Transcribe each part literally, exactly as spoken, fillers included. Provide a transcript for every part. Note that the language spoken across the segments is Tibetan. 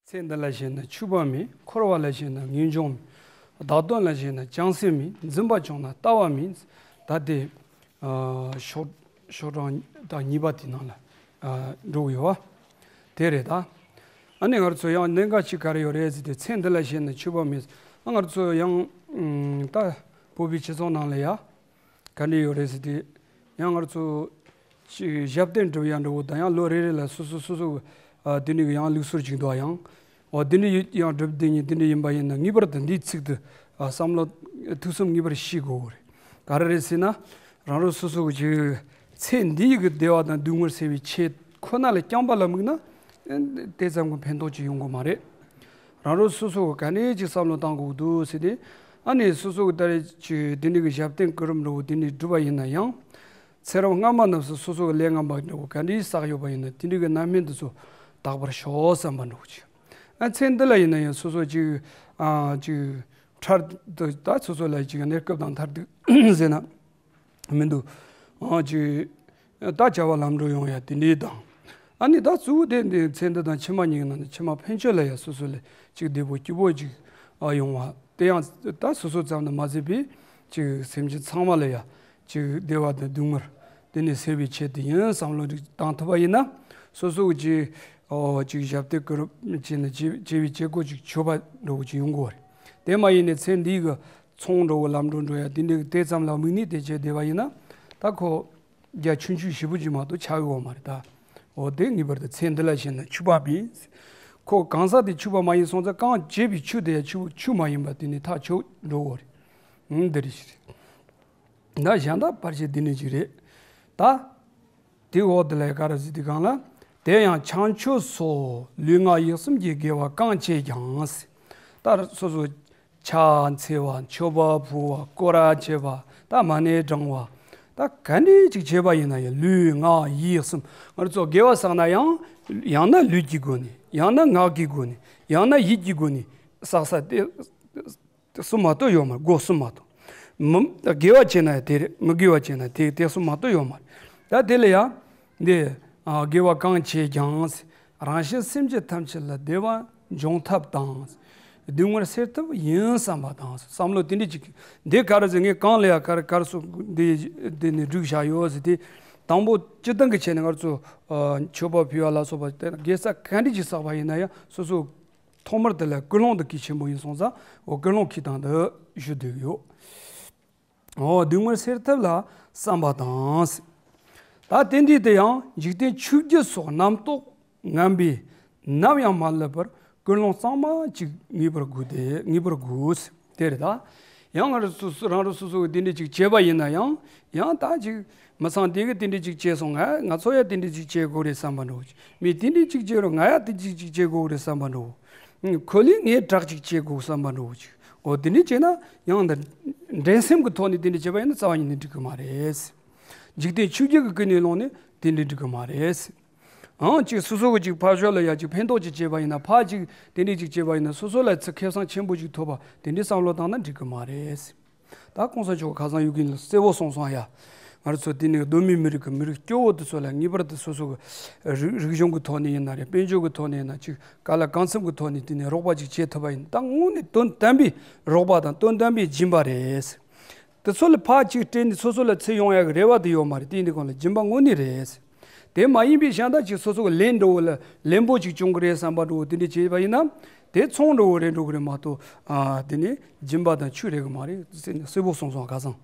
ཚེ་འདི་ལ་ཞེན་ན་ཆོས་པ་མེད། འཁོར་བ་ལ་ཞེན་ན་ངེས་འབྱུང་མེད། བདག་དོན་ལ་ཞེན་ན་བྱང་སེམས་མེད། འཛིན་པ་བྱུང་ན་ལྟ་བ་མེད། ད་དེ་ཨ་ཤོག་ཤོག་གྲངས་དང་གཉིས་པ་དེ་ནང་ལ་ཨ་འགྲོ་གི་ཡོད་བ། དེ་རེད་ད། ཨ་ནི་ང་ཚོ་ཡང་གནད་འགག་ཅིག་ག་རེ་ཡོད་རེད་ཟེར་དུས། ཚེ་འདི་ལ་ཞེན་ན་ཆོས་པ་མེད། ཨ་ང་ཚོ་ཡང་ཨུམ་ད་བོད་པའི་སྤྱི་ཚོགས་ནང་ལ་ཡ། ག་འདྲ་ཡོད་རེད་ཟེར་དུས། ཡང་ང་ཚོ་ཅིག་ཞབས་བརྟན་སྒྲུབ་ཡ་འདྲ་བོ་དང་། ཡང་ལོ་རེ་རེ་ལ་སོ་སོ་སོ་སོ་ཨ་དེ་འདྲ་གི་ཡང་ལུགས་སྲོལ་ཅིག་འདུག་ཡང་། འོ་དེ་འདྲ་ཡོད་ཡང་སྒྲུབ་བསྡད་མཁན་དེ་འདྲ་ཡིན་པ་ཡིན་ན། ངེས་པར་དུ་འདིའི་ཚིག་དེ་ཨ་བསམ་བློ་ཐུགས་བསམ་ངེས་པར་བཞེས་དགོས་རེད། ག་རེ་རེད་ཟེར་ན། རང་རང་སོ་སོ་གི་ཅིག་ཚེ་འདི་ཡི་གི་བདེ་བ་དང་སྡུག་བསྔལ་སེལ་བའི་ཆེད་ཁོ་ན་ལ་རྐྱང་པ་ལ་དམིགས་ན་དེ་ཙམ་གྱི་ཕན་ཐོགས་ཅིག་ཡོང་གི་མ་རེད། རང་རང་སོ་སོ་གི་ག་ནས་ཅིག་བསམ་བློ་བཏང་དགོས་འདུག་ཟེར་ཏེ། ཨ་ནི་སོ་སོ་གི་ད་རེས་ཀྱི་དེ་འདྲ་གི་ཞབས་བརྟན་སྐུ་རིམ་འདྲ་བོ་དེ་འདྲ་སྒྲུབ་པ་ཡིན་ན་ཡང་། ཚེ་རབས་སྔ་མ་རྣམས་སུ་སོ་སོ་གི་ལས་ངན་པ་འདྲ་བོ་ག་འདྲའི་བསགས་ཡོད་པ་ཡིན་ན། དེ་འདྲ་གི་རྣམ་སྨིན་དེ་ཚོ་དག་པར་ཤོག་བསམ་པ་འདྲ་བོ་ཅིག་ཨ་ཚེ་འདི་ལ་ཡིན་ན་ཡང་སོ་སོ་ཅིག་ཨ་ཅིག་འཕྲལ་དུ་ད་སོ་སོ་ལ་ཅིག་གནས་སྐབས་དང་མཐར་ཐུག་ཟེར་ན། མི་འདུག་ཨང་ཅིག་ད་བྱ་བ་ལམ་འགྲོ་ཡོང་ཡ་དེ་འདྲའི་དང་། ཨ་ནི་ད་གཙོ་བོ་དེ་འདི་ཚེ་འདི་དང་ཕྱི་མ་གཉིས་ཀྱི་ནང་ནས་ཕྱི་མ་ཕན་ཆད་ལ་ཡ་སོ་སོ་ལ་ཅིག་བདེ་པོ་སྐྱིད་པོ་ཅིག་ཨ་ཡོང་བ། དེ་ཡང་ད་སོ་སོ་ཙམ་དུ་མ་ཟད་པའི་ཅིག་སེམས་ཅན་ཚང་མ་ལ་ཡ་ཅིག་བདེ་བ་དང་སྡུག་བསྔལ་དེ་ནས་སེལ་བའི་ཆེད་དུ་ཡིན་བསམ་བློ་ཅིག་བཏང་ཐུབ་པ་ཡིན་ན། སོ་སོ་གི་ཅིག་ཨོ་ཅིག་ཞབས་བརྟན་སྐུ་རིམ་བྱས་ནས་བྱེད་བྱེད་པའི་བྱེད་སྒོ་ཅིག་ཆོད་པ་འདྲ་བོ་ཅིག་ཡོང་གི་རེད། དེ་མ་ཡིན་ནས་ཚེ་འདིའི་གི་ཚོང་འགྲོ་བོ་ལམ་འགྲོ་འགྲོ་ཡ་དེ་འདྲའི་དེ་ཙམ་ལ་དམིགས་ནས་དེ་བྱས་བསྡད་པ་ཡིན་ན། ད་ཁོ་རྒྱ་ཆུང་ཆུང་ཞེ་པོ་ཅིག་མ་གཏོགས་ཆགས་ཡོད་མ་རེད་ད། འོ་དེ་ངེས་པར་དུ་ཚེ་འདི་ལ་ཞེན་ན་ཆོས་པ་མིན། ཁོ་གང་ཟག་དེ་ཆོས་པ་མ་ཡིན་སོང་ཙང་། གང་བྱས་པའི་ཆོས་དེ་ཡང་ཆོས་ཆོས་མ་ཡིན་པ་དེ་ནི་ཐག་ཆོད་འགྲོ་བོ་རེད། འདི་རེད་ཞིག་རེད། ད་གཞན་དག་བར་ཆད་འདི་ནི་ཅིག་རེད་ད། དེའི་འོག་དེ་ལ་ག་རེ་ཟེར་དུས་སྒང་ལ། དེ་ཡང་བྱང་ཆུབ་སོགས་ལུས་ངག་ཡིད་གསུམ་གྱི་དགེ་བ་གང་བྱས་ཀྱང་། ད་སོ་སོ་ཕྱག་འཚལ་བ། མཆོད་པ་ཕུལ་བ། སྐོར་ར་བྱེད་པ། ད་མ་ཎི་བགྲང་བ། ད་ག་འདྲ་ཅིག་བྱས་པ་ཡིན་ན་ཡང་། ལུས་ངག་ཡིད་གསུམ། ང་ཚོ་དགེ་བ་བསགས་ན་ཡང་། ཡང་ན་ལུས་ཀྱི་སྒོ་ནས། ཡང་ན་ངག་གི་སྒོ་ནས། ཡང་ན་ཡིད་ཀྱི་སྒོ་ནས་བསགས་ས་དེ། གསུམ་མ་གཏོགས་ཡོད་མ་རེད། སྒོ་གསུམ་མ་གཏོགས། མི་དགེ་བ་བྱས་ན་དེ་རེད། མི་དགེ་བ་བྱས་ན་དེ་དེ་གསུམ་མ་གཏོགས་ཡོད་མ་རེད། ད་དེ་ལ་ཡང་། འདི་ཨ་དགེ་བ་གང་བྱས་ཀྱང་། རང་གཞན་སེམས་ཅན་ཐམས་ཅད་ལ་བདེ་བ་འབྱུང་ཐབས་དང་། སྡུག་བསྔལ་སེལ་ཐབས་ཡིན་བསམ་པ་དང་། བསམ་བློ་དེ་འདྲ་ཅིག་འདི་ག་རེ་ཟེར། ངས་གང་ལ་ཡང་ག་རེ་ག་རེ་སོགས་འདི་འདི་ནས་བསྒྲིགས་བཞག་ཡོད་ཟེར་དུས། དང་པོ་སྤྱིར་བཏང་གི་ཆ་ནས་ང་ཚོ་ཨ་མཆོད་པ་ཕུལ་བ་ལ་སོགས་པ་དེ་དགེ་རྩ་ག་འདྲ་ཅིག་བསགས་པ་ཡིན་ན་ཡང་། སོ་སོ་ཐོག་མར་དེ་ལ་ཀུན་སློང་དེ་གལ་ཆེན་པོ་ཡིན་སོང་ཙང་། འོ་ཀུན་སློང་གི་སྟེང་དུ་ཞུ་འདོད་ཡོད། འོ་སྡུག་བསྔལ་སེལ་ཐབས་ལ་བསམ་པ་དང་། ད་དེ་འདྲའི་དེ་ཡང་འཇིག་རྟེན་ཆོས་བརྒྱད་སོགས་རྣམ་རྟོག་ངན་པས་ནམ་ཡང་མ་བསླད་པར་ཀུན་སློང་གཙང་མ་ཅིག་ངེས་པར་དགོས་ཏེ། ངེས་པར་དགོས། དེ་རེད་ད། ཡང་ང་རང་སོ་སོ་རང་རང་སོ་སོ་གིས་དེ་འདྲ་ཅིག་བྱས་པ་ཡིན་ན་ཡང་། ཡང་ད་ཅིག་མི་ཚང་དེ་གིས་དེ་འདྲ་ཅིག་བྱས་སོང་། ང་ང་ཚོ་ཡང་དེ་འདྲ་ཅིག་བྱེད་དགོས་རེད་བསམ་པ་འདྲ་བོ་ཅིག་མི་དེ་འདྲ་ཅིག་བྱས་རུང་ང་ཡང་དེ་ཅིག་ཅིག་བྱེད་དགོས་རེད་བསམ་པ་འདྲ་བོ། ཁོ་ལས་ངས་དྲག་ཅིག་བྱེད་དགོས་བསམ་པ་འདྲ་བོ་ཅིག་འོ་དེ་འདྲ་བྱས་ན་ཡང་འདི་འགྲན་སེམས་ཀྱི་ཐོག་ནས་དེ་འདྲ་བྱས་པ་ཡིན་ན་རྩ་བ་ཉིད་ནས་འགྲིག་གི་མ་རེད། འཇིག་རྟེན་ཆོས་བརྒྱད་ཀྱི་ཀུན་ནས་བསླངས་ནས་དེ་འདྲ་འགྲིག་གི་མ་རེད། ཨང་གཅིག་སོ་སོ་གི་ཅིག་ཕར་ཕྱོགས་ལ་ཡ་ཅིག་ཕན་ཐོགས་ཅིག་བྱས་པ་ཡིན་ན། ཕར་ཅིག་དེ་འདྲ་ཅིག་བྱས་པ་ཡིན་ན་སོ་སོ་ལ་ཚིག་ཁེ་བཟང་ཆེན་པོ་ཅིག་ཐོབ་པ་དེ་འདྲའི་བསམ་བློ་བཏང་ན་འགྲིག་གི་མ་རེད། ད་གོང་ས་མཆོག་ཁ་སང་ཡོད་ཀྱིན་ལ་གསལ་བོ་གསུངས་སོང་ཡ། ང་ཚོ་དེ་ནས་གདོད་མའི་མི་རིགས་ཀྱི་མི་རིགས་སྐྱོ་བོ་དེ་ཚོ་ལ་ངེས་པར་དུ་སོ་སོ་གི་རིག་རིག་གཞུང་གི་ཐོག་ནས་ཡིན་ན་རེད། དཔལ་འབྱོར་གི་ཐོག་ནས་ཡིན་ན། ཅིག་ག་ལ་གང་འཚམ་གི་ཐོག་ནས་དེ་ནས་རོགས་པ་ཅིག་བྱེད་ཐུབ་པ་ཡིན། ད་དངོས་གནས་དོན་དམ་པའི་རོགས་པ་དང་དོན་དམ་པའི་སྦྱིན་པ་རེད། དེ་ཚོ་ལ་ཕར་ཅིག་སྤྲད་ནས་སོ་སོ་ལ་ཚུར་ཡོང་ཡག་གི་རེ་བ་དེ་ཡོད་མ་རེད། དེ་ཡིན་དུས་གང་ལ་སྦྱིན་པ་དངོས་གནས་རེད། དེ་མ་ཡིན་པའི་གཞན་དག་ཅིག་སོ་སོ་གི་ལན་འདྲ་བོ་ལ་ལན་པོ་ཅིག་བྱུང་གི་རེད་བསམ་པ་འདྲ་བོ་དེ་འདྲ་བྱས་པ་ཡིན་ན། དེ་ཚོང་འདྲ་བོ་རེད་འགྲོ་གི་རེད་མ་གཏོགས། ཨ་དེ་ནི་སྦྱིན་པ་དང་ཆོས་རེད་གི་མ་རེད་ཟེར་ནས་གསལ་པོ་གསུངས་སོང་། ཁ་སང་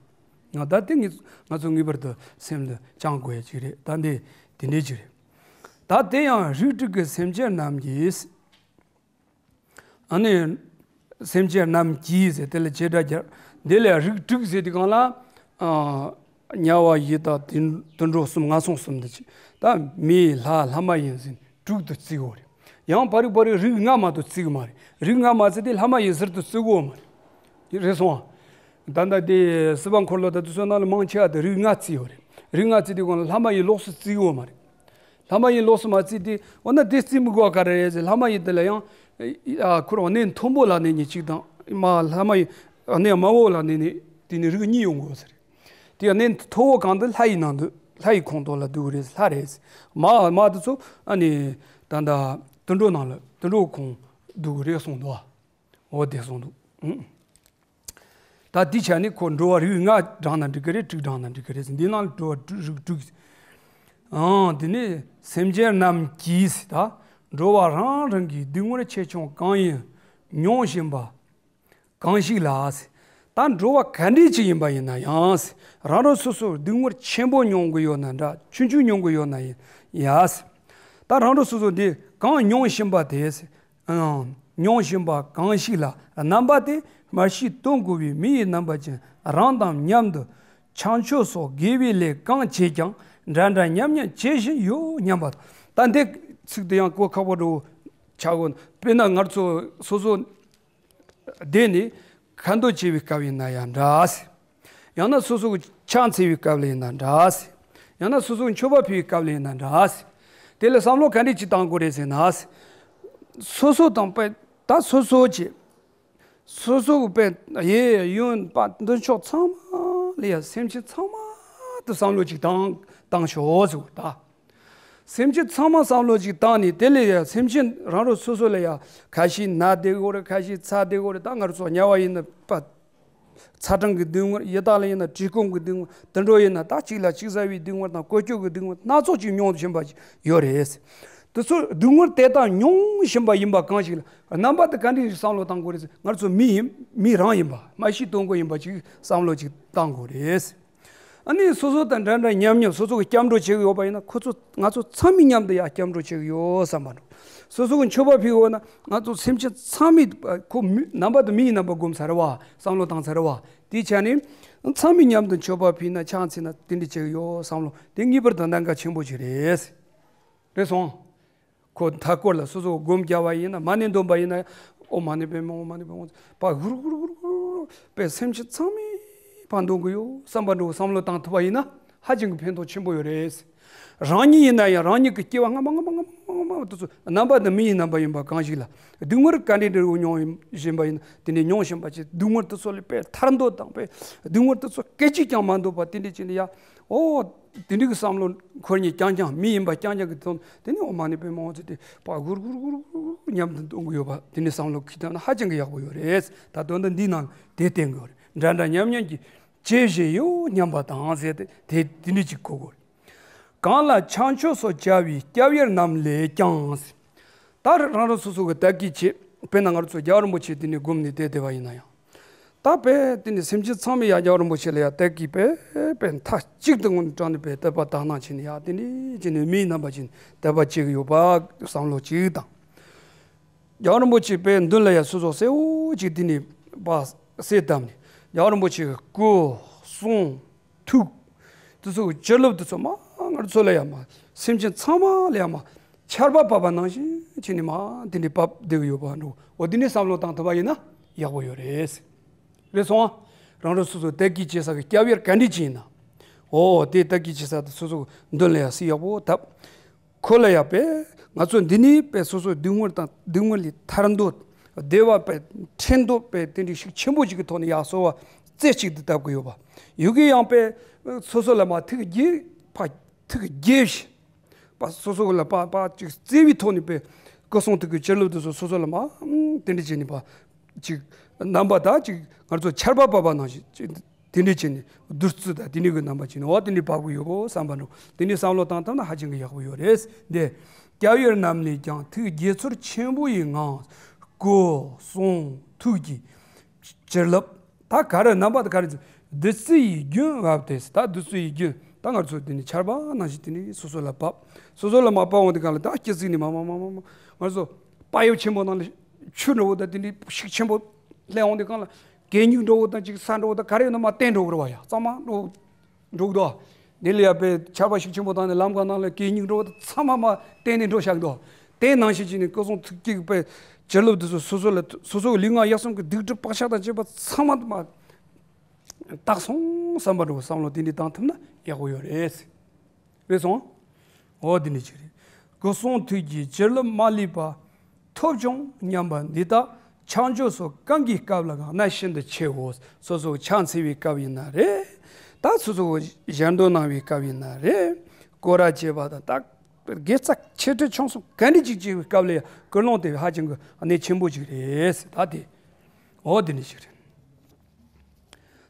ང་ད་དེ་ངས་ང་ཚོ་ངེས་པར་དུ་སེམས་ལ་བཅངས་དགོས་ཡ་ཅིག་རེད། ད་འདི་དེ་འདྲའི་ཅིག་རེད། ད་དེ་ཡང་རིགས་དྲུག་གི་སེམས་ཅན་རྣམས་ཀྱིས། ཨ་ནི། སེམས་ཅན་རྣམས་ཀྱིས་ཟེར་དེ་ལ་བྱེད་སྒྲ་སྦྱར། འདི་ལ་རིགས་དྲུག་ཟེར་དུས་སྒང་ལ། ཨ། དམྱལ་བ་ཡི་དྭགས་དུད་དུད་འགྲོ་གསུམ། ངན་སོང་གསུམ་འདི་ཅི། ད་མི་ལྷ་ལྷ་མ་ཡིན་ཟེར་དྲུག་ཏུ་བརྩི་གོ་རེད། ཡང་ཕ་རིག་ཕ་རིག་རིགས་ལྔ་མ་གཏོགས་བརྩི་གི་མ་རེད། རིགས་ལྔ་མ་བརྩི་དེ་ལྷ་མ་ཡིན་ཟུར་དུ་བརྩི་གོ་མ་རེད། རེད་སོང་ཨ། ད་ལྟ་དེ་སྲིད་པ་འཁོར་ལོ་ད་དུ་བསོད་ནམས་ལ་མང་ཆེ་བ་དེ་རིགས་ལྔ་བརྩི་ཡོད་རེད། རིགས་ལྔ་བརྩི་དུས་སྒང་ལ་ལྷ་མ་ཡིན་ལོགས་སུ་བརྩི་གོ་མ་རེད། ལྷ་མ་ཡིན་ལོགས་སུ་མ་བརྩིས་ཏེ། འོ་ན་དེ་བརྩི་མི་དགོས་པ་ག་རེ་རེད་ཟེར། ལྷ་མ་ཡིན་དེ་ལ་ཡང་། ཨ་ཁོ་རང་གནས་མཐོན་པོ་ལ་གནས་ནས་གཅིག་དང་། མ་ལྷ་མ་ཡིན་གནས་དམའ་བོ་ལ་གནས་ནས་དེ་ནི་རིགས་གཉིས་ཡོང་དགོས་ཟེར། དེ་ཡང་གནས་མཐོ་བོ་གང་དུ་ལྷ་ཡི་ནང་དུ་ལྷ་ཡི་ཁོངས་གཏོགས་ལ་འདུ་གི་རེད། ལྷ་རེད། མ་མ་དེ་ཚོ་ཨ་ནི་ད་ལྟ་དུད་འགྲོ་ནང་ལ་དུད་འགྲོ་ཁོངས་ འདུག་རེད་གསུངས་འདུག་འོ་དེ་གསུངས་འདུག་ད་དེའི་ཆ་ནས་ཁོ་འགྲོ་བ་རིགས་ལྔ་བགྲངས་ན་འགྲིག་གི་རེད། དྲུག་བགྲངས་ན་འགྲིག་གི་རེད་ཟེར། འདི་ནང་ལ་འགྲོ་བ་དྲུག་རིགས་དྲུག་ཨང་། དེ་ནས་སེམས་ཅན་རྣམས་ཀྱིས་ད་འགྲོ་བ་རང་རང་གི་སྡུག་བསྔལ་ཆེ་ཆུང་གང་ཡིན་མྱོང་བཞིན་པ་གང་ཞིག་ལ། ད་འགྲོ་བ་ག་འདྲ་ཅིག་ཡིན་པ་ཡིན་ན་ཡང་། རང་རང་སོ་སོར་སྡུག་བསྔལ་ཆེན་པོ་མྱོང་གི་ཡོད་ན་འདྲ། ཆུང་ཆུང་མྱོང་གི་ཡོད་ན་ཡང་། ད་རང་རང་སོ་སོ་འདི་གང་མྱོང་བཞིན་པ་དེ། ཨང་། མྱོང་བཞིན་པ་གང་ཞིག་ལ། རྣམ་པ་དེ་མར་ཤེས་སྟོང་གོ་བའི་མི་ཡི་རྣམ་པ་ཅན་རང་དང་མཉམ་དུ་ཕྱག་མཆོད་སོགས་དགེ་བའི་ལས་གང་བྱེད་ཀྱང་འདྲ་འདྲ་མཉམ་མཉམ་བྱེད་བཞིན་ཡོད་སྙམ་པ། ད་འདི་ཚིག་དེ་ཡང་གོ་ཁག་པོ་འདྲ་བོ་ཆགས་དགོས། དཔེར་ན་ང་ཚོ་སོ་སོ་བསྡད་ནས་ཁ་འདོན་བྱེད་པའི་སྐབས་ཡིན་ན་ཡང་འདྲ། ཡང་ན་སོ་སོ་གི་ཕྱག་འཚལ་བའི་སྐབས་ལ་ཡིན་ན་འདྲ། ཡང་ན་སོ་སོ་གི་མཆོད་པ་ཕུལ་བའི་སྐབས་ལ་ཡིན་ན་འདྲ། དེ་ལ་བསམ་བློ་ག་འདྲས་ཅིག་བཏང་དགོས་རེད་ཟེར་ན། སོ་སོ་དང་དཔེ་ད་སོ་སོ་བྱེད། སོ་སོ་གི་དཔེ་གཡས་གཡོན་པ་མདུན་ཕྱོགས་ཚང་མ་ལ་ཡ་སེམས་ཅན་ཚང་མ་དུ་བསམ་བློ་ཅིག་བཏང་བཏང་ཤོག་ཟེར་བ་ད། སེམས་ཅན་ཚང་མ་བསམ་བློ་ཅིག་བཏང་ནས་དེ་ལས་ཡ་སེམས་ཅན་རང་རང་སོ་སོ་ལ་ཡ་ཁ་ཤས་ན་བསྡད་ཡོད་རེད། ཁ་ཤས་ཚ་བསྡད་ཡོད་རེད། ད་ང་རང་ཚོ་དམྱལ་བ་ཡིན་ན་པ། ཚ་གྲང་གི་སྡུག་བསྔལ། ཡི་དྭགས་ལ་ཡིན་ན་བཀྲེས་སྐོམ་གྱི་སྡུག་བསྔལ། དུད་འགྲོ་ཡིན་ན་ད་གཅིག་ལ་གཅིག་ཟ་བའི་སྡུག་བསྔལ་དང་བཀོལ་སྤྱོད་ཀྱི་སྡུག་བསྔལ་སྣ་ཚོགས་ཅིག་མྱོང་བཞིན་པ་ཡོད་རེད། དེ་ཚོ་སྡུག་བསྔལ་དེ་དག་མྱོང་བཞིན་པ་ཡིན་པ་གང་ཞིག་ལ་རྣམ་པ་དེ་ག་འདྲ་ཞིག་བསམ་བློ་བཏང་དགོས་རེད་ཟེར། ང་ཚོ་མི་ཡིན། མི་རང་ཡིན་པ། མ་ཤི་སྟོང་གོ་ཡིན་པ་ཅིག་བསམ་བློ་ཅིག་བཏང་དགོས་རེད། ཨ་ནི་སོ་སོ་དང་འདྲ་འདྲ་མཉམ་མཉམ་སོ་སོ་གི་སྐྱབས་འགྲོ་བྱེད་ཀྱི་ཡོད་པ་ཡིན་ན། ཁོ་ཚོ་ང་ཚོ་ཚང་མའི་མཉམ་དུ་ཡང་སྐྱབས་འགྲོ་བྱེད་ཀྱི་ཡོད་བསམ་པ་འདྲ། སོ་སོ་གི་མཆོད་པ་ཕུལ་ཡོད་ན་ང་ཚོ་སེམས་ཅན་ཚང་མའི་ཁོ་མི་རྣམ་པ་དེ་མི་ཡི་རྣམ་པ་སྒོམ་ཚར་བ། བསམ་བློ་བཏང་ཚར་བ། དེའི་ཆ་ནས་ཚང་མའི་མཉམ་དུ་མཆོད་པ་ཕུལ་ན་ཕྱག་འཚལ་ན་དེ་འདྲ་བྱེད་ཀྱི་ཡོད་བསམ་བློ་དེ་ངེས་པར་དུ་གནད་འགག་ཆེན་པོ་ཞིག་རེད། རེད་སོང་། ཁོ་མཐའ་སྐོར་ལ་སོ་སོ་སྒོམ་རྒྱག་པ་ཡིན་ན། མ་ཎི་འདོན་པ་ཡིན་ན། ཨོཾ་མ་ཎི་པདྨེ་ཧཱུྃ། མ་ཎི་པདྨེ་ཧཱུྃ། པ་གུར་གུར་གུར་གུར་པའི་སེམས་ཅན་ཚང་མའི་བར་འདོན་གྱི་ཡོད་བསམ་པ་འདྲ་བོ་བསམ་བློ་བཏང་ཐུབ་པ་ཡིན་ན་ཧ་ཅང་གི་ཕན་ཐོགས་ཆེན་པོ་ཡོད་རེད། རང་ཉིད་ཡིན་ན་ཡང་རང་ཉིད་ཀྱི་སྐྱེ་བ་སྔ་མ་སྔ་མ་སྔ་མ་སྔ་མ་དེ་ཚོ་རྣམ་པ་དེ་མི་ཡི་རྣམ་པ་ཡིན་པ་གང་ཞིག་ལ་སྡུག་བསྔལ་ག་འདྲའི་འདྲ་བོ་མྱོང་བཞིན་པ་ཡིན་ན། དེ་ནས་མྱོང་བཞིན་པ་ཅིག་སྡུག་བསྔལ་དེ་ཚོ་ལས་དཔེ་ཐར་འདོད་དང་། དཔེ་སྡུག་བསྔལ་དེ་ཚོ་སྐད་ཅིག་ཀྱང་མ་འདོད་པ་དེ་འདྲ་ཅིག་ནས་ཡ། ཨོ། དེ་འདྲའི་གི་བསམ་བློ་འཁོར་ཉིད་རྐྱང་རྐྱང་། མི་ཡིན་པ་རྐྱང་རྐྱང་གི་དོན་དེ་ནི་ཨོཾ་མ་ཎི་པདྨེ་ཧཱུྃ་ཟེར་ཏེ་པ་གུར་གུར་གུར་གུར་མཉམ་དུ་འདོན་གྱི་ཡོད་པ་དེ་འདྲའི་བསམ་བློ་ཁྱེར་བཏང་ན་ཧ་ཅང་གི་ཡག་པོ་ཡོད་རེད། ད་དོན་དག་འདིའི་ནང་དེ་བསྟན་གྱི་ཡོད་རེད། འདྲ་འདྲ་མཉམ་མཉམ་གྱིས་བྱེད་བཞིན་ཡོད་སྙམ་པ་དང་ཟེར་ཏེ་དེ་དེ་འདྲ་ཅིག་གོ་དགོས་རེད། གང་ལ་ཕྱག་མཆོད་སོགས་བྱ་བའི་སྐྱབས་ཡུལ་རྣམས་ལས་ཀྱང་། ད་རང་རང་སོ་སོ་གི་བདག་གིས་བྱེད། དཔེར་ན་ང་ཚོ་རྒྱལ་བ་རིན་པོ་ཆེ་དེ་ནས་སྒོམ་ནས་བསྡད་བསྡད་པ་ཡིན་ན་ཡང་། ད་དཔེ་དེ་ནས་སེམས་ཅན་ཚང་མས་ཡང་རྒྱལ་བ་རིན་པོ་ཆེ་ལ་ཡང་བདག་གིས་དཔེ་དཔེ་མཐའ་གཅིག་ཏུ་ངོ་སྤྲད་ནས་དཔེ་དད་པ་དག་སྣང་བྱས་ནས་ཡང་དེ་འདྲ་བྱས་ནས་མིའི་རྣམ་པ་ཅན་དད་པ་བྱེད་ཀྱི་ཡོད་པ་བསམ་བློ་གཅིག་དང་། རྒྱལ་བ་རིན་པོ་ཆེ་དཔེ་མདུན་ལ་ཡང་སོ་སོ་གསལ་བོ་གཅིག་དེ་ནས་པ་གསལ་བཏབ་ནས་རྒྱལ་བ་རིན་པོ་ཆེ་གི་སྐུ་གསུང་ཐུགས། དེ་ཚོ་གི་བྱིན་རླབས་དེ་ཚོ་མ་ང་ཚོ་ལ་ཡང་མ་སེམས་ཅན་ཚང་མ་ལ་ཡང་མ་ཆར་པ་བབས་པ་ནང་བཞིན་བྱས་ནས་མ་དེ་འདྲའི་བབས་བསྡད་ཀྱི་ཡོད་པ་འགྲོ། འོ་དེ་འདྲའི་བསམ་བློ་བཏང་ཐུབ་པ་ཡིན་ན་ཡག་པོ་ཡོད་རེད། རེད་སོང་ཨ། རང་རང་སོ་སོ་བདག་གིས་བྱེད་ས་གི་སྐྱབས་ཡུལ་ག་འདྲ་ཅིག་ཡིན་ན། འོ་དེ་བདག་གིས་བྱེད་ས་དེ་སོ་སོ་གི་མདུན་ལ་ཡང་སུ་ཡག་པོ་བཏབ། ཁོ་ལ་ཡང་དཔེ་ང་ཚོ་འདི་ནས་དཔེ་སོ་སོའི་སྡུག་བསྔལ་དང་སྡུག་བསྔལ་ལས་ཐར་འདོད། བདེ་བ་དཔེ་འཕྲད་འདོད་དཔེ་དེ་འདྲའི་ཤུགས་ཆེན་པོ་ཅིག་གི་ཐོག་ནས་ཡང་གསོལ་བ་རྩེ་གཅིག་ཏུ་བཏབ་ཀྱི་ཡོད་པ། ཡུལ་གྱི་ཡང་དཔེ་སོ་སོ་ལ་མ་ཐུགས་དགྱེས་པ་ཐུགས་དགྱེས་པ་སོ་སོ་ལ་པ་པ་ཅིག་བརྩེ་བའི་ཐོག་ནས་དཔེ་སྐུ་གསུང་ཐུགས་ཀྱི་བྱིན་རླབས་དེ་ཚོ་སོ་སོ་ལ་མ་དེ་འདྲ་བྱས་ནས་པ་ཅིག་རྣམ་པ་དག་ཅིག་ང་ཚོ་ཆར་པ་བབས་པ་ནང་བཞིན་ཅིག་དེ་འདྲ་བྱས་ནས་བདུད་རྩི་དང་དེ་འདྲ་གི་རྣམ་པ་བྱས་ནས་འོ་དེ་འདྲ་བབས་ཀྱི་ཡོད་གོ་བསམ་པ་འགྲོ། དེ་འདྲ་བསམ་བློ་བཏང་ཐུབ་ན་ཧ་ཅང་གི་ཡག་པོ་ཡོད་རེད། འདི་སྐྱབས་ཡུལ་རྣམས་ལས་ཀྱང་ཐུགས་དགྱེས་ཚོར་ཆེན་པོ་ཡི་ངང་སྐུ་གསུང་ཐུགས་ཀྱི་བྱིན་རླབས་ད་ག་རེ་རྣམ་པ་ད་ག་རེ་བདུད་རྩི་ཡི་རྒྱུན་བབས་ཏེ། ད་བདུད་རྩི་ཡི་རྒྱུན་ད་ང་ཚོ་དེ་ནི་ཆར་པ་ནང་བཞིན་དེ་ནི་སོ་སོ་ལ་བབས། སོ་སོ་ལ་མ་བབས་འོང་དེ་གང་ལ་ད་སྐྱེ་ཚིག་ནི་མ་མ་མ་མ་མ་ང་ཚོ་དཔལ་ཡབ་ཆེན་པོ་ནང་ལ་ཆུ་འདྲ་བོ་དང་དེ་འདྲའི་ཤུགས་ཆེན་པོ་སླེབས་འོང་དེ་གང་ལ་གད་སྙིགས་འདྲ་བོ་དང་ཅིག་ས་འདྲ་བོ་དང་ག་རེ་ཡོད་ན་མ་བསྟན་འགྲོ་གི་རེད་བ། ཡ་གཙང་མ་འགྲོ་འགྲོ་གི་འདུག་དེ་ལ་ཡ་དཔེ་ཆར་པ་ཤུགས་ཆེན་པོ་བཏང་ནས་ལམ་ཁ་ནང་ལ་གད་སྙིགས་འདྲ་བོ་དང་ཚང་མ་མ་བསྟན་ནས་འགྲོ་བཞག་གི་འདུག་དེ་ནང་བཞིན་བྱས་ནས་སྐུ་གསུང་ཐུགས་ཀྱི་དཔེ་བྱིན་རླབས་དེ་ཚོ་སོ་སོ་ལ་སོ་སོ་གི་ལུས་ངག་ཡིད་གསུམ་གྱི་སྡིག་སྒྲིབ་བག་ཆགས་དང་བཅས་པ་ཚང་མ་མ་དག་སོང་བསམ་པ་འདྲ་བོ་བསམ་བློ་དེ་འདྲ་བཏང་ཐུབ་ན་ཡག་པོ་ཡོད་རེད། རེད་སོང་། འོ་དེ་འདྲ་ཅིག་རེད། སྐུ་གསུང་ཐུགས་ཀྱི་བྱིན་རླབས་མ་ལུས་པ་ཐོབ་བྱུང་སྙམ་པ་འདི་དག་ཕྱག་མཆོད་སོགས་གང་གི་སྐབས་ལའང་གནད་ཤིན་ཏུ་ཆེའོ། སོ་སོ་ཕྱག་འཚལ་བའི་སྐབས་ཡིན་ན་རེད། ད་སོ་སོ་ཞལ་འདོན་གནང་བའི་སྐབས་ཡིན་ན་རེད། སྐོར་ར་བྱེད་པ་དང་ད་ དགེ་རྩ་ཆེ་ཕྲ་ཆུང་གསུམ་ག་འདྲ་ཅིག་བྱེད་པའི་སྐབས་ལ་ཡང་ཀུན་སློང་དེ་ཧ་ཅང་གི་གནད་ཆེན་པོ་ཅིག་རེད། ད་དེ་འོ་དེ་འདྲ་ཞིག་རེད།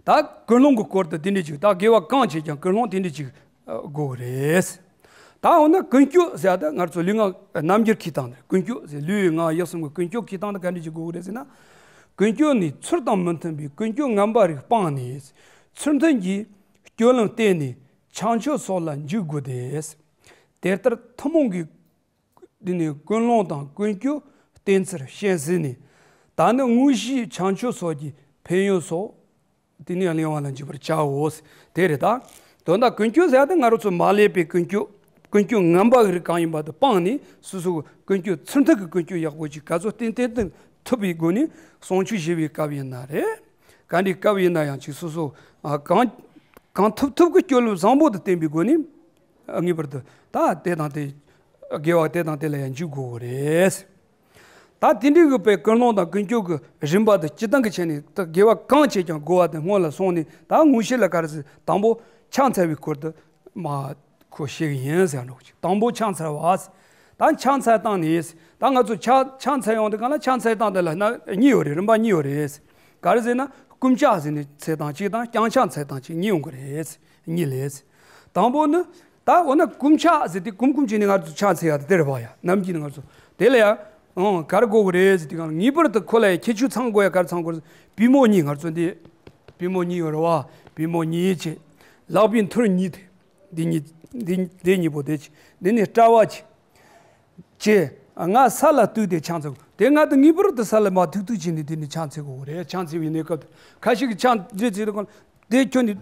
ད་ཀུན་སློང་གི་སྐོར་དུ་དེ་འདྲ་ཅིག་ད་དགེ་བ་གང་བྱེད་ཀྱང་ཀུན་སློང་དེ་འདྲ་ཅིག་དགོས་རེད། ད་འོ་ན་ཀུན་སྤྱོད་ཟེར་ཡ་ད་ང་ཚོ་ལུས་ངག་རྣམ་འགྱུར་གྱི་སྟངས་དེ་ཀུན་སྤྱོད་ཟེར། ལུས་ངག་ཡིད་གསུམ་གྱི་ཀུན་སྤྱོད་ཀྱི་སྟངས་དེ་ག་འདྲ་ཅིག་དགོས་རེད་ཟེར་ན། ཀུན་སྤྱོད་ནི་ཚུལ་དང་མི་མཐུན་པའི་ཀུན་སྤྱོད་ངན་པ་རིགས་སྤངས་ནས། ཚུལ་མཐུན་གྱི་སྤྱོད་ལམ་བསྟེན་ནས་བྱང་ཆུབ་སོགས་ལ་འཇུག་དགོས་ཏེ། དེ་ལྟར་ཐུན་མོང་གི་འདི་ནི་ཀུན་སློང་དང་ཀུན་སྤྱོད་བསྟེན་ཚུལ་ཤེས་ཟིན་ནས། ད་ནི་དངོས་གཞིའི་བྱང་ཆུབ་སོགས་ཀྱི་ཕན་ཡོན་སོགས་དེ་ནི་གླེང་བ་ལ་འཇུག་པར་བྱའོ། དེ་རེད་ད། དོན་དག་ཀུན་སྤྱོད་ཟེར་ཡ་དེ་ང་རང་ཚོ་མ་ལེགས་པའི་ཀུན་སྤྱོད་ཀུན་སྤྱོད་ངན་པ་རིགས་གང་ཡིན་པ་དེ་སྤངས་ནས་སོ་སོ་ཀུན་སྤྱོད་ཚུལ་མཐུན་གྱི་ཀུན་སྤྱོད་ཡག་པོ་ཅིག་ག་ཚོད་བསྟེན་བསྟེན་བསྟེན་ཐུབ་པའི་སྒོ་ནས་བྱང་ཆུབ་བཞེས་པའི་སྐབས་ཡིན་ན་རེད། ག་འདྲའི་སྐབས་ཡིན་ན་ཡང་ཅིག་སོ་སོ་ཨ་གང་གང་ཐུབ་ཐུབ་ཀྱི་སྤྱོད་ལམ་བཟང་པོ་དེ་བསྟེན་པའི་སྒོ་ནས་ངེས་པར་དུ་ད་དེ་དང་དེ་དགེ་བ་དེ་དང་དེ་ལ་ཡང་འཇུག་དགོས་རེད། ད་དེ་འདྲའི་གི་པའི་ཀུན་སློང་དང་ཀུན་སྤྱོད་ཀྱི་རིམ་པ་དང་སྤྱིར་བཏང་གི་ཆ་ནས་ད་དགེ་བ་གང་བྱེད་ཀྱང་དགོས་པ་དེ་སྔོན་ལ་སོང་ནས་ད་དངོས་གཞི་ལ་ག་རེ་ཟེར། དང་པོ་ཕྱག་འཚལ་བའི་སྐོར་དུ་མ་ཁོ་ཤེས་ཀྱི་ཡིན་ཟེར་འགྲོ་གི། དང་པོ་ཕྱག་འཚལ་བ། ད་ཕྱག་འཚལ་སྟངས་ནི། ད་ང་ཚོ་ཕྱག་ཕྱག་འཚལ་ཡོང་དུས་གང་ལ་ཕྱག་འཚལ་སྟངས་དེ་ལ་ན་གཉིས་ཡོད་རེད། རིམ་པ་གཉིས་ཡོད་རེད། ག་རེ་ཟེར་ན་བསྐུམ་ཕྱག་ཟེར་ནས་འཚལ་སྟངས་གཅིག་དང་བརྐྱང་ཕྱག་འཚལ་སྟངས་གཅིག་གཉིས་ཡོང་གི་རེད། གཉིས་ལས། དང་པོ་ནི། ད་འོ་ན་བསྐུམ་ཕྱག་ཟེར་ཏེ་བསྐུམ་བསྐུམ་བྱས་ནས་ང་ཚོ་ཕྱག་འཚལ་ཡ་དེ་དེ་རེད་པ་ཡ། ནམ་རྒྱུན་ང་ཚོ་དེ་ལ་ཡ། ཨང་ག་རེ་དགོས་ཀྱི་རེད་ཟེར་དུས་གང་ལ་ངེས་པར་དུ་ཁོ་ལ་ཡ་ཁྱད་ཆོས་ཚང་དགོས་ཡ། ག་རེ་ཚང་དགོས་རེད། པུས་མོ་གཉིས་ང་ཚོ་འདི། པུས་མོ་གཉིས་ཡོད་རེད་པ། པུས་མོ་གཉིས་བྱས། ལག་པའི་མཐིལ་གཉིས་དེ། འདི་གཉིས། འདི་འདི་གཉིས་པོ་དེ་བྱས། འདི་ནི་དཔྲལ་བ་བྱས། བྱས། ང་ས་ལ་གཏུགས་ཏེ་ཕྱག་འཚལ། དེ་ང་དང་ངེས་པར་དུ་ས་ལ་མར་ཐུག་ཐུག་བྱས་ནས་དེ་ནི་ཕྱག་འཚལ་དགོས་རེད། ཕྱག་འཚལ་བའི་གནས་སྐབས་དེ། ཁ་ཤས་ཀྱིས་ཕྱག་འདི་འཚལ་དུས་གང་དེ་ཁྱོན་ནས་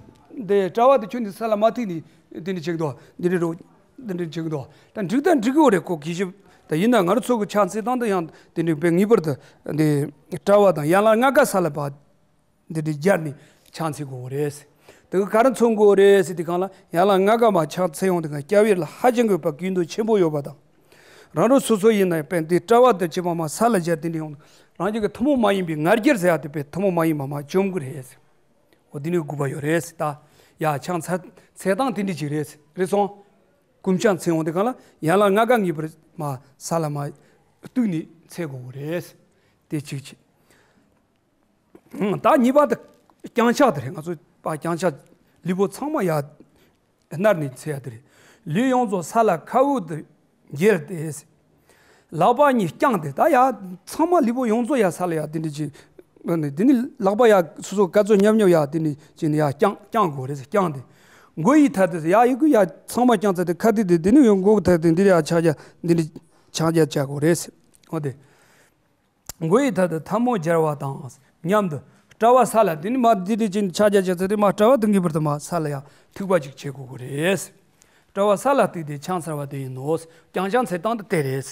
དེ་དཔྲལ་བ་དེ་ཁྱོན་ནས་ས་ལ་མར་ཐུག་ནས་དེ་ནི་བྱེད་ཀྱི་འདུག་འདི་འདྲ་རོ། འདི་འདྲ་བྱེད་ཀྱི་འདུག་ད་འགྲིག་ད་འགྲིག་གི་རེད་ཁོ་གི་ཞིབ། ད་ཡིན་ན་ང་རང་ཚོ་གི་ཕྱག་འཚལ་སྟངས་དེ་ཡང་དེ་འདྲ་དཔེ་ངེས་པར་དུ་འདི་དཔྲལ་བ་དང་ཡན་ལག་ལྔ་ཀ་ས་ལ་བ། འདི་འདྲ་སྦྱར་ནས་ཕྱག་འཚལ་དགོས་རེད། དེ་ག་ག་རེ་མཚོན་དགོས་རེད་ཟེར་དུས་གང་ལ་ཡན་ལག་ལྔ་ཀ་མར་ཕྱག་འཚལ་ཡོང་དུས་གང་སྐྱབས་ཡུལ་ལ་ཧ་ཅང་གི་བ་དགོས་འདུན་ཆེན་པོ་ཡོད་པ་དང་། རང་རང་སོ་སོ་ཡིན་ན་དཔེ་འདི་དཔྲལ་བ་དང་བཅས་པ་མར་ས་ལ་སྦྱར་དེ་འདྲ་ཡོང་དུས་རང་རྒྱུད་ཀྱི་ཐུན་མོང་མ་ཡིན་པའི་ང་རྒྱལ་ཟེར་ཡ་དེ་དཔེ་ཐུན་མོང་མ་ཡིན་པ་མར་བཅོམ་གི་རེད། འོ་འདི་ནི་དགོས་པ་ཡོད་རེད་ད། ཡ་ཕྱག་འཚལ་འཚལ་སྟངས་དེ་འདྲ་ཅིག་རེད། རེད་སོང་། བསྐུམ་ཕྱག་འཚལ་ཡོང་དུས་གང་ལ་ཡན་ལག་ལྔ་ཀ་ངེས་པར་མར་ས་ལ་མར་གཏུགས་ནས་འཚལ་དགོས་རེད། དེ་གཅིག་བྱས། ད་གཉིས་པ་དེ་བརྐྱང་ཕྱག་དེ་རེད། ང་ཚོ་པ་བརྐྱང་ཕྱག་ལུས་པོ་ཚང་མ་ཡར་བསྣར་ནས་འཚལ་ཡ་དེ་རེད། ལུས་ཡོངས་རྫོགས་ས་ལ་ཁ་དབུགས་དུ་འགྱེལ་ཏེ། ལག་པ་གཉིས་བརྐྱངས་ཏེ། ད་ཡར་ཚང་མ་ལུས་པོ་ཡོངས་རྫོགས་ཡར་ས་ལ་ཡར་དེ་འདྲ་ཅིག་འདི་ནི་ལག་པ་ཡར་སོ་སོ་ག་ཚོད་ཉབ་ཉབ་ཡར་དེ་འདྲ་ཅིག་ནས་ཡར་བརྐྱང་བརྐྱང་དགོས་རེད། བརྐྱངས་ཏེ། མགོ་ཡི་མཐའ་དེ་ཡར་ཡི་གུ་ཡར་ཚང་མ་བརྐྱངས་ཚར་ཏེ་ཁ་དེ་དེ་འདི་ནི་ཡང་མགོ་གི་མཐའ་དེ་འདི་ཡར་ཕྱག་རྒྱ་འདི་འདྲ་ཕྱག་རྒྱ་བྱ་དགོས་རེད། འོ་དེ། མགོ་ཡི་མཐའ་དེ་ཐལ་མོ་སྦྱར་བ་དང་མཉམ་དུ་དཔྲལ་བ་ས་ལ་དེ་ནི་མར་དེ་དེ་ཅིག་ཕྱག་རྒྱ་བྱས་ཚར་ཏེ་མར་དཔྲལ་བ་དེ་ངེས་པར་དུ་མར་ས་ལ་ཡར་ཐུག་པ་ཅིག་བྱེད་དགོས་ཀྱི་རེད། དཔྲལ་བ་ས་ལ་གཏུགས་ཏེ་ཕྱག་འཚལ་བ་དེ་ཡིན་ནོ། བརྐྱང་ཕྱག་འཚལ་སྟངས་དེ་དེ་རེད།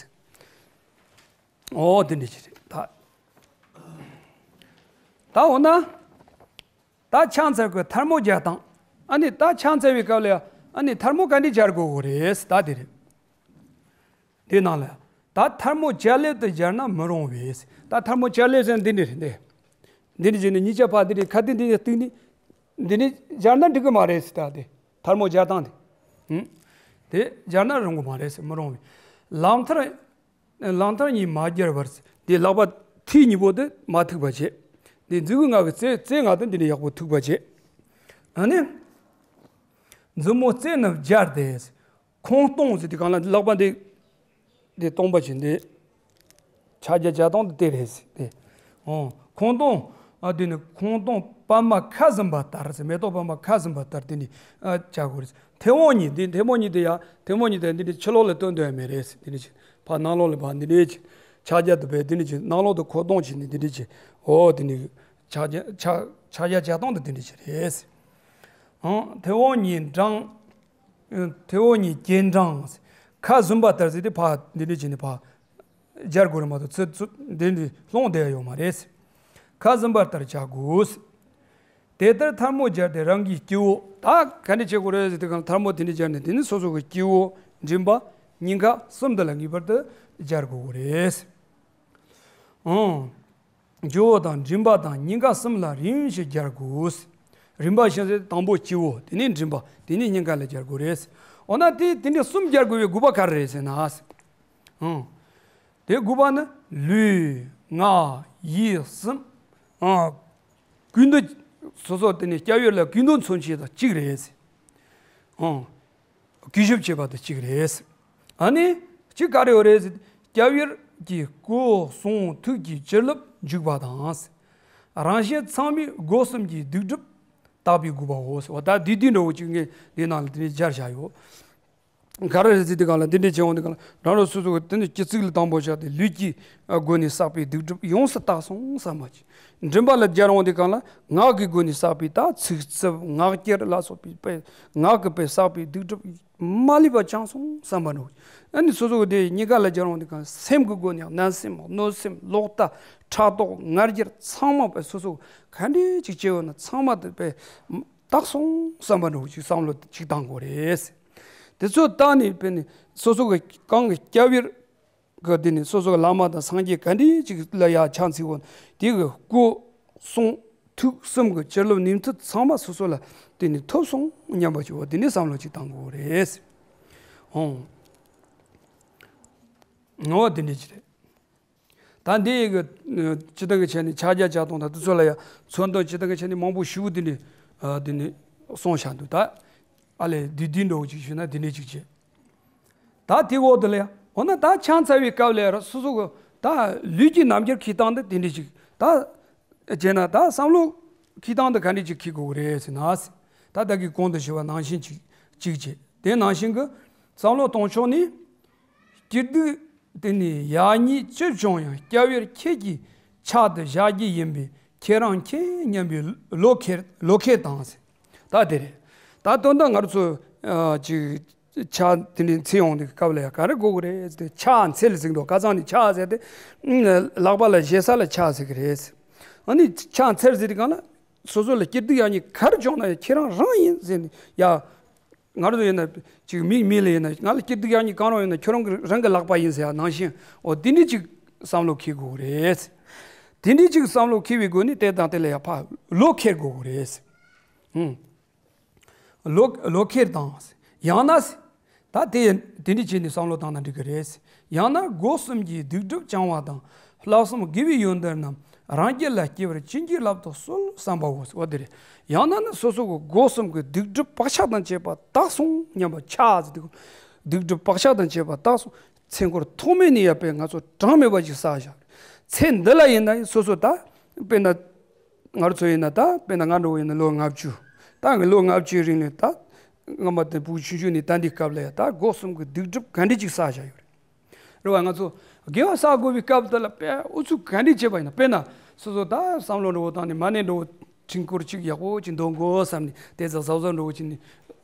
འོ་དེ་འདྲ་ཅིག་རེད་ད། ད་འོ་ན། ད་ཕྱག་འཚལ་གྱི་ཐལ་མོ་སྦྱར་སྟངས། ཨ་ནི་ད་ཕྱག་འཚལ་བའི་སྐབས་ལ་ཡ་ཨ་ནི་ཐལ་མོ་ག་འདྲ་སྦྱར་དགོས་ཀྱི་རེད་ད་དེ་རེད། དེ་ནང་ལ་ད་ཐལ་མོ་ཅ་ལག་ཏུ་སྦྱར་ན་མི་རུང་བས། ད་ཐལ་མོ་ཅ་ལག་ཟེར་འདི་འདྲ་རེད་འདི། འདི་འདྲ་བྱས་ནས་གཉིས་ཆ་ཕར་འདི་འདྲ་ཁ་ཏིག་འདི་འདྲ་གཏུགས་ནས་འདི་འདྲ་སྦྱར་ན་འགྲིག་གི་མ་རེད་ཟེར། ད་དེ་ཐལ་མོ་སྦྱར་སྟངས་དེ། ཧུམ། དེ་སྦྱར་ན་རུང་གི་མ་རེད་ཟེར། མི་རུང་བས། ལག་མཐིལ། ལག་མཐིལ་གཉིས་མ་སྦྱར་བར་དེ་ལག་པ་མཐིལ་གཉིས་པོ་དེ་མ་ཐུག་པ་བྱེད། དེ་མཛུབ་གུ་ལྔ་གི་རྩེ་རྩེ་ལྔ་དེ་འདི་འདྲ་ཡག་པོ་ཐུག་པ་བྱེད། ཨ་ནི། མཛུབ་མོ་རྩེ་རྣམས་སྦྱར་ཏེ། ཁོང་སྟོང་ཟེར་དུས་གང་ལ་ལག་པ་འདི། འདི་སྟོང་པ་བྱས་འདི། ཕྱག་རྒྱ་བྱ་སྟངས་འདི་དེ་རེད་ཟེར་ཏེ། འོ། ཁོང་སྟོང་། ཨ་དེ་ནི་ཁོང་སྟོང་པདྨ་ཁ་ཟུམ་པ་ལྟར་ཟེར། མེ་ཏོག་པདྨ་ཁ་ཟུམ་པ་ལྟར་དེ་ནི། ཨ་བྱ་དགོས་རེད། མཐེ་བོང་གཉིས་འདི་མཐེ་བོང་གཉིས་དེ་ཡང་མཐེ་བོང་གཉིས་དེ་འདི་འདྲ་ཕྱི་ལོགས་ལ་སྟོན་འདོད་ཡ་མེད་རེད་ཟེར། འདི་འདྲ་བྱས་ཕར་ནང་ལོགས་ལ་ཕར་འདི་འདྲ་བྱས་ཕྱག་རྒྱ་དུ་བས་འདི་འདྲ་བྱས་ནང་ལོགས་དུ་ཁོ་སྟོང་བྱས་ནས་འདི་འདྲ་བྱས། འོ་དེ་ནི། ཕྱག་རྒྱ་ཕྱག་ཕྱག་རྒྱ་བྱ་སྟངས་འདི་འདི་འདྲ་བྱས་རེད་ཟེར། ཨང་། མཐེ་བོང་གཉིས་འབྲང་། མཐེ་བོང་གཉིས་གྱེན་འབྲང་། ཁ་ཟུམ་པ་ལྟར་ཟེར་ཏེ་ཕར་འདི་འདྲ་བྱས་ནས་ཕར་སྦྱར་དགོས་རེད་མ་གཏོགས་ཚུར་ཚུར་འདི་འདྲ་ལྷུང་བསྡད་ཡ་ཡོད་མ་རེད། ཁ་ཟུམ་པ་ལྟར་བྱ་དགོས། དེ་ལྟར་ཐལ་མོ་སྦྱར་ཏེ་རང་གི་སྤྱི་བོ། ད་ག་འདྲ་བྱེད་དགོས་རེད་ཟེར་དུས་གང་ཐལ་མོ་དེ་འདྲ་སྦྱར་ནས་དེ་ནི་སོ་སོ་གི་སྤྱི་བོ། མགྲིན་པ། སྙིང་ག་གསུམ་འདི་ལ་ངེས་པར་དུ་སྦྱར་དགོས་རེད། ཨང་། སྤྱི་བོ་དང་མགྲིན་པ་དང་སྙིང་ག་གསུམ་ལ་རིམ་བཞིན་སྦྱར་དགོས། རིམ་པ་བཞིན་ཟེར་དང་པོ་སྤྱི་བོ། དེ་ནས་མགྲིན་པ། དེ་ནས་སྙིང་ག་ལ་སྦྱར་དགོས་རེད། འོ་ན་དེ་དེ་འདྲའི་གསུམ་སྦྱར་དགོས་པའི་དགོས་པ་ག་རེ་རེད་ཟེར་ན། ཨང་། དེ་དགོས་པ་ནི་ལུས་ངག་ཡིད་གསུམ། ཨང་། ཀུན་ཏུ། སོ་སོ་དེ་ནི་སྐྱབས་ཡུལ་ལ་ཀུན་ཏུ་མཚོན་བྱེད་དང་གཅིག་རེད་ཟེར། ཨང་། གུས་ཞབས་བྱེད་པ་དང་གཅིག་རེད་ཟེར། ཨ་ནི། གཅིག་ག་རེ་ཡོད་རེད་ཟེར། སྐྱབས་ཡུལ་གྱི་སྐུ་གསུང་ཐུགས་ཀྱི་བྱིན་རླབས་འཇུག་པ་དང་ཟེར། རང་གཞན་ཚང་མའི་སྒོ་གསུམ་གྱི་སྡིག་སྒྲིབ་དག་པའི་དགོས་པའོ་ཟེར་བ། ད་བསྡུས་བསྡུས་འདྲ་བོ་ཅིག་ངས་འདི་ནང་ལ་དེ་ནས་སྦྱར་བཞག་ཡོད། ག་རེ་རེད་ཟེར་དུས་སྒང་ལ་འདི་འདྲས་བྱེད་འོང་དུས་སྒང་ལ་རང་རང་སོ་སོ་གི་དེ་ནི་སྤྱི་གཙུག་ལ་དང་པོ་བཞག་སྟེ་ལུས་ཀྱི་སྒོ་ནས་བསགས་པའི་སྡིག་སྒྲིབ་ཡོངས་སུ་དག་སོང་བསམ་པ་ཅིག་མགྲིན་པ་ལ་སྦྱར་འོང་དུས་སྒང་ལ་ངག་གི་སྒོ་ནས་བསགས་པའི་ད་ཚིག་རྩུབ་ངག་འཁྱལ་ལ་སོགས་པའི་དཔེ་ངག་གི་དཔེ་བསགས་པའི་སྡིག་སྒྲིབ་མ་ལུས་པ་བྱང་སོང་བསམ་པ་འདྲ་བོ། ཨ་ནི་སོ་སོ་གི་དེ་གཉིས་ཀ་ལ་སྦྱར་འོང་དུས་སྒང་སེམས་ཀྱི་སྒོ་ནས་བརྣབ་སེམས་གནོད་སེམས་ལོག་ལྟ་ཕྲག་དོག་ང་རྒྱལ་ཚང་མ་དཔེ་སོ་སོ་ག་འདྲས་ཅིག་བྱས་ཡོད་ན་ཚང་མ་དེ་དཔེ་དག་སོང་བསམ་པ་འདྲ་བོ་ཅིག་བསམ་བློ་ཅིག་བཏང་དགོས་རེད། དེ་ཚོ་བཏང་ནས་དཔེ་ནི་སོ་སོ་གི་གང་གི་སྐྱབས་ཡུལ་གི་དེ་ནི་སོ་སོ་གི་བླ་མ་དང་སངས་རྒྱས་ག་འདྲས་ཅིག་ལ་ཡ་ཕྱག་འཚལ་འོང་དེ་གི་སྐུ་གསུང་ཐུགས་གསུམ་གི་བྱིན་རླབས་ནུས་མཐུ་ཚང་མ་སོ་སོ་ལ་དེ་ནི་ཐོབ་སོང་སྙམ་པ་ཅིག་འོ་དེ་ནི་བསམ་བློ་ཅིག་བཏང་དགོས་རེད། ཧོང་། ངོ་བོ་དེ་འདྲས་ཅིག་རེད། ད་འདི་ཡི་གི་སྤྱི་བཏང་གི་ཆ་ནས་ཕྱག་རྒྱ་བྱ་སྟངས་དང་དེ་ཚོ་ལ་ཡང་མཚོན་དོན་སྤྱི་བཏང་གི་ཆ་ནས་མང་པོ་ཞེ་པོ་འདི་ནས་འདི་ནས་གསུངས་བཞག་འདུག་ད་ཨ་ལས་བསྡུས་བསྡུས་འདྲ་བོ་ཅིག་ཞུས་ན་འདི་འདྲས་ཅིག་བྱེད། ད་དེ་འོག་ཏུ་ལ་ཡང་འོ་ན་ད་ཕྱག་འཚལ་བའི་སྐབས་ལ་ཡང་སོ་སོ་གི་ད་ལུས་ཀྱི་རྣམ་འགྱུར་འཁྱེར་སྟངས་འདི་དེ་འདྲས་ཅིག་ད་བྱས་ན་ད་བསམ་བློ་འཁྱེར་སྟངས་འདི་ག་འདྲས་ཅིག་འཁྱེར་དགོས་རེད་ཟེར་ན། ད་ད་གི་གོང་དུ་ཞུས་པ་ནང་བཞིན་ཅིག་ཅིག་བྱེད། དེ་ནང་བཞིན་གི་བསམ་བློ་གཏོང་ཕྱོགས་ནི། སྐྱིད་སྡུག་དེ་ནི་ཡག་ཉེས་ཅི་བྱུང་ཡང་སྐྱབས་ཡུལ་ཁྱེད་ཀྱི་ཕྱག་ཏུ་བཞག་རྒྱུ་ཡིན་པས་ཁྱེད་རང་མཁྱེན་སྙམ་པའི་བློ་ཁེལ་བློ་ཁེལ་དང་ཟེར། ད་དེ་རེད། ད་དོན་དག་ང་རང་ཚོ་ཨ་ཅིག་ཕྱག་དེ་འདྲའི་འཚལ་ཡོང་དུས་སྐབས་ལ་ཡང་ག་རེ་དགོས་ཀྱི་རེད་ཟེར་ཏེ་ཕྱག་འཚལ་ཟེར་གྱི་འདུག་ཁ་སང་ནས་ཕྱག་ཟེར་ཏེ་ལག་པ་ལ་བཞེས་ས་ལ་ཕྱག་ཟེར་གྱི་རེད་ཟེར། ཨ་ནི་ཕྱག་འཚལ་ཟེར་དུས་སྒང་ལ་སོ་སོ་ལ་སྐྱིད་སྡུག་ཡག་ཉེས་ག་རེ་བྱུང་ན་ཡང་ཁྱེད་རང་རང་ཡིན་ཟེར་ནས་ཡ། ང་རང་ཚོ་ཡིན་ན་ཅིག་མིག་མིག་ལ་ཡིན་ན་ང་ལ་སྐྱིད་སྡུག་ཡག་ཉེས་གང་རུང་ཡིན་ན་ཁྱོད་རང་གི་རང་གི་ལག་པ་ཡིན་ཟེར་ཡ་ནང་བཞིན་འོ་དེ་འདྲ་ཅིག་བསམ་བློ་འཁྱེར་དགོས་རེད། དེ་འདྲ་ཅིག་བསམ་བློ་འཁྱེར་བའི་སྒོ་ནས་དེ་དང་དེ་ལ་ཡ་ཕ་བློ་ཁེལ་དགོས་རེད། ཧུམ། བློ་བློ་ཁེལ་དང་། ཡང་ན། ད་དེ་དེ་འདྲ་བྱས་ནས་བསམ་བློ་བཏང་ན་འགྲིག་གི་རེད། ཡང་ན་སྒོ་གསུམ་གྱི་སྡིག་སྒྲིབ་བྱང་བ་དང་ལྷག་བསམ་དགེ་བའི་ཡོན་ཏན་རྣམས་རང་རྒྱུད་ལ་སྐྱེ་བར་བྱིན་གྱིས་བརླབ་ཏུ་གསོལ་བསམ་པའོ། འོ་དེ་རེད། ཡང་ན་ནི་སོ་སོ་གི་སྒོ་གསུམ་གྱི་སྡིག་སྒྲིབ་བག་ཆགས་དང་བཅས་པ་དག་སོང་སྙམ་པ་ཕྱག་ཟེར་དུས་སྡིག་སྒྲིབ་བག་ཆགས་དང་བཅས་པ་དག་སོང་། ཚེ་འཁོར་ཐོག་མེད་ནས་ཡར་དཔེ་ང་ཚོ་གྲངས་མེད་པ་ཞིག་བསགས་བཞག་ཚེ་འདི་ལ་ཡིན་ན་སོ་སོ་ད་དཔེར་ན། ང་རང་ཚོ་ཡིན་ན་ད་དཔེར་ན་ང་འདྲ་བོ་ཡིན་ན་ལོ་ལྔ་བཅུ། ད་ངས་ལོ་ལྔ་བཅུའི་རིང་ལ་ད་སྔ་མ་དེ་ཕྲུ་གུ་ཆུང་ཆུང་ནས་ད་འདི་སྐབས་ལ་ཡ་ད་སྒོ་གསུམ་གྱི་སྡིག་སྒྲིབ་ག་འདྲ་ཅིག་བསགས་བཞག་ཡོད་རེད། རེད་བ། ང་ཚོ་དགེ་བ་བསགས་དགོས་པའི་སྐབས་དེ་ལ་དཔེ་ཨུ་ཚུགས་ག་འདྲ་བྱས་པ་ཡིན་ན། དཔེར་ན་སོ་སོ་ད་བསམ་བློ་འདྲ་བོ་བཏང་ནས་མ་ཎི་འདྲ་བོ་ཕྲེང་སྐོར་གཅིག་ཡག་པོ་ཅིག་འདོན་དགོས་བསམ་ནས་དེ་ཚོ་གཟབ་གཟབ་འདྲ་བོ་བྱས་ནས་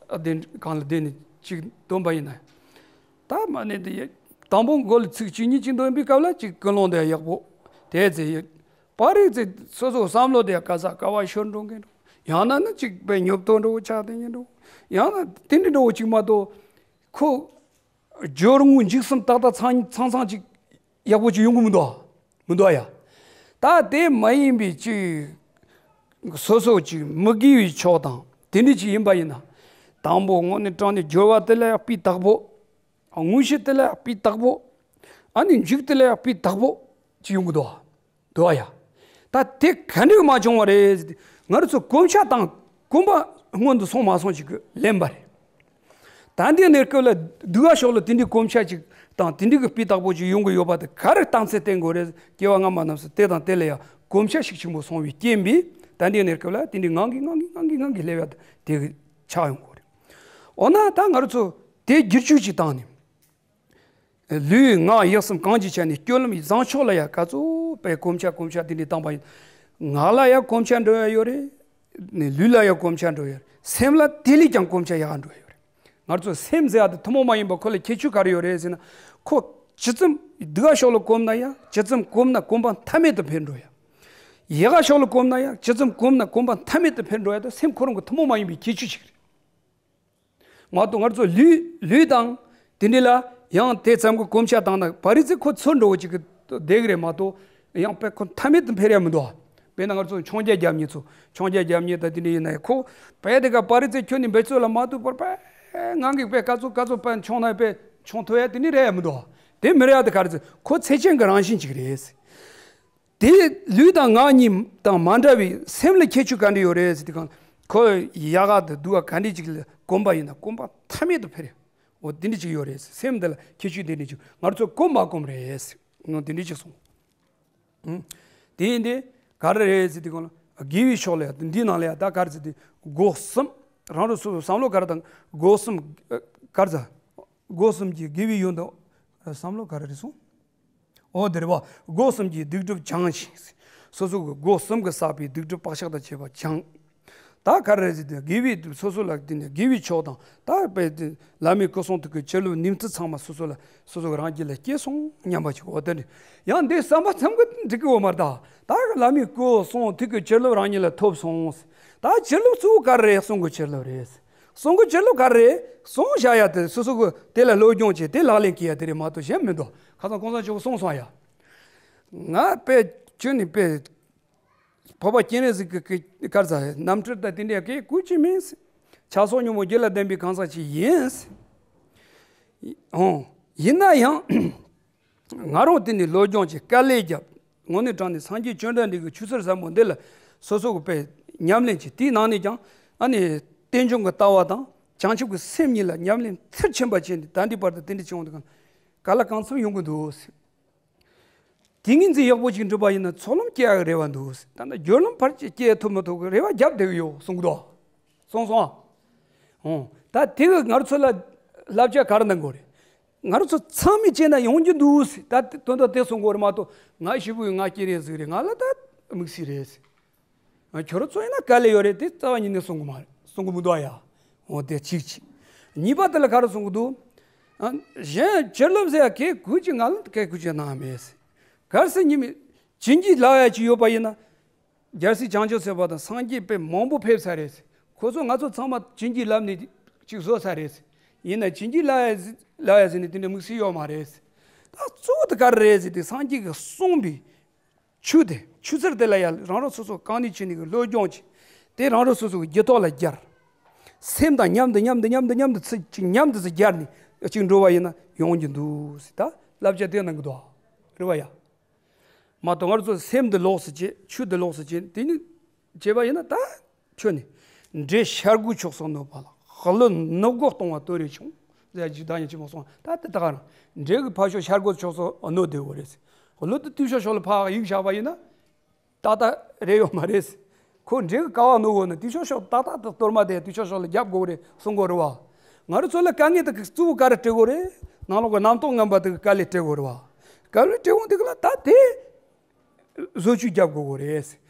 ཨ་དེ་གང་ལ་བསྡད་ནས་ཅིག་འདོན་པ་ཡིན་ན། ད་མ་ཎི་དེ་ཡ་དང་པོ་མགོ་ལ་ཚིགས་གཅིག་གཉིས་ཅིག་འདོན་པའི་སྐབས་ལ་ཅིག་ཀུན་སློང་དེ་ཡག་པོ་དེ་ཚེ་ཡ། པར་རིས་ཚེ་སོ་སོ་བསམ་བློ་དེ་ག་ས་ག་བ་ཤོར་འགྲོ་མཁན་འགྲོ། ཡང་ན་ནི་གཅིག་པའི་ཉོབ་ཏོ་འགྲོ་ཆགས་དེ་ཉིན་འགྲོ། ཡང་ན་དེ་འདྲ་འགྲོ་གཅིག་མ་གཏོགས། ཁོ་སྦྱོར་དངོས་འཇིགས་གསུམ་ཏག་ཏག་ཚང་ཚང་ཚང་གཅིག་ཡག་པོ་གཅིག་ཡོང་གི་མི་འདུག་མི་འདུག་ཡ། ད་དེ་མ་ཡིན་པའི་གཅིག་སོ་སོ་གཅིག་མི་དགེ་བའི་ཕྱོགས་དང་དེ་འདྲ་གཅིག་ཡིན་པ་ཡིན་ན། དང་པོ་དངོས་གནས་དྲང་ནས་སྦྱོར་བ་དེ་ལ་ཡག་པའི་དག་པོ། དངོས་གཞི་དེ་ལ་ཡག་པའི་དག་པོ། ཨ་ནི་མཇུག་དེ་ལ་ཡག་པའི་དག་པོ་ཅིག་ཡོང་གི་འདུག་ཨ། འདུག་ཨ་ཡ། ད་དེ་ག་འདྲ་མ་བྱུང་བ་རེད། ང་རང་ཚོ་གོམས་ཤ་དང་གོམས་པ་སྔོན་དུ་སོང་མ་སོང་ཞིག་གི་ལེན་པ་རེད། ད་འདི་ནས་སྐབས་ལ་སྡུག་ག་ཕྱོགས་ལ་དེ་འདྲའི་གོམས་ཤ་ཅིག་དང་དེ་འདྲའི་གི་སྤུས་དག་པོ་ཅིག་ཡོང་གི་ཡོད་པ་དེ་ག་རེ་གཏམ་ཚད་བསྟན་དགོས་རེད། སྐྱེ་བ་སྔ་མ་རྣམས་སུ་དེ་དང་དེ་ལ་ཡང་གོམས་ཤ་ཞིག་ཆེན་པོ་སོང་བའི་རྐྱེན་པས་ད་འདི་ནས་སྐབས་ལ་དེ་འདྲའི་ངང་གིས་ངང་གིས་ངང་གིས་ངང་གིས་སླེབས་ཡ་དེ་གི་ཆགས་ཡོང་དགོས་རེད། འོ་ན་ད་ང་རང་ཚོ་དེ་བསྒྱུར་བཅོས་ཅིག་བཏང་ནས། ལུས་ངག་ཡིད་གསུམ་གང་གི་ཆ་ནས་སྤྱོད་ལམ་བཟང་ཕྱོགས་ལ་ཡང་ག་ཚོད་པའི་གོམས་ཤ་གོམས་ཤ་དེ་འདྲའི་བཏང་པ་ཡིན། ངག་ལ་ཡང་གོམས་ཤ་འགྲོ་ཡ་ཡོད་རེད། ནས་ལུས་ལ་ཡང་གོམས་ཤ་འགྲོ་ཡ་རེད། སེམས་ལ་དེ་ལས་ཀྱང་གོམས་ཤ་ཡག་འགྲོ་ཡ་ཡོད་རེད། ང་ཚོ་སེམས་ཟེར་ཡ་དེ་ཐུན་མོང་མ་ཡིན་པ་ཁོ་ལ་ཁྱད་ཆོས་ག་རེ་ཡོད་རེད་ཟེར་ན། ཁོ་ཇི་ཙམ་སྡུག་ག་ཕྱོགས་ལ་གོམས་ན་ཡང་ཇི་ཙམ་གོམས་ན་གོམས་པ་མཐའ་མེད་དུ་འཕེལ་འགྲོ་ཡ། ཡག་ག་ཕྱོགས་ལ་གོམས་ན་ཡང་ཇི་ཙམ་གོམས་ན་གོམས་པ་མཐའ་མེད་དུ་འཕེལ་འགྲོ་ཡ་དེ་སེམས་ཁོ་རང་གི་ཐུན་མོང་མ་ཡིན་པའི་ཁྱད་ཆོས་ཤིག་རེད། མ་གཏོགས་ང་ཚོ་ལུས་ལུས་དང་དེ་འདྲ་ལ་ཡང་དེ་ཙམ་གྱི་གོམས་ཤ་བཏང་ན་བ་རི་ཙི་ཁོ་ཚོར་འགྲོ་བ་ཅིག་གི་བསྡད་གི་རེད་མ་གཏོགས་ཡང་དཔེ་ཁོ་མཐའ་མེད་དུ་འཕེལ་ཡ་མི་འདུག་དཔེར་ན་ང་ཚོ་མཆོང་རྒྱ་རྒྱབ་མཁན་ཚོ་མཆོང་རྒྱ་རྒྱབ་མཁན་དང་དེ་འདྲ་ཡིན་ན་ཡང་ཁོ་དཔེ་དེ་ག་བ་རི་ཙི་ཁྱོན་ནས་འབད་རྩོལ་ལ་མ་ཐུག་པར་དཔེ་ ཨེ་ང་གིས་དཔེ་སྐར་ཚོགས་སྐར་ཚོགས་དཔེ་མཆོང་ན་དཔེ་མཆོང་ཐུབ་ཡ་དེ་ནི་རེད་ཡ་མི་འདུག་དེ་མི་རེད་ཡ་དེ་ག་རེ་ཟེར། ཁོ་ཚེ་ཅན་གྱི་རང་བཞིན་ཅིག་རེད། དེ་ལུས་དང་ངག་གཉིས་དང་མ་འདྲ་བའི་སེམས་ལ་ཁྱད་ཆོས་ག་འདྲ་ཡོད་རེད་ཟེར་དུས་གང་། ཁོ་ཡག་ག་དང་སྡུག་ག་ག་འདྲ་ཅིག་ལ་གོམས་པ་ཡིན་ན་གོམས་པ་མཐའ་མེད་དུ་འཕེལ། འོ་དེ་འདྲ་ཅིག་ཡོད་རེད། སེམས་འདི་ལ་ཁྱད་ཆོས་དེ་འདྲ་ཅིག་ང་ཚོ་གོམས་མ་གོམས་རེད། ནོ་དེ་འདྲ་ཅིག་སོང་། ཨང་། དེ་ཡིན་དེ་ག་རེ་རེད་ཟེར་དུས་གང་ལ། དགེ་བའི་ཕྱོགས་ལ་ཡ་འདི་ནང་ལ་ཡ་ད་ག་རེ་ཟེར་དུས་སྒོ་གསུམ། རང་རང་སོ་སོ་བསམ་བློ་ག་རེ་དང་སྒོ་གསུམ་ག་རེ་ཟེར། སྒོ་གསུམ་གྱི་དགེ་བའི་ཡོན་ཏན་བསམ་བློ་ག་རེ་རེད་སོང་། འོ་དེ་རེད་བ། སྒོ་གསུམ་གྱི་སྡིག་སྒྲིབ་བྱང་ཞིང་། སོ་སོ་གི་སྒོ་གསུམ་གྱིས་བསགས་པའི་སྡིག་སྒྲིབ་བག་ཆགས་དང་བཅས་པ་བྱང་། ད་ག་རེ་ཟེར་དུས་དགེ་བའི་སོ་སོ་ལ་དེ་ནས་དགེ་བའི་ཕྱོགས་དང་ད་དཔེ་དེ་བླ་མའི་སྐུ་གསུང་ཐུགས་ཀྱི་བྱིན་རླབས་ནུས་མཐུ་ཚང་མ་སོ་སོ་ལ་སོ་སོ་གི་རང་རྒྱུད་ལ་སྐྱེས་སོང་སྙམ་པ་ཅིག་འོ་དེ་འདྲ། ཡང་འདི་བསམ་པ་ཚང་གི་འགྲིག་གི་འོ་མ་རེད་ད། ད་བླ་མའི་སྐུ་གསུང་ཐུགས་ཀྱི་བྱིན་རླབས་རང་ཉིད་ལ་ཐོབ་སོང་། ད་བྱིན་རླབས་གཙོ་བོ་ག་རེ་རེད། གསུང་གི་བྱིན་རླབས་རེད། གསུང་གི་བྱིན་རླབས་ག་རེ་རེད། གསུང་བྱ་ཡ་དེ་སོ་སོ་གི་དེ་ལ་སློབ་སྦྱོང་བྱེད་དེ་ལག་ལེན་བཀལ་ཡ་དེ་རེད་མ་གཏོགས་གཞན་མི་འདུག་ཁ་སང་གོང་ས་མཆོག་གསུངས་སོང་ཡ། ང་དཔེ་ཁྱོད་ནི་དཔེ་འཕགས་པ་སྤྱན་རས་གཟིགས་ཀྱི་སྐུ་གར་ཟ་རྣམ་འཕྲུལ་དང་དེ་འདྲའི་སྐད་གུས་ཀྱི་མིན། ཕྱག་སོགས་ཉོན་མོངས་རྒྱུད་ལ་ལྡན་པའི་གང་ཟག་ཅིག་ཡིན། ཨོ། ཡིན་ན་ཡང་ང་རང་དེ་ནི་སློབ་སྦྱོང་བྱེད་དཀའ་ལས་བརྒྱབ། དངོས་གནས་དྲང་གནས་སངས་རྒྱས་བཅོམ་ལྡན་འདས་ཀྱི་ཆོས་ཚུལ་ཟབ་མོ་འདི་ལ་སོ་སོ་གི་དཔེ་ཉམས་ལེན་བྱེད་དེའི་ནང་ནས་ཀྱང་ཨ་ནི་རྟེན་འབྱུང་གི་ལྟ་བ་དང་བྱང་ཆུབ་ཀྱི་སེམས་གཉིས་ལ་ཉམས་ལེན་མཐར་ཕྱིན་པ་བྱས་ནས་ད་ལྟའི་བར་དུ་དེ་འདྲ་བྱུང་དུས་གང་ག་ལ་གང་འཚམ་ཡོང་གི་འདུག་དེ་ངན་ཚེ་ཡག་པོ་ཞིག་འགྲུབ་པ་ཡིན་ན་ཚོགས་ལམ་སྐྱེ་ཡག་རེ་བ་འདུག་ད་ལྟ་སྦྱོར་ལམ་ཕར་སྐྱེ་ཐུབ་མི་ཐུབ་ཀྱི་རེ་བ་བརྒྱབ་བསྡད་ཀྱི་ཡོད་གསུང་གི་འདུག་གསུངས་སོང་ཨ། ད་དེ་གི་ང་ཚོ་ལ་བསླབ་བྱ་ག་རེ་གནང་དགོས་རེད། ང་ཚོ་ཚང་མས་བྱས་ན་ཡོང་རྒྱུ་འདུག་ད་དེ་དོན་དག་དེ་གསུང་དགོས་རེད་མ་གཏོགས་ང་ཞེ་པོ་ཡིན་ང་སྐྱེ་རེད་ཟིག་རེད་ང་ལ་ད་དམིགས་བསལ་རེད། ང་ཁྱོད་རང་ཚོ་ཡིན་ན་དཀའ་ལས་ཡོད་རེད་དེ་རྩ་བ་ཉིད་ནས་གསུང་གི་མ་རེད་གསུང་གི་མི་འདུག་ཨ་ཡ། འོ་དེ་གཅིག་གཅིག་གཉིས་པ་དེ་ལ་ག་རེ་གསུང་གི་འདུག་ཨ། གཞན་བྱིན་རླབས་ཟེར་ཡ་གེ་གུས་ཀྱི་ང་ལ་གེ་གུས་ཀྱི་གནང་མེད། གལ་སྲིད་ཉི་མ་བྱིན་གྱིས་བརླབས་ཡ་ཅིག་ཡོད་པ་ཡིན་ན། རྒྱལ་སྲས་བྱང་ཆུབ་སེམས་དཔའ་དང་སངས་རྒྱས་དཔེ་མང་པོ་ཕེབས་ས་རེད། ཁོ་ཚོ་ང་ཚོ་ཚང་མ་བྱིན་གྱིས་བརླབས་ནས་ཅིག་བཟོ་ས་རེད། ཡིན་ན་བྱིན་གྱིས་བརླབས་ཡ་བརླབས་ཡ་ཟེར་ནས་དེ་འདྲ་དམིགས་བསལ་ཡོད་མ་རེད། ད་གཙོ་བོ་དེ་ག་རེ་རེད་ཟེར་དུས་སངས་རྒྱས་ཀྱིས་གསུངས་པའི་ཆོས་དེ་ཆོས་ཚུལ་དེ་ལ་ཡ་རང་རང་སོ་སོ་གང་ནས་བྱས་ནས་ཀྱི་སློབ་སྦྱོང་བྱས། དེ་རང་རང་སོ་སོ་གི་རྒྱུད་ཐོག་ལ་སྦྱར། སེམས་དང་མཉམ་དུ་མཉམ་དུ་མཉམ་དུ་མཉམ་དུ་ཚུར་ཅིག་མཉམ་དུ་ཚུར་སྦྱར་ནས་ཅིག་འགྲོ་བ་ཡིན་ན་ཡོང་རྒྱུ་འདུག་ཟེར་ད་བསླབ་བྱ་དེ་གནང་གི་འདུག་རེད་བ་ཡ། མ་གཏོགས་ང་ཚོ་སེམས་འདི་ལོགས་སུ་བྱེད་ཆོས་འདི་ལོགས་སུ་བྱེད་དེ་ནི་བྱེད་པ་ཡིན་ན་ད་ཁྱོད་ནི་འདྲེ་ཤར་སྒོའི་ཕྱོགས་སུ་གནོད་པ་ལ་ཀླུ་ནུབ་སྒོ་གཏོང་བ་དོ་རེ་ཆུང་ཟེར་ཅིག་ད་ཡིན་ཅི་མ་སོང་ད་དེ་ད་ག་རང་འདྲེ་གི་ཕ་ཕྱོགས་ཤར་སྒོའི་ཕྱོགས་སུ་གནོད་བསྡད་དགོས་རེད། ཀླུ་དེ་དུས་ཤོག་ཕྱོགས་ལ་ཕར་གཡུག་བཞག་པ་ཡིན་ན། ཏག་ཏག་རེད་ཡོད་མ་རེད། ཁོ་འདྲེ་གི་ཀ་བ་ནོར་དགོས་ན་དུས་ཤོག་ཤོག་ཏག་ཏག་ཏག་གཏོར་མ་དེ་དུས་ཤོག་ཤོག་ལ་རྒྱབ་དགོས་རེད་གསུང་གོ་རེད་བ། ང་རང་ཚོ་ལ་དཀའ་ངལ་དེ་གི་གཙོ་བོ་ག་རེ་སྤྲད་དགོས་རེད། ནང་ལོགས་ཀྱི་རྣམ་རྟོག་ངན་པ་དེ་གི་དཀའ་ལས་སྤྲད་དགོས་རེད་བ། དཀའ་ལས་སྤྲད་འོང་དེ་གི་ལ་ད་དེ་བཟོ་བཅོས་རྒྱབ་དགོས་གོ་རེད།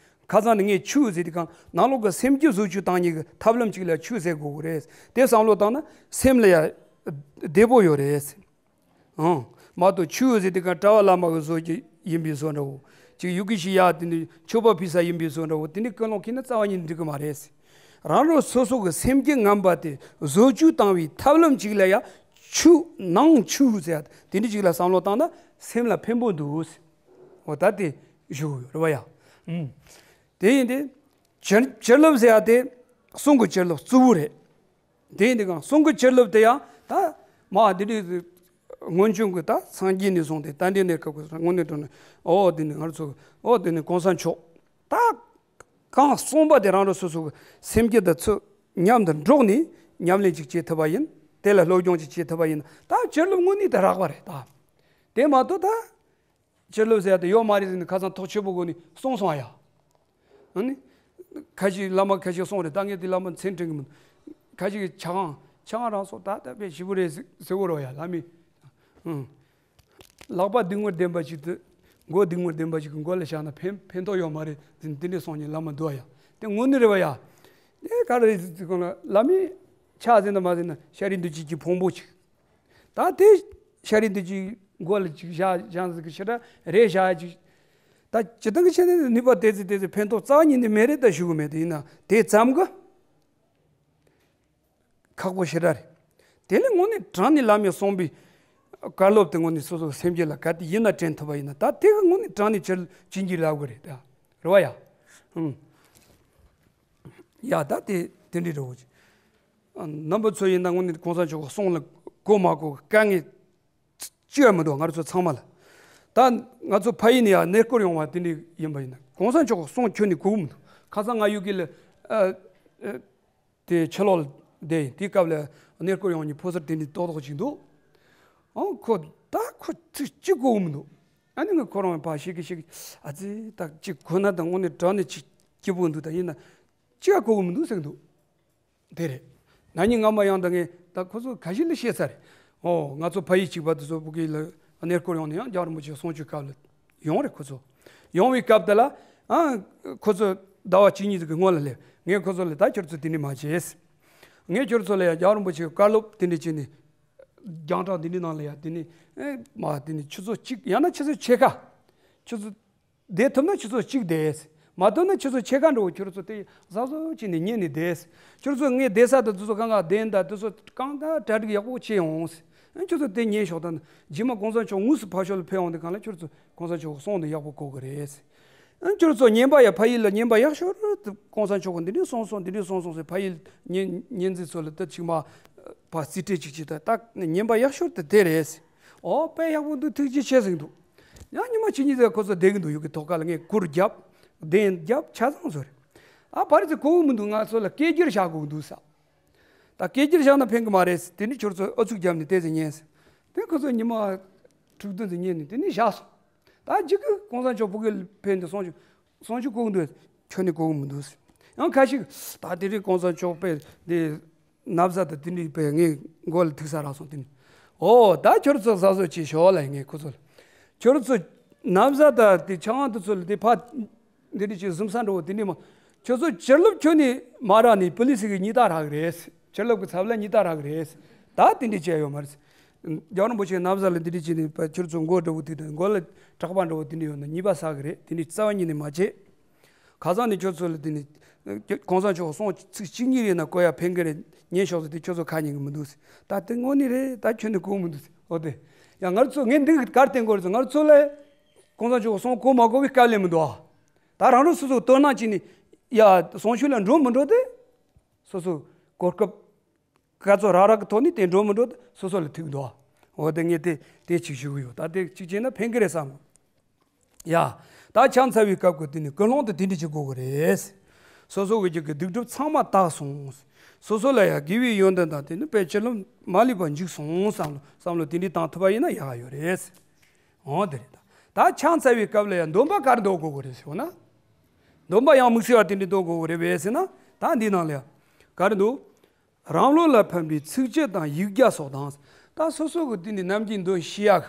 ཁ་སང་ནས་ངས་ཆོས་ཟེར་དུས་གང་ནང་ལོགས་ཀྱི་སེམས་རྒྱུད་བཟོ་བཅོས་བཏང་ཉེན་གི་ཐབས་ལམ་ཅིག་ལ་ཆོས་ཟེར་དགོས་གོ་རེད། དེ་བསམ་བློ་བཏང་ན་སེམས་ལ་ཡ་བདེ་པོ་ཡོད་རེད། ཨང་། མ་གཏོགས་ཆོས་ཟེར་དུས་གང་གྲྭ་པ་བླ་མ་གི་བཟོ་རྒྱུ་ཡིན་པའི་བཟོ་འདྲ་བོ། ཅིག་ཡུ་གུ་ཞིག་ཡག་དེ་འདྲའི་མཆོད་པ་ཕུལ་ས་ཡིན་པའི་བཟོ་འདྲ་བོ་དེ་འདྲའི་ཀུན་སློང་ཁྱེར་ན་རྩ་བ་ཉིད་འགྲིག་གི་མ་རེད། རང་རང་སོ་སོ་གི་སེམས་རྒྱུད་ངན་པ་དེ་བཟོ་བཅོས་བཏང་བའི་ཐབས་ལམ་ཅིག་ལ་ཡ་ཆོས་ནང་ཆོས་ཟེར་དེ་འདྲ་ཅིག་ལ་བསམ་བློ་བཏང་ན་སེམས་ལ་ཕན་པོ་འདུག་འོ་ད་དེ་ཞུ་གི་ཡོད་རེད་བ་ཡ། ཨུམ། དེ་ཡིན་ཏེ། བྱིན་བྱིན་རླབས་ཟེར་ཡ་དེ་གསུང་གི་བྱིན་རླབས་གཙོ་བོ་རེད། དེ་ཡིན་དུས་གང་གསུང་གི་བྱིན་རླབས་དེ་ཡང་ད་མ་འདི་འདྲའི་སྔོན་བྱུང་གི་ད་སངས་རྒྱས་ནས་བཟུང་སྟེ་ད་འདི་ནས་སྐབས་ཀྱི་དངོས་གནས་དྲང་གནས་ཨོ་འདི་ནས་ང་ཚོ་ཨོ་འདི་ནས་གོང་ས་མཆོག་ད་གང་གསུངས་པ་དེ་རང་རང་སོ་སོ་གི་སེམས་རྒྱུད་དང་ཚུར་མཉམ་དུ་འགྲོགས་ནས་ཉམས་ལེན་ཅིག་བྱེད་ཐུབ་པ་ཡིན། དེ་ལ་སློབ་སྦྱོང་ཅིག་བྱེད་ཐུབ་པ་ཡིན་ན་ད་བྱིན་རླབས་དངོས་གནས་དེ་རག་པ་རེད་ད། དེ་མ་གཏོགས་ད། བྱིན་རླབས་ཟེར་ཡ་དེ་ཡོད་མ་རེད་ཟེར་ནས་ཁ་སང་ཐག་ཆོད་པོ་སྒོ་ནས་གསུངས་སོང་ཨ་ཡ། ཨ་ནི། ཁ་ཤས་བླ་མ་ཁ་ཤས་གསུངས་རེད་ད་ངས་དེ་བླ་མ་མཚན་དྲན་གི་མི་འདུག་ཁ་ཤས་ཀྱིས་ཕྱག་ཨང་ཕྱག་ཨང་རང་སོགས་ད་ལྟ་དཔེ་ཞིབ་པོ་རེད་ཟེར་གོ་རོགས་ཡ་བླ་མས། ཨང་། ལག་པ་སྡིག་དམོད་ལྡན་པ་ཞིག་ཏུ། མགོ་སྡིག་དམོད་ལྡན་པ་ཞིག་གི་མགོ་ལ་བཞག་ན་ཕན་ཕན་ཐོགས་ཡོད་མ་རེད་ཟེར་ནས་དེ་འདྲས་གསུངས་ནས་བླ་མ་འདུག་ཨ་ཡ། དེ་དངོས་གནས་རེད་བ་ཡ། དེ་ག་རེ་རེད་ཟེར་གོ་ན་བླ་མས་ཕྱག་ཟེར་ན་མ་ཟེར་ན་ཤཱ་རིའི་འདུས་བྱས་ཀྱི་ཕུང་པོ་ཞིག་ད་དེ་ཤཱ་རིའི་འདུས་བྱས་མགོ་ལ་ཅིག་བཞག་བཞག་ཟིག་གི་ཕྱིར་ར་རེ་བཞག་ཅིག་ད་སྤྱིར་བཏང་གི་ཆ་ནས་ནུས་པ་དེ་ཚོ་དེ་ཚོ་ཕན་ཐོགས་རྩ་བ་ཉིད་ནས་མེད་རེད་ད་ཞུ་གི་མེད་དེ་ཡིན་ན་དེ་ཙམ་གི་ཁག་པོ་ཞེ་དྲག་རེད། དེ་ལས་དངོས་གནས་དྲང་ནས་བླ་མས་གསུངས་པའི་བཀའ་སློབ་དེ་དངོས་གནས་སོ་སོ་སེམས་རྒྱུད་ལ་ག་དེ་ཡིན་ན་དྲན་ཐུབ་པ་ཡིན་ན་ད་དེ་གི་དངོས་གནས་དྲང་ནས་ཕྱིར་བྱིན་གྱིས་བརླབ་གི་རེད་ད་རེད་བ་ཡ། ཧུམ། ཡ་ད་དེ་དེ་འདྲའི་རེད་བ། རྣམ་པ་ཚོ་ཡིན་ན་དངོས་གནས་གོང་ས་མཆོག་གི་གསུང་ལ་གོ་མ་གོ་དཀའ་ངལ་ཅི་ཡང་མི་འདུག་ང་ཚོ་ཚང་མ་ལ། ད་ང་ཚོ་ཕ་ཡུལ་ནས་ཡང་གནས་སྐོར་ཡོང་བ་དེ་འདྲ་ཡིན་པ་ཡིན་ན་གོང་ས་མཆོག་གི་གསུང་ཁྱོན་ནས་གོ་གི་མི་འདུག་ཁ་སང་ང་ཡུལ་གི་ལ་ཨ་ཨ་དེ་ཕྱི་ལོགས་ལ་བསྡད་ཡིན། དེའི་སྐབས་ལ་གནས་སྐོར་ཡོང་མཁན་ཕོ་གསར་དེ་འདྲ་ཏོག་ཏོག་ཅིག་འདུག་ཨང་ཁོ་ད་ཁོ་ཚིག་གཅིག་གོ་གི་མི་འདུག་ཨ་ནི་ང་ཁོ་རང་ཕར་ཤེས་ཀི་ཤེས་ཀི་ཨ་ཙི་ད་གཅིག་གོ་ན་ད་དངོས་གནས་དྲང་གནས་ཅིག་སྐྱིད་པོ་འདུག་ད་ཡིན་ན་གཅིག་ག་གོ་གི་མི་འདུག་ཟེར་གི་འདུག་དེ་རེད། ན་ནིང་སྔ་མ་ཡང་ད་ངས་ད་ཁོ་ཚོ་ཁ་ཤས་ལ་བཤད་ཚར་རེད། ཨོ་ང་ཚོ་ཕ་ཡུལ་གཅིག་པ་དེ་ཚོ་ཕ་གི་ལ་གནས་སྐོར་ཡོང་ནས་ཡང་རྒྱལ་བ་རིན་པོ་ཆེ་གསུང་ཆོས་སྐབས་ལ་ཡོང་རེད་ཁོ་ཚོ། ཡོང་བའི་སྐབས་དེ་ལ་ཨ་ཁོ་ཚོ་ཟླ་བ་གཅིག་གཉིས་ཟིག་གི་སྔོན་ལ་སླེབས། ངས་ཁོ་ཚོ་ལ་ད་ཁྱོད་ཚོ་དེ་འདྲ་མ་བྱེད། ངས་ཁྱོད་ཚོ་ལ་ཡང་རྒྱལ་བ་རིན་པོ་ཆེ་གི་བཀའ་སློབ་དེ་འདྲ་བྱས་ནས་རྒྱང་གྲགས་འདི་འདྲའི་ནང་ལ་ཡང་དེ་ནས་ཨེ་མ་དེ་ནས་ཆུ་ཚོད་གཅིག་ཡང་ན་ཆུ་ཚོད་ཕྱེད་ཀ་ཆུ་ཚོད་བསྡད་ཐུབ་ན་ཆུ་ཚོད་གཅིག་བསྡད། མ་ཐུབ་ན་ཆུ་ཚོད་ཕྱེད་ཀ་འགྲོ་ཁྱོད་ཚོ་དེ་གཟབ་གཟབ་བྱས་ནས་ཉན་ནས་བསྡད། ཁྱོད་ཚོ་ངའི་བསྡད་ས་དང་དེ་ཚོ་གང་ག་བདེན་དང་དེ་ཚོ་གང་ག་གྲ་སྒྲིག་ཡག་པོ་བྱས་ཡོང་། ཁྱོད་ཚོ་དེ་ཉན་ཤོག་དང་རྗེས་མ་གོང་ས་མཆོག་དངོས་སུ་ཕར་ཕྱོགས་ལ་ཕེབས་ཡོང་དུས་གང་ལ་ཁྱོད་ཚོ་གོང་ས་མཆོག་གསུང་དེ་ཡག་པོ་གོ་གི་རེད། ཁྱོད་ཚོ་ཉན་པ་ཡ་ཕ་ཡུལ་ལ་ཉན་པ་ཡག་ཤོས་དེ་གོང་ས་མཆོག་གིས་འདི་འདྲ་གསུངས་སོང་འདི་འདྲ་གསུངས་སོང་ཟེར་ཕ་ཡུལ་ཉན་ཉན་ཚིག་ཚོ་ལ་ད་ཅིག་མ་ཕར་རྩིས་སྤྲོད་ཅིག་བྱེད་ད་ད་ཉན་པ་ཡག་ཤོས་དེ་དེ་རེད། ཨོ་དཔེ་ཡག་པོ་འདུག་ཐུགས་རྗེ་ཆེ་ཟེར་གི་འདུག་ཡང་ཉི་མ་གཅིག་གཉིས་ཙམ་ཁོ་ཚོ་བསྡད་གི་འདུག་ཡུལ་གི་ཐོག་ཁ་ལ་ངས་གུར་བརྒྱབ་གདན་བརྒྱབ་ཆ་ཚང་བཟོས་རེད། ཨ་ཕ་རི་ཚོ་གོ་གི་མི་འདུག་ང་ཚོ་ལ་སྐད་སྒྱུར་བྱ་དགོས་འདུག་ས། ད་སྐད་སྒྱུར་བྱ་ན་ཕན་གི་མ་རེད་ཟེར་དེ་ནི་ཁྱོད་ཚོ་ཨུ་ཚུགས་བརྒྱབ་ནས་བལྟས་ཟིན་ཉན་ཟེར། དེ་ཁོ་ཚོ་ཉི་མ་དྲུག་བདུན་ཙམ་ཉན་ནས་དེ་ནི་བཞག་སོང་། ད་ཅིག་གི་གོང་ས་མཆོག་ཕ་གི་ལ་ཕེབས་ནས་གསུང་ཆོས་གསུང་ཆོས་གོ་གི་འདུག་ཁྱོད་ནི་གོ་གི་མི་འདུག་ཟེར། ཡང་ཁ་ཤས་ད་དེ་རིང་གོང་ས་མཆོག་ཕེབས་དེ་ན་བཟའ་དང་དེ་འདྲའི་དཔེ་ངའི་མགོ་ལ་ཐུག་ས་རག་སོང་དེ་ནི། ཨོ་ད་ཁྱོད་ཚོ་གཟབ་གཟབ་བྱེད་ཤོག་ལ་ངས་ཁོ་ཚོ་ལ། ཁྱོད་ཚོ་ན་བཟའ་དང་དེ་ཆང་དེ་ཚོ་ལ་དེ་ཕ་འདི་འདྲ་ཅིག་གཟིམ་ས་འགྲོ་བ་དེ་འདྲ་མ། ཁྱོད་ཚོ་བྱིན་རླབས་ཁྱོན་ནས་མ་རག་ནས་པུ་ལི་སི་གི་སྙིང་སྟག་རག་གི་རེད། བྱིན་རླབས་ཀྱི་ཚབ་ལ་སྙིང་སྟག་རག་གི་རེད། ད་དེ་འདྲ་བྱས་ཡོད་མ་རེད། རྒྱལ་བ་རིན་པོ་ཆེ་ན་བཟའ་ལ་འདི་འདྲ་བྱས་ནས་ཁྱོད་ཚོ་མགོ་འགྲོ་བ་དེ་དང་མགོ་ལ་གྲགས་པ་འགྲོ་བ་དེ་འདྲ་ཡོད་ན་ཉེས་པ་བསགས་གི་རེད། དེ་འདྲ་རྩ་བ་ཉིད་ནས་མ་བྱེད། ཁ་སང་ནས་ཁྱོད་ཚོ་ལ་དེ་ནས་གོང་ས་མཆོག་གསུང་ཚིག་གཅིག་གཉིས་རེ་ན་གོ་ཡ་ཕན་གི་རེད། ཉན་ཤོག་ཟེར་དེ་ཁྱོད་ཚོ་ཁ་ཉན་གི་མི་འདུག་ཟེར། ད་དེ་དངོས་གནས་རེད། ད་ཁྱོད་ནི་གོ་མི་འདུག་ཟེར། འོ་དེ་ཡང་ང་ཚོ་ངས་འདི་གི་གར་བསྟན་དགོས་རེད་ཟེར། ང་ཚོ་ལ་གོང་ས་མཆོག་གསུང་གོ་མ་གོ་བའི་དཀའ་ལས་མི་འདུག་ཨ། ད་རང་རང་སོ་སོ་དོ་སྣང་བྱས་ནས་ཡ་གསུང་ཆོས་ལ་འགྲོ་མི་འགྲོ་དེ་སོ་སོ་གོ་སྐབས་ག་ཚོད་རག་རག་གི་ཐོག་ནས་དེ་འགྲོ་མི་འགྲོ་དེ་སོ་སོ་ལ་ཐུག་འདུག་ཨ། འོ་དེ་ངས་དེ་དེ་གཅིག་ཞུ་གི་ཡོད། ད་དེ་གཅིག་བྱས་ན་ཕན་གི་རེད་བསམ་གི། ཡ། ད་ཆང་ཚ་བའི་སྐབས་ཀྱི་དེ་ནི་ཀུན་སློང་དེ་དེ་འདྲ་ཅིག་དགོས་གི་རེད། སོ་སོ་གི་རྒྱུད་ཀྱི་སྡིག་སྒྲིབ་ཚང་མ་དག་སོང་། སོ་སོ་ལ་ཡང་དགེ་བའི་ཡོན་ཏན་དང་དེ་ནི་དཔེ་ཕྱིར་ལམ་མ་ལུས་པ་འཇུག་སོང་བསམ་བློ་བསམ་བློ་དེ་འདྲ་བཏང་ཐུབ་པ་ཡིན་ན་ཡག་ཡོད་རེད། འོ་དེ་རེད་ད། ད་ཆང་ཚ་བའི་སྐབས་ལ་ཡང་འདོན་པ་ག་རེ་འདོན་དགོས་གི་རེད་ཟེར་ན། འདོན་པ་ཡང་དམིགས་བསལ་བ་དེ་འདྲ་འདོན་དགོས་གི་རེད་པས་ཟེར་ན། ད་འདི་ནང་ལ་ཡང་ག་རེ་འདུག་རང་བློ་ལ་ཕན་པའི་ཚིགས་བཅད་དང་ཡིག་བརྒྱ་སོགས་དང་། ད་སོ་སོ་གི་དེ་ནི་ནམ་རྒྱུན་འདོན་ཤེས་ཡག་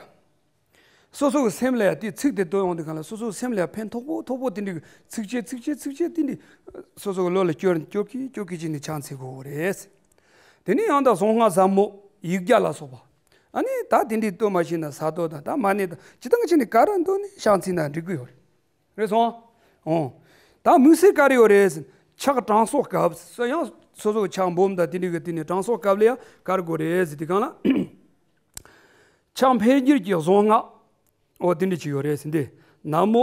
སོ་སོ་གི་སེམས་ལ་ཡང་དེ་ཚིག་དེ་འདོན་ཡོང་དུས་གང་ལ་སོ་སོ་གི་སེམས་ལ་ཡང་ཕན་ཐོགས་པོ་ཐོགས་པོ་དེ་འདྲའི་ཚིགས་བཅད་ཚིགས་བཅད་ཚིགས་བཅད་དེ་འདྲའི་སོ་སོ་གི་བློ་ལ་སྐྱོར་སྐྱོར་གི་སྐྱོར་གི་བྱས་ནས་ཆང་འཚིག་དགོས་རེད། དེ་ནས་ཡང་དག་གཟུངས་སྔགས་ཟབ་མོ་ཡིག་བརྒྱ་ལ་སོགས་པ། ཨ་ནི་ད་དེ་འདྲའི་འདོན་མ་ཤེས་ན་ཟ་ཏོག་དང་ད་མ་ཎི་དང་ཇི་ལྟར་བྱས་ནས་ག་རེ་འདོན་ནས་ཆང་འཚིག་ན་འགྲིག་གི་ཡོད་རེད། རེད་སོང་། འོང་། ད་དམིགས་བསལ་ག་རེ་ཡོད་རེད་ཟེར་ན། ཕྱག་དྲང་སྲོང་སྐབས་སུ་ཡང་སོ་སོ་གི་ཕྱག་འབུམ་དང་དེ་འདྲའི་གི་དེ་ནས་དྲང་སྲོང་སྐབས་ལ་ཡང་ག་རེ་དགོས་རེད་ཟེར་དུས་གང་ལ། ཕྱག་འཕེལ་འགྱུར་གྱི་གཟུངས་སྔགས། འོ་དེ་འདྲ་ཅིག་ཡོད་རེད་ཟེར་འདི། ན་མོ།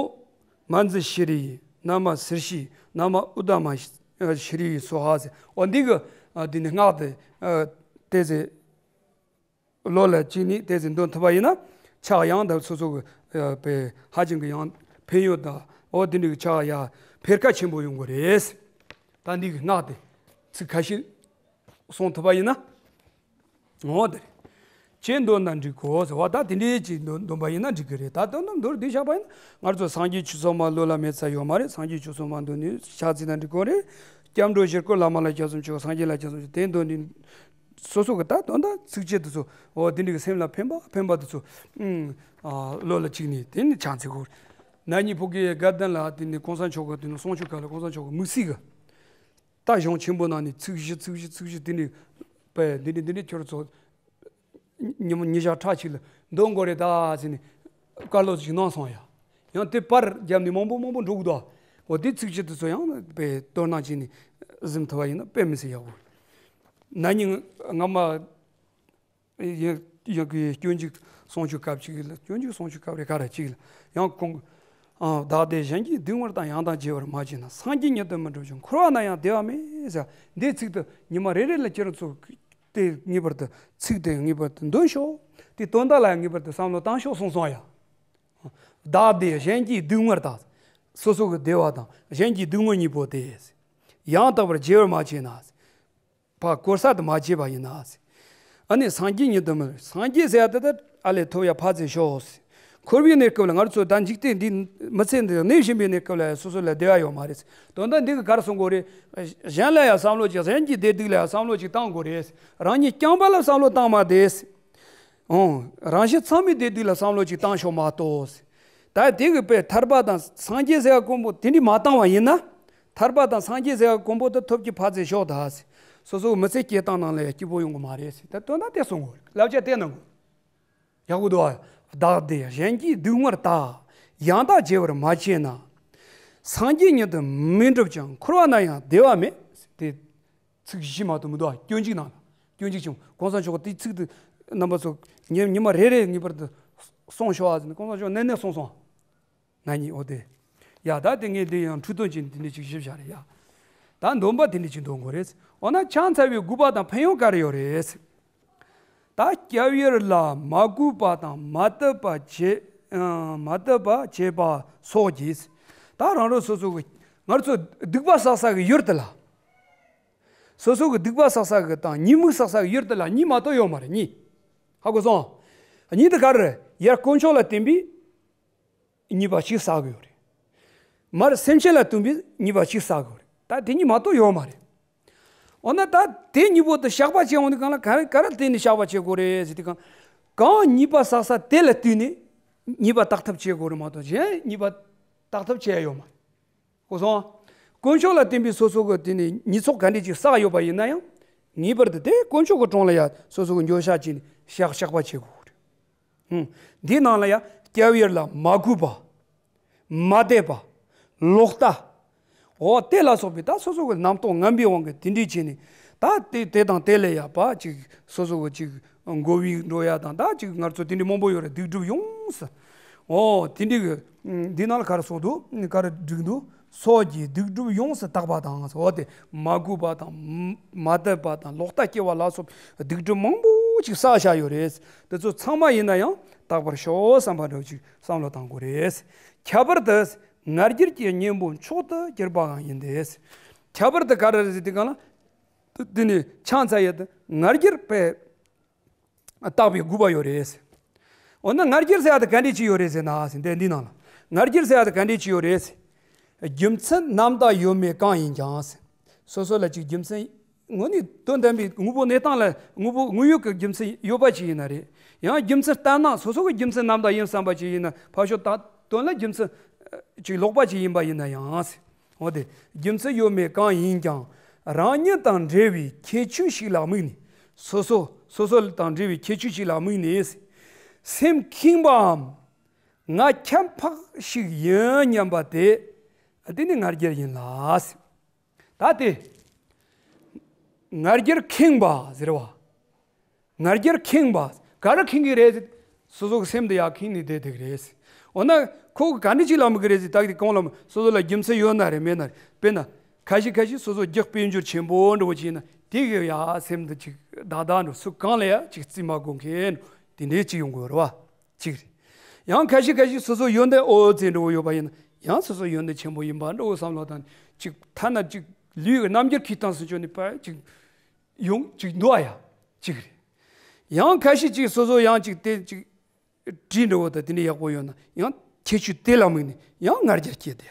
མཉྫུ་ཤྲཱི་ཡེ། ན་མ་སིར་ཤི། ན་མ་ཨུ་ཏ་མ་ཤྲཱི་ཡེ་སྭཱ་ཧཱ་ཟེར། འོ་འདི་གི་ཨ་དེ་ནི་སྔགས་དེ་ཨ་དེ་ཟེར། བློ་ལ་བཅུག་ནས་དེ་ཚོ་འདོན་ཐུབ་པ་ཡིན་ན་ཕྱག་ཡང་དག་སོ་སོ་གི་ཨ་པའི་ཧ་ཅང་གི་ཡང་ཕན་ཡོན་དང་འོ་དེ་འདྲའི་ཕྱག་ཡ་འཕེལ་ཁ་ཆེན་པོ་ཡོང་གི་རེད། ད་འདི་གི་སྔགས་དེ་ཚིག་ཁ་ཤས་གསུང་ཐུབ་པ་ཡིན་ན་འོ་དེ་རེད། ཅེས་འདོན་ན་འགྲིག་གོ་ཟེར་བ། ད་དེ་འདྲའི་ཅིག་འདོན་འདོན་པ་ཡིན་ན་འགྲིག་གི་རེད། ད་དོན་དུ་མདོར་བསྡུས་བཞག་པ་ཡིན་ན་ང་ཚོ་སངས་རྒྱས་ཆོས་ཚོགས་མ་བློ་ལ་མེད་ས་ཡོད་མ་རེད། སངས་རྒྱས་ཆོས་ཚོགས་མ་འདོན་ནས་ཕྱག་འཚལ་ན་འགྲིག་གོ་རེད། སྐྱབས་འགྲོ་བཞི་སྐོར་བླ་མ་ལ་ཞལ་གསུམ་མཆོད། སངས་རྒྱས་ལ་ཞལ་གསུམ་མཆོད། དེ་འདོན་ནས་སོ་སོ་གི་ད་དོན་དག་ཚིགས་བཅད་དེ་ཚོ་འོ་དེ་འདྲའི་གི་སེམས་ལ་ཕན་པ་ཕན་པ་དེ་ཚོ་ཨུམ་ཨ་བློ་ལ་བཅུག་ནས་དེ་ནས་ཕྱག་འཚལ་དགོས། ན་ནིང་ཕ་གིའི་དགའ་ལྡན་ལ་དེ་ནས་གོང་ས་མཆོག་གི་དེ་ནས་གསུང་ཆོས་སྐབས་ལ་གོང་ས་མཆོག་གི་དམིགས་བསལ་གི་ད་གཞུང་ཆེན་པོ་ནང་ནས་ཚིགས་བཞི་ཚིགས་བཞི་ཚིགས་བཞི་དེ་འདྲའི་པས་འདི་འདྲའི་འདི་འདྲའི་ཁྱོད་ཚོ་ཉི་མ་ཉི་ཤར་ཁྲ་གཅིག་ལ་འདོན་དགོས་རེད་ད་ཟེར་ནས་བཀའ་སློབ་ཅིག་གནང་སོང་ཡ། ཡང་དེ་པར་བརྒྱབ་ནས་མང་པོ་མང་པོ་འགྲོ་གི་འདུག་འོ་དེ་ཚིགས་བཅད་དེ་ཚོ་ཡང་པས་དོ་སྣང་བྱས་ནས་གཟིམ་ཐུབ་པ་ཡིན་ན་དཔེ་མི་སྲིད་ཡག་པོ། ན་ནིང་སྔ་མ་ཡ་ཡ་གི་སྤྱོད་འཇུག་གསུང་ཆོས་སྐབས་ཅིག་ལ་སྤྱོད་འཇུག་གསུང་ཆོས་སྐབས་རེ་ག་རེ་ཅིག་ལ་ཡང་ཁོང་ ཨང་། བདག་བདེ་གཞན་གྱིས་སྡུག་བསྔལ་དང་། ཡང་དག་བརྗེ་བར་མ་བྱས་ན། སངས་རྒྱས་ཉིད་དུ་མི་འགྲུབ་ཅིང་། འཁོར་བ་ན་ཡང་བདེ་བ་མེད་ཟེར། འདིའི་ཚིག་དེ་ཉི་མ་རེ་རེ་ལ་ཁྱེད་རང་ཚོ་དེ་ངེས་པར་དུ་ཚིག་དེ་ངེས་པར་དུ་འདོན་ཤོག་དེ་དོན་དག་ལ་ངེས་པར་དུ་བསམ་བློ་བཏང་ཤོག་གསུངས་སོང་ཡ། བདག་བདེ་གཞན་གྱིས་སྡུག་བསྔལ་དང་། སོ་སོ་གི་བདེ་བ་དང་གཞན་གྱིས་སྡུག་བསྔལ་གཉིས་པོ་དེ། ཡང་དག་པར་བརྗེ་བར་མ་བྱས་ན། ཕར་བཀོལ་ས་དེ་མ་བྱས་པ་ཡིན་ན། ཨ་ནི་སངས་རྒྱས་ཉིད་དུ་མི། སངས་རྒྱས་ཟེར་ཡ་དེ་ད་ཨ་ལས་ཐོབ་ཡ་ཕར་ཚུར་ཤོག་འཁོར་བའི་གནས་སྐབས་ལ་ང་ཚོ་ད་འཇིག་རྟེན་འདི་མི་ཚེ་འདི་གནས་བཞིན་པའི་གནས་སྐབས་ལ་སོ་སོ་ལ་བདེ་བ་ཡོད་མ་རེད། དོན་དག་འདི་གི་ག་རེ་གསུང་དགོས་རེད། གཞན་ལ་ཡང་བསམ་བློ་ཅིག་གཞན་གྱི་བདེ་སྡུག་ལ་ཡང་བསམ་བློ་ཅིག་བཏང་དགོས་རེད། རང་ཉིད་རྐྱང་པ་ལ་བསམ་བློ་བཏང་མ་བདེ། ཨོ། རང་གཞན་ཚང་མའི་བདེ་སྡུག་ལ་བསམ་བློ་ཅིག་བཏང་ཤོག་མ་གཏོགས། ད་དེ་གི་དཔེ་ཐར་པ་དང་སངས་རྒྱས་ཟེར་བ་ཀུན་པོ་དེ་འདྲ་མ་བཏང་བ་ཡིན་ན། ཐར་པ་དང་སངས་རྒྱས་ཟེར་བ་ཀུན་པོ་དེ་ཐོབ་ཀྱི་ཕར་ཚུར་ཤོག་ད། སོ་སོའི་མི་ཚེ་སྐྱེལ་སྟངས་ནང་ལ་ཡང་སྐྱིད་པོ་ཡོང་གི་མ་རེད། ད་དོན་དག་དེ་གསུང་དགོས་རེད། བསླབ་བྱ་དེ་གནང་དགོས། ཡག་པོ་འདུག་ཨ། བདག་བདེ་གཞན་གྱིས་སྡུག་བསྔལ་དག་ཡང་དག་བརྗེ་བར་མ་བྱས་ན། སངས་རྒྱས་ཉིད་དུ་མི་འགྲུབ་ཅིང་། འཁོར་བ་ན་ཡང་བདེ་བ་མེད། དེ་ཚིག་བཞི་མ་གཏོགས་མི་འདུག་ཨ། སྐྱོན་གཅིག་ནང་ལ། སྐྱོན་གཅིག་བྱུང་། གོང་ས་མཆོག་གིས་དེའི་ཚིག་དེ་རྣམ་པ་ཚོ་ཉི་ཉི་མ་རེ་རེ་ངེས་པར་དུ་གསུང་ཤོག་ཨ་ཟེར་ནས་གོང་ས་མཆོག་ནན་ནན་གསུངས་སོང་། ན་ནིང་འོ་དེ། ཡ་ད་དེ་ངས་འདི་ཡང་འཕྲོས་དོན་ཅིག་འདི་འདྲ་ཅིག་ཞིབ་བཞག་རེད་ཡ། ད་འདོན་པ་དེ་འདྲ་ཅིག་འདོན་དགོས་རེད། འོ་ན་ཕྱག་འཚལ་བའི་དགོས་པ་དང་ཕན་ཡོན་ག་རེ་ཡོད་རེད། ད་སྐྱབས་ཡུལ་ལ་མ་གུས་པ་དང་མ་དད་པ་བྱེད། ཨ། མ་དད་པ་བྱེད་པ་སོགས་ཀྱིས། ད་རང་རང་སོ་སོ་གི་ང་ཚོ་སྡིག་པ་བསགས་ས་གི་ཡུལ་དེ་ལ། སོ་སོ་གི་སྡིག་པ་བསགས་ས་གི་དང་ཉེས་དམིགས་བསགས་ས་གི་ཡུལ་དེ་ལ་གཉིས་མ་གཏོགས་ཡོད་མ་རེད། གཉིས། ཧ་གོ་སོང་། གཉིས་དེ་ག་རེ་རེད། ཡར་དཀོན་མཆོག་ལ་བརྟེན་པའི་ཉེས་པ་གཅིག་བསགས་ཀྱི་ཡོད་རེད། མར་སེམས་ཅན་ལ་བརྟེན་པའི་ཉེས་པ་གཅིག་བསགས་ཀྱི་ཡོད་རེད། ད་དེ་གཉིས་མ་གཏོགས་ཡོད་མ་རེད། འོ་ན་ད་དེ་གཉིས་པོ་དེ་བཤགས་པ་བྱེད་འོང་དུས་གང་ལ་ག་རེ་ག་རེ་བརྟེན་ནས་བཤགས་པ་བྱེད་དགོས་རེད་ཟེར་དུས་གང་། གང་ཉེས་པ་བསགས་ས་དེ་ལ་བརྟེན་ནས་ཉེས་པ་དག་ཐབས་བྱེད་དགོས་རེད་མ་གཏོགས་གཞན་ཉེས་པ་དག་ཐབས་བྱེད་ཡ་ཡོད་མ་རེད། གོ་སོང་། དཀོན་མཆོག་ལ་བརྟེན་པའི་སོ་སོ་གི་དེ་ནས་ཉེས་ཚོགས་ག་འདྲས་ཅིག་བསགས་ཡོད་པ་ཡིན་ན་ཡང་། ངེས་པར་དུ་དེ་དཀོན་མཆོག་གི་དྲུང་ལ་ཡ་སོ་སོ་གི་འགྱོད་བཤགས་བྱས་ནས་བཤགས་བཤགས་པ་བྱེད་དགོས་རེད། ཧུམ། འདིའི་ནང་ལ་ཡ་སྐྱབས་ཡུལ་ལ་མ་གུས་པ། མ་དད་པ། ལོག་ལྟ། འོ་དེ་ལ་སོགས་པའི་ད་སོ་སོ་གི་རྣམ་རྟོག་ངན་པའི་དབང་གིས་དེ་འདྲས་བྱས་ནས། ད་དེ་དེ་དང་དེ་ལ་ཡ་པ་ཅིག་སོ་སོ་གི་ཅིག་འགོ་བའི་འགྲོ་ཡ་དང་ད་ཅིག་ང་ཚོ་དེ་འདྲས་མང་པོ་ཡོད་རེད། སྡིག་སྒྲིབ་ཡོངས་སུ། འོ་དེ་འདྲས་གི། འདི་ནང་ལ་ག་རེ་གསུངས་འདུག་ག་རེ་བསྒྲིགས་འདུག་སོགས་ཀྱིས་སྡིག་སྒྲིབ་ཡོངས་སུ་དག་པ་དང་། འོ་དེ་མ་གུས་པ་དང་མ་དད་པ་དང་ལོག་ལྟ་སྐྱེ་བ་ལ་སོགས་སྡིག་སྒྲིབ་མང་པོ་ཅིག་བསགས་བཞག་ཡོད་རེད། དེ་ཚོ་ཚང་མ་ཡིན་ན་ཡང་དག་པར་ཤོག་བསམ་པ་འདྲ་ཅིག་བསམ་བློ་བཏང་དགོས་རེད། ཁྱད་པར་དུ་ང་རྒྱལ་གྱི་གཉེན་པོ་མཆོག་ཏུ་གྱུར་པའང་ཡིན་ཏེ། ཁྱད་པར་དུ་ག་རེ་རེད་ཟེར་དུས་གང་ལ། དེ་ནི་ཕྱག་འཚལ་ཡ་དེ་ང་རྒྱལ་པས་བཏགས་པའི་དགོས་པ་ཡོད་རེད། འོ་ན་ང་རྒྱལ་ཟེར་ཡ་དེ་ག་འདྲས་ཅིག་ཡོད་རེད་ཟེར་ན་ཟེར་འདི་འདི་ནང་ལ། ང་རྒྱལ་ཟེར་ཡ་དེ་ག་འདྲས་ཅིག་ཡོད་རེད། རྒྱུ་མཚན་རྣམ་དག་ཡོད་མེད་གང་ཡིན་ཀྱང་། སོ་སོ་ལ་ཅིག་རྒྱུ་མཚན་དངོས་གནས་དོན་དམ་པའི་དངོས་པོ་གནས་སྟངས་ལ་དངོས་པོ་དངོས་ཡོད་ཀྱི་རྒྱུ་མཚན་ཡོད་པ་ཅིག་ཡིན་ན་རེད། ཡང་རྒྱུ་མཚན་ལྟར་སྣང་སོ་སོ་གི་རྒྱུ་མཚན་རྣམ་དག་ཡིན་བསམ་པ་ཅིག་ཡིན་ན། ཕར་ཕྱོགས་ད་དོན་ལ་རྒྱུ་མཚན་ཅིག་ལོག་པ་ཅིག་ཡིན་པ་ཡིན་ན་ཡང་། འོ་དེ་རྒྱུ་མཚན་ཡོད་མེད་གང་ཡིན་ཀྱང་། རང་ཉིད་དང་འབྲེལ་བའི་ཁྱད་ཆོས་ཤིག་ལ་དམིགས་ནས། སོ་སོ་སོ་སོ་དང་འབྲེལ་བའི་ཁྱད་ཆོས་ཤིག་ལ་དམིགས་ནས། སེམས་ཁེངས་པའམ། ང་ཁྱད་འཕགས་ཤིག་ཡིན་སྙམ་པ་དེ། དེ་ནི་ང་རྒྱལ་ཡིན་ལ། ད་དེ། ང་རྒྱལ་ཁེངས་པ་ཟེར་བ། ང་རྒྱལ་ཁེངས་པ། ག་རེ་ཁེངས་ཀྱི་རེད། སོ་སོ་གི་སེམས་དེ་ཡར་ཁེངས་ནས་བསྡད་བསྡད་ཀྱི་རེད། འོ་ན་ཁོ་གི་ག་འདྲ་ཅིག་ལ་དམིགས་ཀྱི་རེད་ཟེར། ད་གི་གོང་ལ་སོ་སོ་ལ་རྒྱུ་མཚན་ཡོད་ན་རེད་མེད་ན་རེད། དཔེར་ན་ཁ་ཤས་ཁ་ཤས་སོ་སོ་རྒྱུ་དཔལ་འབྱོར་ཆེན་པོ་འདྲ་བོ་ཅིག་ཡིན་ན་དེ་གི་ཡ་སེམས་དེ་ཅིག་བདག་བདག་འགྲོ། སུ་གང་ལ་ཡ་ཅིག་རྩིས་མ་དགོས་མཁན་དེ་འདྲའི་ཅིག་ཡོང་གི་ཡོད་རེད་བ། ཅིག་རེད། ཡང་ཁ་ཤས་ཁ་ཤས་སོ་སོ་ཡོན་ཏན་ཨོ་ཙེ་འདྲ་བོ་ཡོད་པ་ཡིན་ན་ཡང་སོ་སོ་ཡོན་ཏན་ཆེན་པོ་ཡིན་པ་འདྲ་བོ་བསམ་བློ་བཏང་ཅིག་ཐ་ན་ཅིག་ལུས་ཀྱི་རྣམ་འགྱུར་གྱི་སྟངས་སུ་བྱོན་ནས་པ་ཅིག་ཡོང་ཅིག་འདུག་ཨ་ཡ། ཅིག་རེད། ཡང་ཁ་ཤས་ཅིག་སོ་སོ་ཡང་ཅིག་དེ་ཅིག་དྲི་འདྲ་བོ་དང་དེ་འདྲ་ཡག་པོ་ཡོད་ན་ཡང་ཁྱད་ཆོས་དེ་ལ་དམིགས་ནས་ཡང་ང་རྒྱལ་སྐྱེས་ཏེ།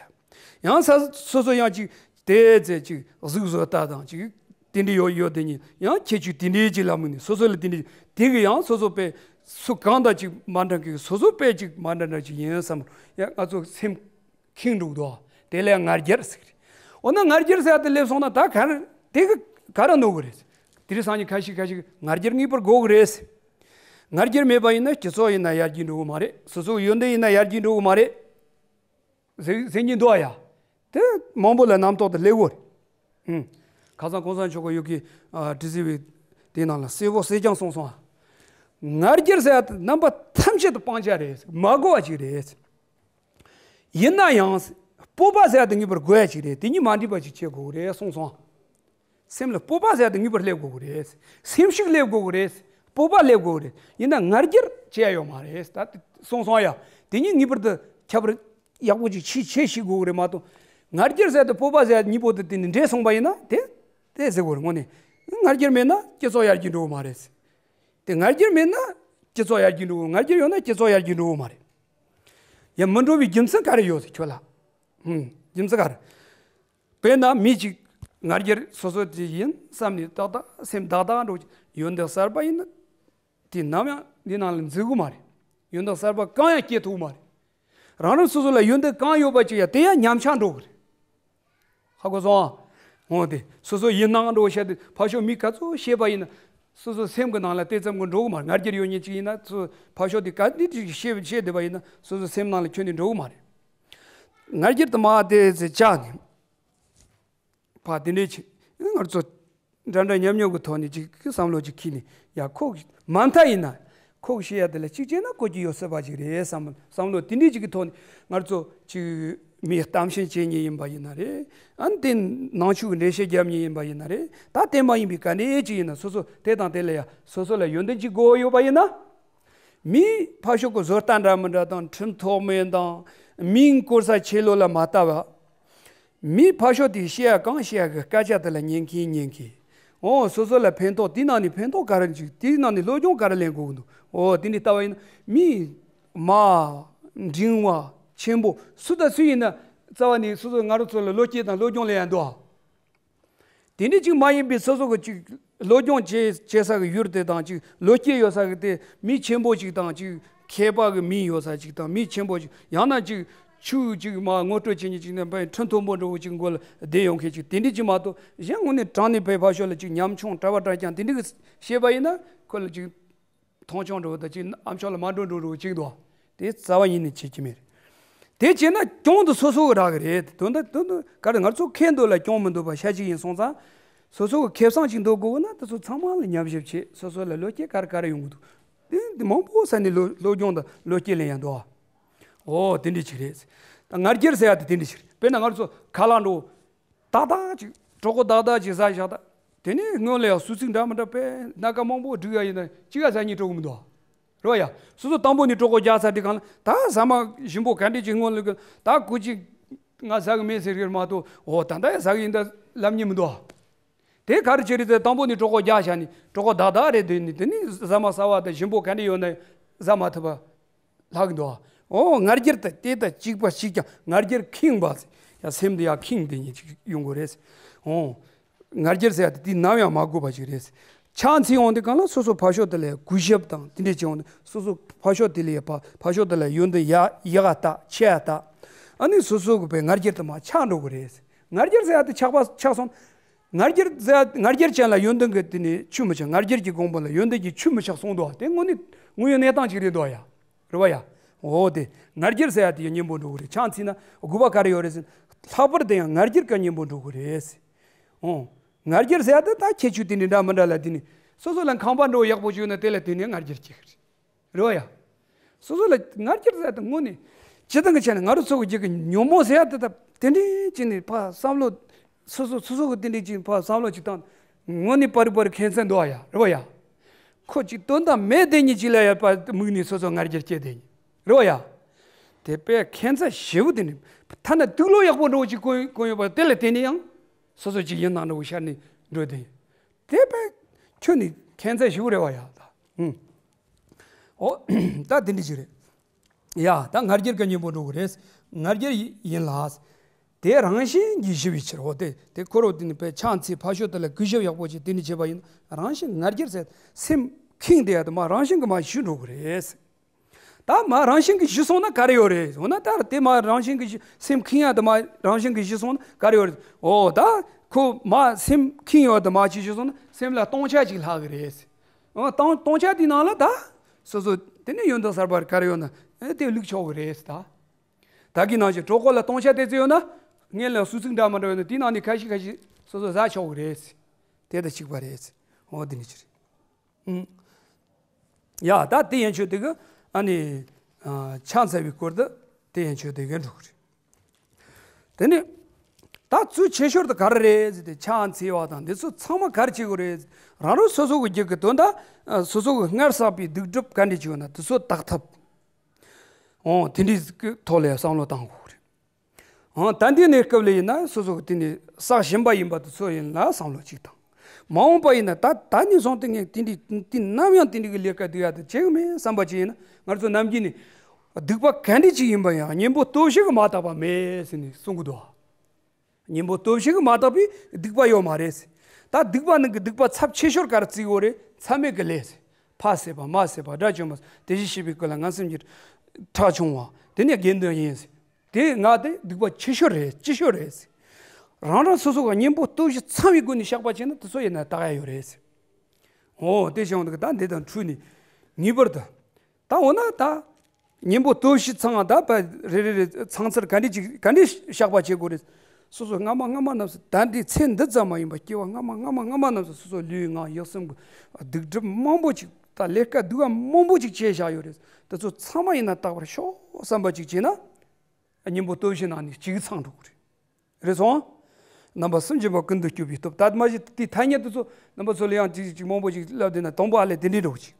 ཡང་ས་སོ་སོ་ཡང་ཅིག་དེ་ཚེ་ཅིག་གཟུགས་བཟོ་ལྟ་དང་ཅིག་དེ་འདྲ་ཡོད་ཡོད་དེ་ཉིད་ཡང་ཁྱད་ཆོས་དེ་འདྲའི་ཅིག་ལ་དམིགས་ནས་སོ་སོ་ལ་དེ་འདྲ་དེ་གི་ཡང་སོ་སོ་པས་སུ་གང་དང་ཅིག་མ་འདྲ་གི་སོ་སོ་པས་ཅིག་མ་འདྲ་འདྲ་ཅིག་ཡིན་བསམ་ཡང་ང་ཚོ་སེམས། ཁེངས་འགྲོ་གི་འདུག་དེ་ལས་ང་རྒྱལ་ཟེར་གི་རེད། འོ་ན་ང་རྒྱལ་ཟེར་ཡ་དེ་སླེབས་སོང་ན་ད་ག་རེ་དེ་གི་ག་རེ་གནོད་གི་རེད། དེ་རིང་སང་ཉིན་ཁ་ཤས་ཁ་ཤས་ང་རྒྱལ་ངེས་པར་དགོས་གི་རེད། ང་རྒྱལ་མེད་པ་ཡིན་ན་སྤྱི་ཚོགས་ཡིན་ན་ཡར་རྒྱས་འགྲོ་གི་མ་རེད། སོ་སོའི་ཡོན་ཏན་ཡིན་ན་ཡར་རྒྱས་འགྲོ་གི་མ་རེད། ཟེར་ཟེར་གྱིན་འདུག་ཨ་ཡ། དེ་མང་པོ་ལ་རྣམ་རྟོག་དེ་སླེབས་གི་རེད། ཧུམ། ཁ་སང་གོང་ས་མཆོག་གི་ཡོད་ཀྱི་ཨ་དྲི་ཟེར་བའི་དེ་ནང་ལ་གསལ་པོ་གསལ་རྐྱང་གསུངས་སོང་ཨ། ང་རྒྱལ་ཟེར་ཡ་དེ་རྣམ་པ་ཐམས་ཅད་དུ་སྤང་བྱ་རེད། མ་དགོས་པ་ཅིག་རེད། ཡིན་ན་ཡང་སྤོབས་པ་ཟེར་ཡ་དེ་ངེས་པར་དགོས་ཡ་ཅིག་རེད། དེ་གཉིས་མ་འདྲེས་པ་ཅིག་བྱེད་དགོས་རེད་གསུངས་སོང་། སེམས་ལ་སྤོབས་པ་ཟེར་ཡ་དེ་ངེས་པར་སླེབས་དགོས་རེད། སེམས་ཤུགས་སླེབས་དགོས་རེད། སྤོབས་པ་སླེབས་དགོས་རེད། ཡིན་ན་ང་རྒྱལ་བྱེད་ཡ་ཡོད་མ་རེད། ད་དེ་གསུངས་སོང་ཡ། དེ་གཉིས་ངེས་པར་དུ་ཁྱད་པར་ཡག་པོ་ཅིག་ཤེས་ཤེས་ཤེས་དགོས་རེད་མ་གཏོགས། ང་རྒྱལ་ཟེར་ཡ་དེ་སྤོབས་པ་ཟེར་ཡ་གཉིས་པོ་དེ་དེ་ནི་འདྲེས་སོང་པ་ཡིན་ན་དེ་དེ་ཟེར་དགོས་རེད། དངོས་གནས་ང་རྒྱལ་མེད་ན་སྤྱི་ཚོགས་ཡར་རྒྱས་འགྲོ་གི་མ་རེད། དེ་ང་རྒྱལ་མེད་ན་སྤྱི་ཚོགས་ཡར་རྒྱས་འགྲོ་གི། ང་རྒྱལ་ཡོད་ན་སྤྱི་ཚོགས་ཡར་རྒྱས་འགྲོ་གི་མ་རེད། ཡང་མི་འགྲོ་བའི་རྒྱུ་མཚན་ག་རེ་ཡོད་ཟེར་ཁྱོད་ལ། ཧུམ། རྒྱུ་མཚན་ག་རེ། དཔེར་ན་མི་གཅིག་ང་རྒྱལ་སོ་སོ་དེ་ཡིན་བསམ་ནས་ཏག་ཏག་སེམས་ཏག་ཏག་འགྲོ། ཡོན་ཏན་གསར་པ་ཡིན་ན་དེ་ནམ་ཡང་འདི་ནང་ལ་འཛུལ་གི་མ་རེད། ཡོན་ཏན་གསར་པ་གང་ཡང་སྐྱེ་ཐུབ་གི་མ་རེད། རང་རང་སོ་སོ་ལ་ཡོན་ཏན་གང་ཡོད་པ་ཅིག་ཡང་དེ་ཡང་ཉམས་ཆག་འགྲོ་གི་རེད། ཧ་གོ་སོང་ཨ། འོ་དེ་སོ་སོ་ཡིན་སྣང་འགྲོ་བཤད་དེ་ཕར་ཕྱོགས་མི་ག་ཚོད་བཤད་པ་ཡིན་ན་སོ་སོ་སེམས་ཀྱི་ནང་ལ་དེ་ཙམ་གྱི་འགྲོ་གི་མ་རེད། ང་རྒྱལ་ཡོད་མཁན་ཅིག་ཡིན་ན་སོ་ཕར་ཕྱོགས་དེ་ག་འདི་ཅིག་བཤད་བཤད་བསྡད་པ་ཡིན་ན་སོ་སོ་སེམས་ནང་ལ་ཁྱོན་ནས་འགྲོ་གི་མ་རེད། ང་རྒྱལ་དུ་མ་དེ་ཚེ་བཅག་ནས། ཕ་དེ་འདྲའི་ཆེ། ང་ཚོ་འདྲ་འདྲ་མཉམ་མཉམ་གྱི་ཐོག་ནས་ཅིག་བསམ་བློ་ཅིག་འཁྱེར་ནས་ཡ་ཁོ་མ་མཐའ་ཡིན་ན་ཁོ་གི་བཤད་ཡ་དེ་ལ་གཅིག་བྱས་ན་གོ་རྒྱུ་ཡོད་སྲིད་པ་ཅིག་རེད་བསམ་བསམ་བློ་དེ་འདྲའི་ཅིག་གི་ཐོག་ནས་ང་ཚོ་ཅིག་མི་གཏམ་བཤད་བྱེད་མཁན་ཡིན་པ་ཡིན་ན་རེད། ཨ་ནི་དེ་ནང་ཆོས་ཀྱི་འགྲེལ་བཤད་རྒྱབ་མཁན་ཡིན་པ་ཡིན་ན་རེད། ད་དེ་མ་ཡིན་པའི་ག་འདྲའི་ཅིག་ཡིན་ན་སོ་སོ་དེ་དང་དེ་ལ་ཡ་སོ་སོ་ལ་ཡོན་ཏན་ཅིག་དགོས་ཡོད་པ་ཡིན་ན། མིའི་ཕར་ཕྱོགས་ཀྱི་བཟོ་ལྟ་འདྲ་མི་འདྲ་དང་ཁྲིམས་ཐོག་མེད་དང་མིང་བཀོལ་ས་ཆེ་ལོ་ལ་མ་ལྟ་བ། མིའི་ཕར་ཕྱོགས་དེ་བཤད་ཡ་གང་བཤད་ཡ་གི་སྐད་ཆ་དེ་ལ་ཉན་མཁན་ཉན་མཁན། འོ་སོ་སོ་ལ་ཕན་ཐོགས་དེའི་ནང་ནས་ཕན་ཐོགས་ག་རེ་འཇུག་དེའི་ནང་ནས་སློབ་སྦྱོང་ག་རེ་ལེན་དགོས་ཀྱི་འདུག་འོ་དེ་འདྲའི་ལྟ་བ་ཡིན་ན་མིའི་མ་འབྲིང་བ་ཆེན་པོ་སུ་དང་སུ་ཡིན་ན་རྩ་བ་ནས་སོ་སོ་ང་རང་ཚོ་ལ་བློ་སྐྱེད་དང་སློབ་སྦྱོང་ལེན་ཡ་འདུག་ཨ། དེ་འདྲ་ཅིག་མ་ཡིན་པའི་སོ་སོ་གི་ཅིག་སློབ་སྦྱོང་བྱེད་བྱེད་ས་གི་ཡུལ་དེ་དང་ཅིག་བློ་སྐྱེད་ཡོད་ས་གི་དེ་མི་ཆེན་པོ་ཅིག་དང་ཅིག་མཁས་པ་གི་མིང་ཡོད་ས་ཅིག་དང་མི་ཆེན་པོ་ཅིག་ཡང་ན་ཅིག་ཆོས་ཅིག་མ་ངོ་སྤྲོད་བྱེད་མཁན་ཅིག་ནས་པའི་ཁྲིམས་མཐོན་པོ་འདྲ་བོ་ཅིག་མགོ་ལ་བསྡད་ཡོང་མཁན་ཅིག་དེ་འདྲ་ཅིག་མ་གཏོགས་གཞན་དངོས་གནས་དྲང་གནས་པའི་ཕར་ཕྱོགས་ལ་ཅིག་ཉམ་ཆུང་གྲྭ་པ་གྲྭ་རྐྱང་དེ་འདྲ་གི་བཤད་པ་ཡིན་ན་ཁོ་ལ་ཅིག་མཐོང་ཆུང་འགྲོ་དང་ཅིག་ཨ་མཆོག་ལ་མ་འགྲོ་འགྲོ་འགྲོ་ཅིག་འདུག་དེ་རྩ་བ་ཉིད་ནས་བྱེད་ཀྱི་མེད། དེ་བྱས་ན་སྐྱོན་དུ་སོ་སོ་གི་རག་གི་རེད། དོན་དག་དོན་དུ་ག་རེ་ང་ཚོ་ཁེ་འདོད་ལ་སྐྱོན་མི་འདུག་པ་ཤ་གཅིག་ཡིན་སོང་ཙང་། སོ་སོ་གི་ཁེ་བཟང་ཅིག་འདོད་དགོས་ན་དེ་ཚོ་ཚང་མ་ལ་ཉམས་ཞིབ་བྱེད་སོ་སོ་ལ་བློ་སྐྱེད་ག་རེ་ག་རེ་ཡོང་གི་འདུག་དེ་འདི་མང་པོ་ས་ནས་སློབ་སློབ་སྦྱོང་དང་བློ་སྐྱེད་ལེན་ཡ་འདུག་ཨོ་དེ་འདྲ་ཅིག་རེད། ད་ང་རྒྱལ་ཟེར་ཡ་དེ་དེ་འདྲ་ཅིག་རེད། དཔེར་ན་ང་ཚོ་ཁ་ལག་འགྲོ། ཏག་ཏག་ཅིག་གྲོད་ཁོག་ཏག་ཏག་ཅིག་ཟ་བཞག་ད། དེ་ནས་སྔོན་ལ་ཡང་གསོལ་ཚིགས་འདྲ་མི་འདྲ་དཔེ་སྣ་ཁ་མང་པོ་བསྒྲིགས་ཡ་ཡིན་ན་གཅིག་ག་ཟ་སྙིང་བྲོ་གི་མི་འདུག་རེད་བ་ཡ། སོ་སོ་དང་པོ་ནས་གྲོད་ཁོག་རྒྱགས་ཚར་དུས་གང་ལ་ད་ཟ་མ་ཞིམ་པོ་ག་འདྲས་ཅིག་སྔོན་ལ་གི་ད་ཁོ་ཅིག་ང་ཟ་གི་མེད་ཟེར་གི་མ་གཏོགས་འོ་ད་ད་ཡ་ཟ་གི་ཡིན་ད་ལབ་སྙིང་མི་འདུག་དེ་ག་རེ་བྱེད་རེད་ཟེར་དང་པོ་ནས་གྲོད་ཁོག་རྒྱགས་བཞག་ནས་གྲོད་ཁོག་ཏག་ཏག་རེད་དེ་ནས་དེ་ནས་ཟ་མ་ཟ་བ་དང་ཞིམ་པོ་ག་འདྲས་ཡོད་ན་ཟ་མ་ཐུབ་པ། ལྷག་འདུག་ཨོ་ང་རྒྱལ་དང་དེ་དང་གཅིག་པ་གཅིག་ཀྱང་ང་རྒྱལ་ཁེངས་པ་ཟེར་ཡ་སེམས་འདི་ཡང་ཁེངས་དེ་ཉིད་ཅིག་ཡོང་དགོས་རེད། ཨོ་ང་རྒྱལ་ཟེར་ཡ་དེ་དེ་ནམ་ཡང་མ་དགོས་པ་ཞིག་རེད། ཆགས་འཚིག་འོང་དུས་གང་ལ་སོ་སོ་ཕར་ཕྱོགས་དེ་ལ་གུས་ཞབས་དང་དེ་འདྲས་བྱས་འོང་དུས་སོ་སོ་ཕར་ཕྱོགས་དེ་ལ་ཡ་ཕ་ཕར་ཕྱོགས་དེ་ལ་ཡོན་ཏན་ཡག་ཡག་ག་ལྟ་ཆེ་ཡ་ལྟ། ཨ་ནི་སོ་སོ་གི་པའི་ང་རྒྱལ་དུ་མ་ཆགས་འགྲོ་གི་རེད། ང་རྒྱལ་ཟེར་ཡ་དེ་ཆགས་པ་ཆགས་སོང་། ང་རྒྱལ་ཟེར་ཡ་ང་རྒྱལ་ཅན་ལ་ཡོན་ཏན་གྱི་དེ་ནས་ཆུ་མི་ཆགས། ང་རྒྱལ་གྱི་གོང་བུ་ལ་ཡོན་ཏན་གྱི་ཆུ་མི་ཆགས་གསུངས་འདུག་དེ་དངོས་གནས་དངོས་ཡོད་གནས་སྟངས་ཅིག་རེད་འདུག་ཡ། རེད་བ་ཡ། འོ་དེ་ང་རྒྱལ་ཟེར་ཡ་དེ་ཡང་གཉེན་པོ་འགྲོ་གི་རེད། ཆགས་འཚིག་ན་དགོས་པ་ག་རེ་ཡོད་རེད་ཟེར། ལྷག་པར་དུ་ཡང་ང་རྒྱལ་གྱི་གཉེན་པོ་འགྲོ་གི་རེད། འོ། ང་རྒྱལ་ཟེར་ཡ་དེ་ད་ཁྱད་ཆོས་དེ་འདྲ་འདྲ་མི་འདྲ་ལ་དེ་ནི་སོ་སོ་ལ་ཁང་པ་འགྲོ་ཡག་པོ་བྱུང་ན་དེ་ལ་དེ་ནི་ང་རྒྱལ་སྐྱེ་གི་རེད། རེད་བ་ཡ། སོ་སོ་ལ་ང་རྒྱལ་ཟེར་ཡ་དེ་དངོས་གནས་སྤྱི་བཏང་གི་ཆ་ནས་ང་རང་ཚོ་གི་རྒྱུད་ཀྱི་ཉོན་མོངས་ཟེར་ཡ་དེ་ད་དེ་འདྲའི་ཅིག་ནས་ཕ་བསམ་བློ་སོ་སོ་སོ་སོ་གི་དེ་འདྲའི་ཅིག་ཕ་བསམ་བློ་ཅིག་བཏང་དངོས་གནས་པར་པར་ཁྱད་མཚར་འདུག་ཡ། རེད་བ་ཡ། ཁོ་ཅིག་དོན་དག་མེད་དེ་ཉིད་ཅིག་ལ་ཡ་ཕ་མིག་ནས་སོ་སོ་ང་རྒྱལ་སྐྱེ་དེ་ཉིད་རེད་བ་ཡ། དེ་དཔེ་ཁྱད་མཚར་ཞེ་པོ་དེ་ནི་ཐ་ན་དུག་ལོག་ཡག་པོ་འདྲ་བོ་ཅིག་གོན་གོན་ཡོད་པ་དེ་ལ་དེ་ནི་ཡང་སོ་སོ་ཅིག་ཡིན་ནང་འདྲ་བོ་ཤར་ནས་འགྲོ་དེ། དེ་དཔེ་ཁྱོད་ནི་ཁྱད་མཚར་ཞེ་པོ་རེད་བ་ཡ་ད། ཨུམ། ཨོ། ད་དེ་འདྲ་ཅིག་རེད། ཡ་ད་ང་རྒྱལ་གྱི་གཉེན་པོ་འགྲོ་གི་རེད། ང་རྒྱལ་ཡིན་ལ། དེ་རང་བཞིན་གྱིས་ཞི་བའི་ཕྱིར་འོ་དེ་དེ་ཁོ་རོ་དེ་ནི་དཔེ་ཆགས་འཚིག་ཕར་ཕྱོགས་དེ་ལ་གུས་ཞབས་ཡག་པོ་བྱེད་དེ་ནི་བྱེད་པ་ཡིན་རང་བཞིན་ང་རྒྱལ་ཟེར་སེམས་ཁེངས་དེ་ཡ་དེ་མ་རང་བཞིན་གྱིས་མ་ཞི་འགྲོ་གི་རེད། ད་མ་རང་བཞིན་གྱིས་ཞི་སོང་ན་ག་རེ་ཡོད་རེད། འོ་ན་ད་དེ་མ་རང་བཞིན་གྱིས་ཞི་སེམས་ཁེངས་ཡ་དེ་མ་རང་བཞིན་གྱིས་ཞི་སོང་ན་ག་རེ་ཡོད་རེད། འོ་ད་ཁོ་མ་སེམས་ཁེངས་ཡོད་དེ་མ་ཅིག་ཞི་སོང་ན་སེམས་ལ་སྟོང་ཆ་ཅིག་ལྷག་གི་རེད། འོ་སྟོང་སྟོང་ཆ་དེའི་ནང་ལ་ད་སོ་སོ་དེ་ནས་ཡོན་ཏན་གསར་པ་ག་རེ་ཡོད་ན་ཨེ་དེ་བླུག་ཆོག་གི་རེད་ད། ད་གི་ནང་བཞིན་གྲོད་ཁོག་ལ་སྟོང་ཆ་དེ་ཚོ་ཡོད་ན་སྔོན་ལ་གསོལ་ཚིགས་འདྲ་མི་འདྲ་ཡོད་ན་དེའི་ནང་ནས་ཁ་ཤས་ཁ་ཤས་སོ་སོ་ཟ་ཆོག་གི་རེད། དེ་ད་གཅིག་པ་རེད། འོ་དེ་ནི་ཅི་རེད། ཡ་ད་དེ་ཡན་ཆོད་དེ་གི་ཨ་ནི་ཆགས་ཚར་བའི་སྐོར་དུ་དེ་ཡན་ཆོད་དེ་གི་འགྲོ་གི་ དེ་ནས་ད་གཙོ་ཆེ་ཤོས་དེ་ག་རེ་རེད་ཟེར་ཏེ། ཕྱག་འཚལ་བ་དང་དེ་ཚོ་ཚང་མ་ག་རེ་བྱེད་དགོས་རེད། རང་རང་སོ་སོ་གི་རྒྱུད་ཀྱི་དོན་དག་སོ་སོ་གི་སྔར་བསགས་པའི་སྡིག་སྒྲིབ་ག་འདྲ་ཅིག་ཡོད་ན་དེ་ཚོ་དག་ཐབས། འོ་དེ་འདྲའི་ཐོག་ལ་བསམ་བློ་བཏང་དགོས་རེད། འོ་ད་འདི་ནས་སྐབས་ལ་ཡིན་ན་སོ་སོ་གི་དེ་ནས་བསགས་བཞིན་པ་ཡིན་པ་དེ་ཚོ་ཡིན་ན་བསམ་བློ་གཅིག་བཏང་། མ་འོངས་པ་ཡིན་ན་ད་ད་ནས་བཟུང་སྟེ་ངས་དེ་འདྲའི་དུས་ནམ་ཡང་དེ་འདྲའི་གི་ལས་ཀ་སྡིག་ཡག་དེ་བྱེད་གི་མེད་བསམ་པ་ཅིག་ཡིན་ན། ང་ཚོ་ནམ་རྒྱུན་ནས་སྡིག་པ་ག་འདྲ་ཅིག་ཡིན་པ་ཡང་གཉེན་པོ་སྟོབས་བཞི་གིས་མ་དག་པ་མེད་ཟེར་ནས་གསུང་གི་འདུག་བ། གཉེན་པོ་སྟོབས་བཞི་གིས་མ་དག་པའི་སྡིག་པ་ཡོད་མ་རེད། ད་སྡིག་པ་ནང་གི་སྡིག་པ་ཚབས་ཆེ་ཤོས་ག་རེ་བརྩི་དགོས་རེད། མཚམས་མེད་ཀྱི་ལས། ཕ་བསད་པ། མ་བསད་པ། དགྲ་བཅོམ་པ། དེ་བཞིན་གཤེགས་པའི་སྐུ་ལ་ངན་སེམས་ཀྱི་ཁྲག་ཕྱུང་བ། དེ་ནས་དགེ་འདུན་ཡིན། དེ་ལྔ་དེ་སྡིག་པ་ཆེ་ཤོས་རེད། ལྕི་ཤོས་རེད། རང་རང་སོ་སོ་གི་གཉེན་པོ་སྟོབས་བཞི་ཚང་བའི་སྒོ་ནས་བཤགས་པ་བྱས་ན་དེ་ཚོ་ཡིན་ན་དག་ཡ་ཡོད་རེད། འོ་དེ་བྱུང་འདུག་ད་འདི་དང་འཁྲུལ་ནས་ངེས་པར་དུ། ད་འོ་ན་ད། གཉེན་པོ་སྟོབས་བཞི་ཚང་ད་བ་རེ་རེ་རེ་ཚང་ཚར་ག་འདྲ་ཅིག་ག་འདྲ་བཤགས་པ་བྱེད་དགོས་རེད། སོ་སོ་སྔ་མ་སྔ་མ་རྣམས་སུ་ད་འདི་ཚེ་འདི་ཙམ་མ་ཡིན་པར་སྐྱེ་བ་སྔ་མ་སྔ་མ་སྔ་མ་རྣམས་སུ་སོ་སོ་ལུས་ངག་ཡིད་གསུམ་གྱི་སྡིག་སྒྲིབ་མང་པོ་ཅིག་ད་ལས་ཀ་སྡུག་པ་མང་པོ་ཅིག་བྱས་བཞག་ཡོད་རེད། དེ་ཚོ་ཚང་མ་ཡིན་ན་དག་པར་ཤོག་བསམ་པ་ཅིག་བྱས་ན། གཉེན་པོ་སྟོབས་བཞི་ནང་ནས་གཅིག་ཚང་འགྲོ་གི་རེད། རེད་སོང་། རྣམ་པ་གསུམ་འབྱོངས་པ་ཀུན་ཏུ་སྐྱོབ་པའི་སྟོབས། ད་མ་གཞི་དེའི་ཐ་སྙད་དེ་ཚོ་རྣམ་པ་ཚོ་ལ་ཡང་ཅིག་ཅིག་མང་པོ་ཅིག་ལབ་བསྡད་ན་དང་པོ་ཨ་ལས་དེ་འདྲའི་འགྲོ་གི།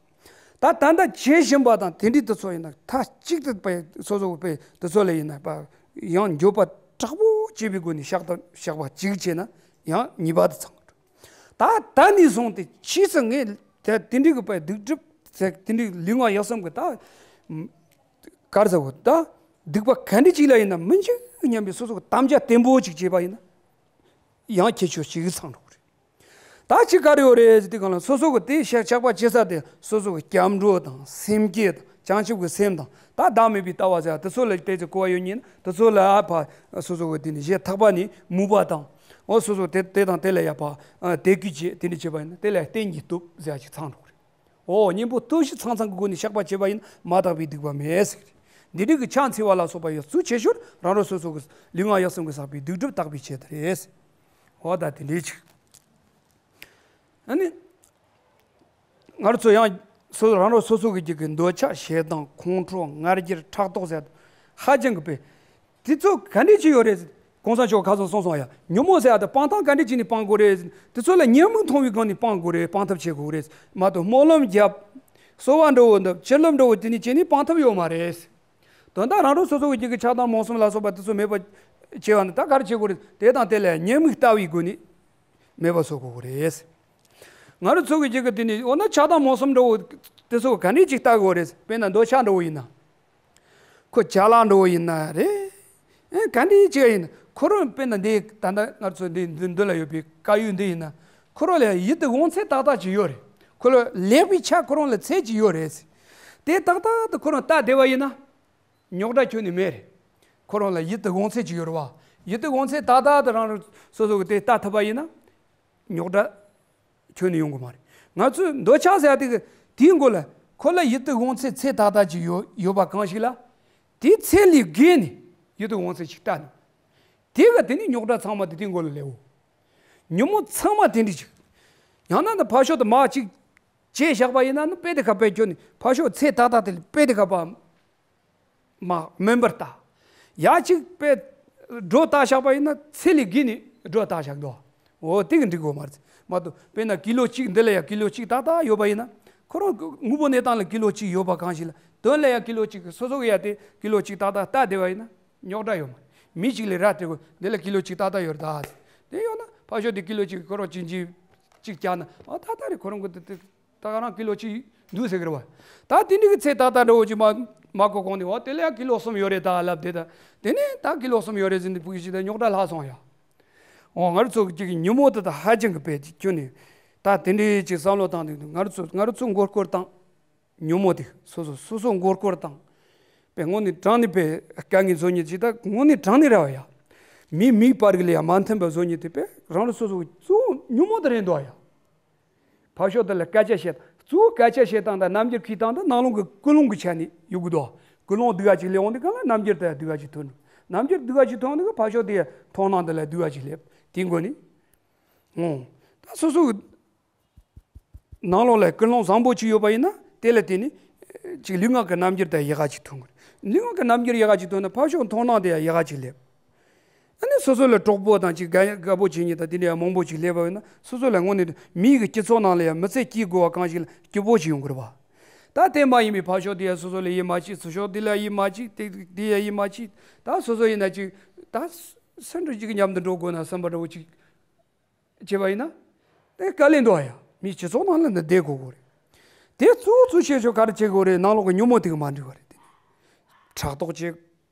ད་ད་ལྟ་བྱེད་བཞིན་པ་དང་དེ་འདྲའི་དེ་ཚོ་ཡིན་ན་མཐའ་གཅིག་ཏུ་པའི་སོ་སོ་པའི་དེ་ཚོ་ལ་ཡིན་ན་པ་ཡང་འགྱོད་པ་དྲག་པོ་བྱེད་པའི་སྒོ་ནས་བཤགས་ད་བཤགས་པ་གཅིག་བྱས་ན་ཡང་གཉིས་པ་དེ་ཚང་། ད་ད་ནས་བཟུང་སྟེ་ཕྱིས་སུ་ངས་དེ་དེ་འདྲའི་གི་པའི་སྡིག་སྒྲིབ་དེ་དེ་འདྲའི་ལུས་ངག་ཡིད་གསུམ་གི་ད། ག་རེ་ཟེར་བ་ད། སྡིག་པ་ག་འདྲ་ཅིག་ལ་ཡིན་ན་མི་འཇིགས་སྙམ་པའི་སོ་སོ་གི་དམ་བཅའ་བརྟན་པོ་ཅིག་བྱས་པ་ཡིན་ན། ཡང་ཁྱད་ཆོས་ཅིག་ཚང་འགྲོ་གི་རེད། ད་ཅིག་ག་རེ་ཡོད་རེད་ཟེར་དུས་གང་ལ་སོ་སོ་གི་དེ་ཤ་ཆགས་པ་ཅི་ས་དེ་སོ་སོ་གི་སྐྱབས་འགྲོ་དང་སེམས་བསྐྱེད་དང་བྱང་ཆུབ་ཀྱི་སེམས་དང་ད་བདག་མེད་པའི་ལྟ་བ་ཟེར་དེ་ཚོ་ལ་བལྟས་ཚེ་གོ་བ་ཡོད་ཉིན་དེ་ཚོ་ལ་ཨ་ཕ་སོ་སོ་གི་དེ་ནི་བཞེས་ཐག་པ་ནི་མུག་པ་དང་། འོ་སོ་སོ་དེ་དེ་དང་དེ་ལ་ཡ་ཕ་དད་གུས་བྱེད་དེ་འདྲ་བྱེད་པ་ཡིན་ན་དེ་ལ་རྟེན་གྱི་སྟོབས་ཟེར་ཅིག་ཚང་འགྲོ་གི་རེད། འོ་གཉེན་པོ་སྟོབས་བཞི་ཚང་ཚང་གི་སྒོ་ནས་བཤགས་པ་བྱས་པ་ཡིན་མ་དག་པའི་སྡིག་པ་མེད་ཟེར། འདི་འདྲའི་གི་ཕྱག་འཚལ་བ་ལ་སོགས་པ་ཡང་གཙོ་ཆེ་ཤོས་རང་རང་སོ་སོ་གི་ལུས་ངག་ཡིད་གསུམ་གི་བསགས་པའི་སྡིག་སྒྲིབ་དག་པའི་ཆེད་དུ་རེད། འོ་ད་དེ་འདྲའི་ཅིག་ཨ་ནི། ང་རང་ཚོ་ཡང་སོ་རང་རང་སོ་སོ་གི་རྒྱུད་ཀྱི་འདོད་ཆགས་ཞེ་སྡང་ཁོང་ཁྲོ་ང་རྒྱལ་ཕྲག་དོག་ཟེར་ཧ་ཅང་གི་དཔེ། དེ་ཚོ་ག་འདྲས་ཅིག་ཡོད་རེད། གོང་ས་མཆོག་ཁ་སང་གསུངས་སོང་ཡ། ཉོན་མོངས་ཟེར་ཡ་དེ་སྤང་ཐབས་ག་འདྲས་ཅིག་ནས་སྤང་དགོས་རེད། དེ་ཚོ་ལ་ཉོན་མོངས་མཐོང་བའི་སྒང་ནས་སྤང་དགོས་རེད། སྤང་ཐབས་བྱེད་དགོས་རེད་མ་གཏོགས་སྨོན་ལམ་བརྒྱབ། གསོལ་བ་འདྲ་བོ་འདེབས་བྱིན་རླབས་འདྲ་བོ་དེ་ནས་བྱས་ནས་སྤང་ཐབས་ཡོད་མ་རེད། དོན་དག་རང་རང་སོ་སོ་གི་རྒྱུད་ཀྱི་ཆགས་སྡང་རྨོངས་གསུམ་ལ་སོགས་པ་དེ་ཚོ་མེད་པ་བྱེད་པ་ནི་ད་ག་རེ་བྱེད་དགོས་རེད། དེ་དང་དེ་ལ་ཉོན་མོངས་ལྟ་བའི་སྒོ་ནས་མེད་པ་བཟོ་དགོས་རེད། ང་རང་ཚོ་གི་རྒྱུད་ཀྱི་དེ་ནས་འོ་ན་ཆགས་སྡང་རྨོངས་གསུམ་འདྲ་བོ་དེ་ཚོ་ག་འདྲས་ཅིག་ལྟ་དགོས་རེད། དཔེར་ན་འདོད་ཆགས་འདྲ་བོ་ཡིན་ན། ཁོ་ཅ་ལག་འདྲ་བོ་ཡིན་ན་རེད། ཨེ་ག་འདྲས་ཅིག་ཡིན་ན་ཁོ་རང་དཔེར་ན་འདི་ད་ལྟ་ང་ཚོ་འདི་འདི་འདི་ལ་ཡོད་པའི་དཀར་ཡོལ་འདི་ཡིན་ན་ཁོ་རང་ལ་ཡིད་དུ་འོང་ཚད་ཏག་ཏག་ཅིག་ཡོད་རེད། ཁོ་ལ་ལེགས་པའི་ཆ་ཁོ་རང་ལ་ཚད་ཅིག་ཡོད་རེད། དེ་ཏག་ཏག་ཏུ་ཁོ་རང་ལྟ་བསྡད་པ་ཡིན་ན་རྙོག་དྲ་ཁྱོན་ནས་མེད་རེད། ཁོ་རང་ལ་ཡིད་དུ་འོང་ཚད་ཅིག་ཡོད་རེད་བ། ཡིད་དུ་འོང་ཚད་ཏག་ཏག་ཏུ་རང་རང་སོ་སོ་གི་དེ་ལྟ་ཐུབ་པ་ཡིན་ན། རྙོག་དྲ་ཁྱོན་ནས་ཡོང་གི་མ་རེད། ང་ཚོས་འདོད་ཆགས་ཟེར་ཡ་དེ་གི་དེའི་མགོ་ལ་ཁོ་ལ་ཡིད་དུ་འོང་ཚད་ཚད་ཏག་ཏག་ཅིག་ཡོད་ཡོད་པ་གང་ཞིག་ལ། དེའི་ཚད་ལས་བརྒལ་ནས་ཡིད་དུ་འོང་ཚད་ཅིག་ལྟ་ནས། དེ་ག་དེ་ནི་རྙོག་དྲ་ཚང་མ་དེ་དེའི་མགོ་ལ་སླེབས་འོ། ཉོན་མོངས་ཚང་མ་དེ་འདྲ་ཅིག་ཡང་ན་ནི་ཕར་ཕྱོགས་དུ་མར་ཅིག་བྱས་བཞག་པ་ཡིན་ན་ནི་དཔེ་དེ་ག་དཔེ་ཁྱོན་ནས་ཕར་ཕྱོགས་ཚད་ཏག་ཏག་དེ་ལ་དཔེ་དེ་ག་པ། མ་དམན་པར་ལྟ། ཡ་གཅིག་པས་སྒྲོ་བཏགས་བཞག་པ་ཡིན་ན་ཚད་ལས་བརྒལ་ནས་སྒྲོ་བཏགས་བཞག་འདུག་འོ་དེ་གི་འགྲིག་གོ་མ་རེད། མ་གཏོགས་དཔེར་ན་ཀི་ལོ་གཅིག་འདི་ལ་ཡ་ཀི་ལོ་གཅིག་ཏག་ཏག་ཡོད་པ་ཡིན་ན། ཁོ་རང་དངོས་པོ་གནས་སྟངས་ལ་ཀི་ལོ་གཅིག་ཡོད་པ་གང་ཞིག་ལ་དོན་ལ་ཡ་ཀི་ལོ་གཅིག་སོ་སོ་གི་ཡ་དེ་ཀི་ལོ་གཅིག་ཏག་ཏག་ལྟ་བསྡད་པ་ཡིན་ན་རྙོག་དྲ་ཡོད་མ་རེད། མི་གཅིག་ལ་ར་སྤྲད་དགོས་འདི་ལ་ཀི་ལོ་གཅིག་ཏག་ཏག་ཡོད་རེད་ད། དེ་ཡོད་ན་ཕར་ཕྱོགས་དེ་ཀི་ལོ་གཅིག་ཁོ་རང་གཅིག་གཅིག་གཅིག་བརྒྱབ་ན་ཨ་ཏག་ཏག་རེད། ཁོ་རང་གི་དེ་དེ། ད་ག་རང་ཀི་ལོ་གཅིག་འདུག་ཟེར་གི་རེད་བ། ད་དེ་འདྲ་གི་ཚད་ཏག་ཏག་འདྲ་བོ་ཅིག་མ་མ་གོ་གོང་ནས་འོ་དེ་ལ་ཡང་ཀི་ལོ་གསུམ་ཡོད་རེད་ད་ལབ་དེ་ད། དེ་ནས་ད་ཀི་ལོ་གསུམ་ཡོད་རེད་ཟེར་ནས་ཕུགས་ཤིག་ད་རྙོག་དྲ་ལྷག་སོང་ཡ། འོ་ང་རང་ཚོ་གི་ཉོན་མོངས་དེ་ད་ཧ་ཅང་གི་དཔེ་ཅིག་ཁྱོན་ནས། ད་དེ་འདྲའི་ཅིག་བསམ་བློ་བཏང་དུས་ང་རང་ཚོ་ང་རང་ཚོ་མགོ་སྐོར་བཏང་། ཉོན་མོངས་དེ་སོ་སོ་སོ་སོ་མགོ་སྐོར་བཏང་། དཔེ་དངོས་གནས་དྲང་གནས་དཔེ་དཀའ་ངལ་བཟོ་ཉེན་ཅིག་ད་དངོས་གནས་དྲང་གནས་རེད་བ་ཡ། མིའི་མིག་བར་གི་ལ་ཡ་མ་མཐུན་པ་བཟོ་ཉེན་དེ་དཔེ་རང་རང་སོ་སོ་གི་གཙོ་བོ་ཉོན་མོངས་དེ་རེད་འདུག་བ་ཡ། ཕར་ཕྱོགས་དེ་ལ་སྐད་ཆ་བཤད་གཙོ་བོ་སྐད་ཆ་བཤད་སྟངས་དང་རྣམ་འགྱུར་འཁྱེར་སྟངས་དང་ནང་ལོགས་ཀྱི་ཀུན་སློང་གི་ཆ་ནས་ཡོད་གི་འདུག་ཀུན་སློང་སྡུག་ག་ཅིག་སླེབས་འོང་དུས་གང་ལ་རྣམ་འགྱུར་དེ་སྡུག་ག་ཅིག་ཐོན་འགྲོ། རྣམ་འགྱུར་སྡུག་ག་ཅིག་ཐོན་འོང་དུས་ཕར་ཕྱོགས་དེ་མཐོང་སྣང་དེ་ལ་སྡུག་ག་ཅིག་སླེབས་དེའི་སྒོ་ནས། འོང་། ད་སོ་སོ་གི་ནང་ལོགས་ལ་ཀུན་སློང་བཟང་པོ་ཅིག་ཡོད་པ་ཡིན་ན་དེ་ལ་བརྟེན་ནས་ཅིག་ལུས་ངག་གི་རྣམ་འགྱུར་དེ་ཡག་ག་ཅིག་ཐོན་གི་རེད། ལུས་ངག་གི་རྣམ་འགྱུར་ཡག་ག་ཅིག་ཐོན་ན་ཕར་ཕྱོགས་མཐོང་སྣང་དེ་ཡང་ཡག་ག་ཅིག་སླེབས། ཨ་ནི་སོ་སོ་ལ་གྲོགས་པོ་དང་ཅིག་དགའ་དགའ་པོ་བྱེད་མཁན་དང་དེ་འདྲ་ཡང་མང་པོ་ཅིག་སླེབས་པ་ཡིན་ན། སོ་སོ་ལ་དངོས་གནས་མིའི་གི་སྤྱི་ཚོགས་ནང་ལ་ཡང་མི་ཚེ་སྐྱེལ་དགོས་པ་གང་ཞིག་ལ་སྐྱིད་པོ་ཅིག་ཡོང་གི་རེད་པ། ད་དེ་མ་ཡིན་པའི་ཕར་ཕྱོགས་དེ་ཡང་སོ་སོ་ལ་ཡིད་མ་ཆེས། ཚུར་ཕྱོགས་དེ་ལ་ཡིད་མ་ཆེས། དེ་དེ་ཡང་ཡིད་མ་ཆེས། ད་སོ་སོ་ཡིན་ན་ཅིག་ད་སེམས་འདྲ་ཅིག་མཉམ་དུ་འགྲོ་དགོས་ན་བསམ་པ་འདྲ་བོ་ཅིག་བྱས་པ་ཡིན་ན། དེ་དཀའ་ལས་འདུག་ཨ་ཡ། མིའི་སྤྱི་ཚོགས་ནང་ལ་ནི་བསྡད་དགོས་དགོས་རེད། དེ་གཙོ་བོ་གཙོ་ཆེ་ཤོས་ག་རེ་བྱེད་དགོས་རེད། ནང་ལོགས་ཀྱི་ཉོན་མོངས་དེ་གི་མ་འགྲིག་པ་རེད། དེ་ནི་ཕྲག་དོག་བྱེད།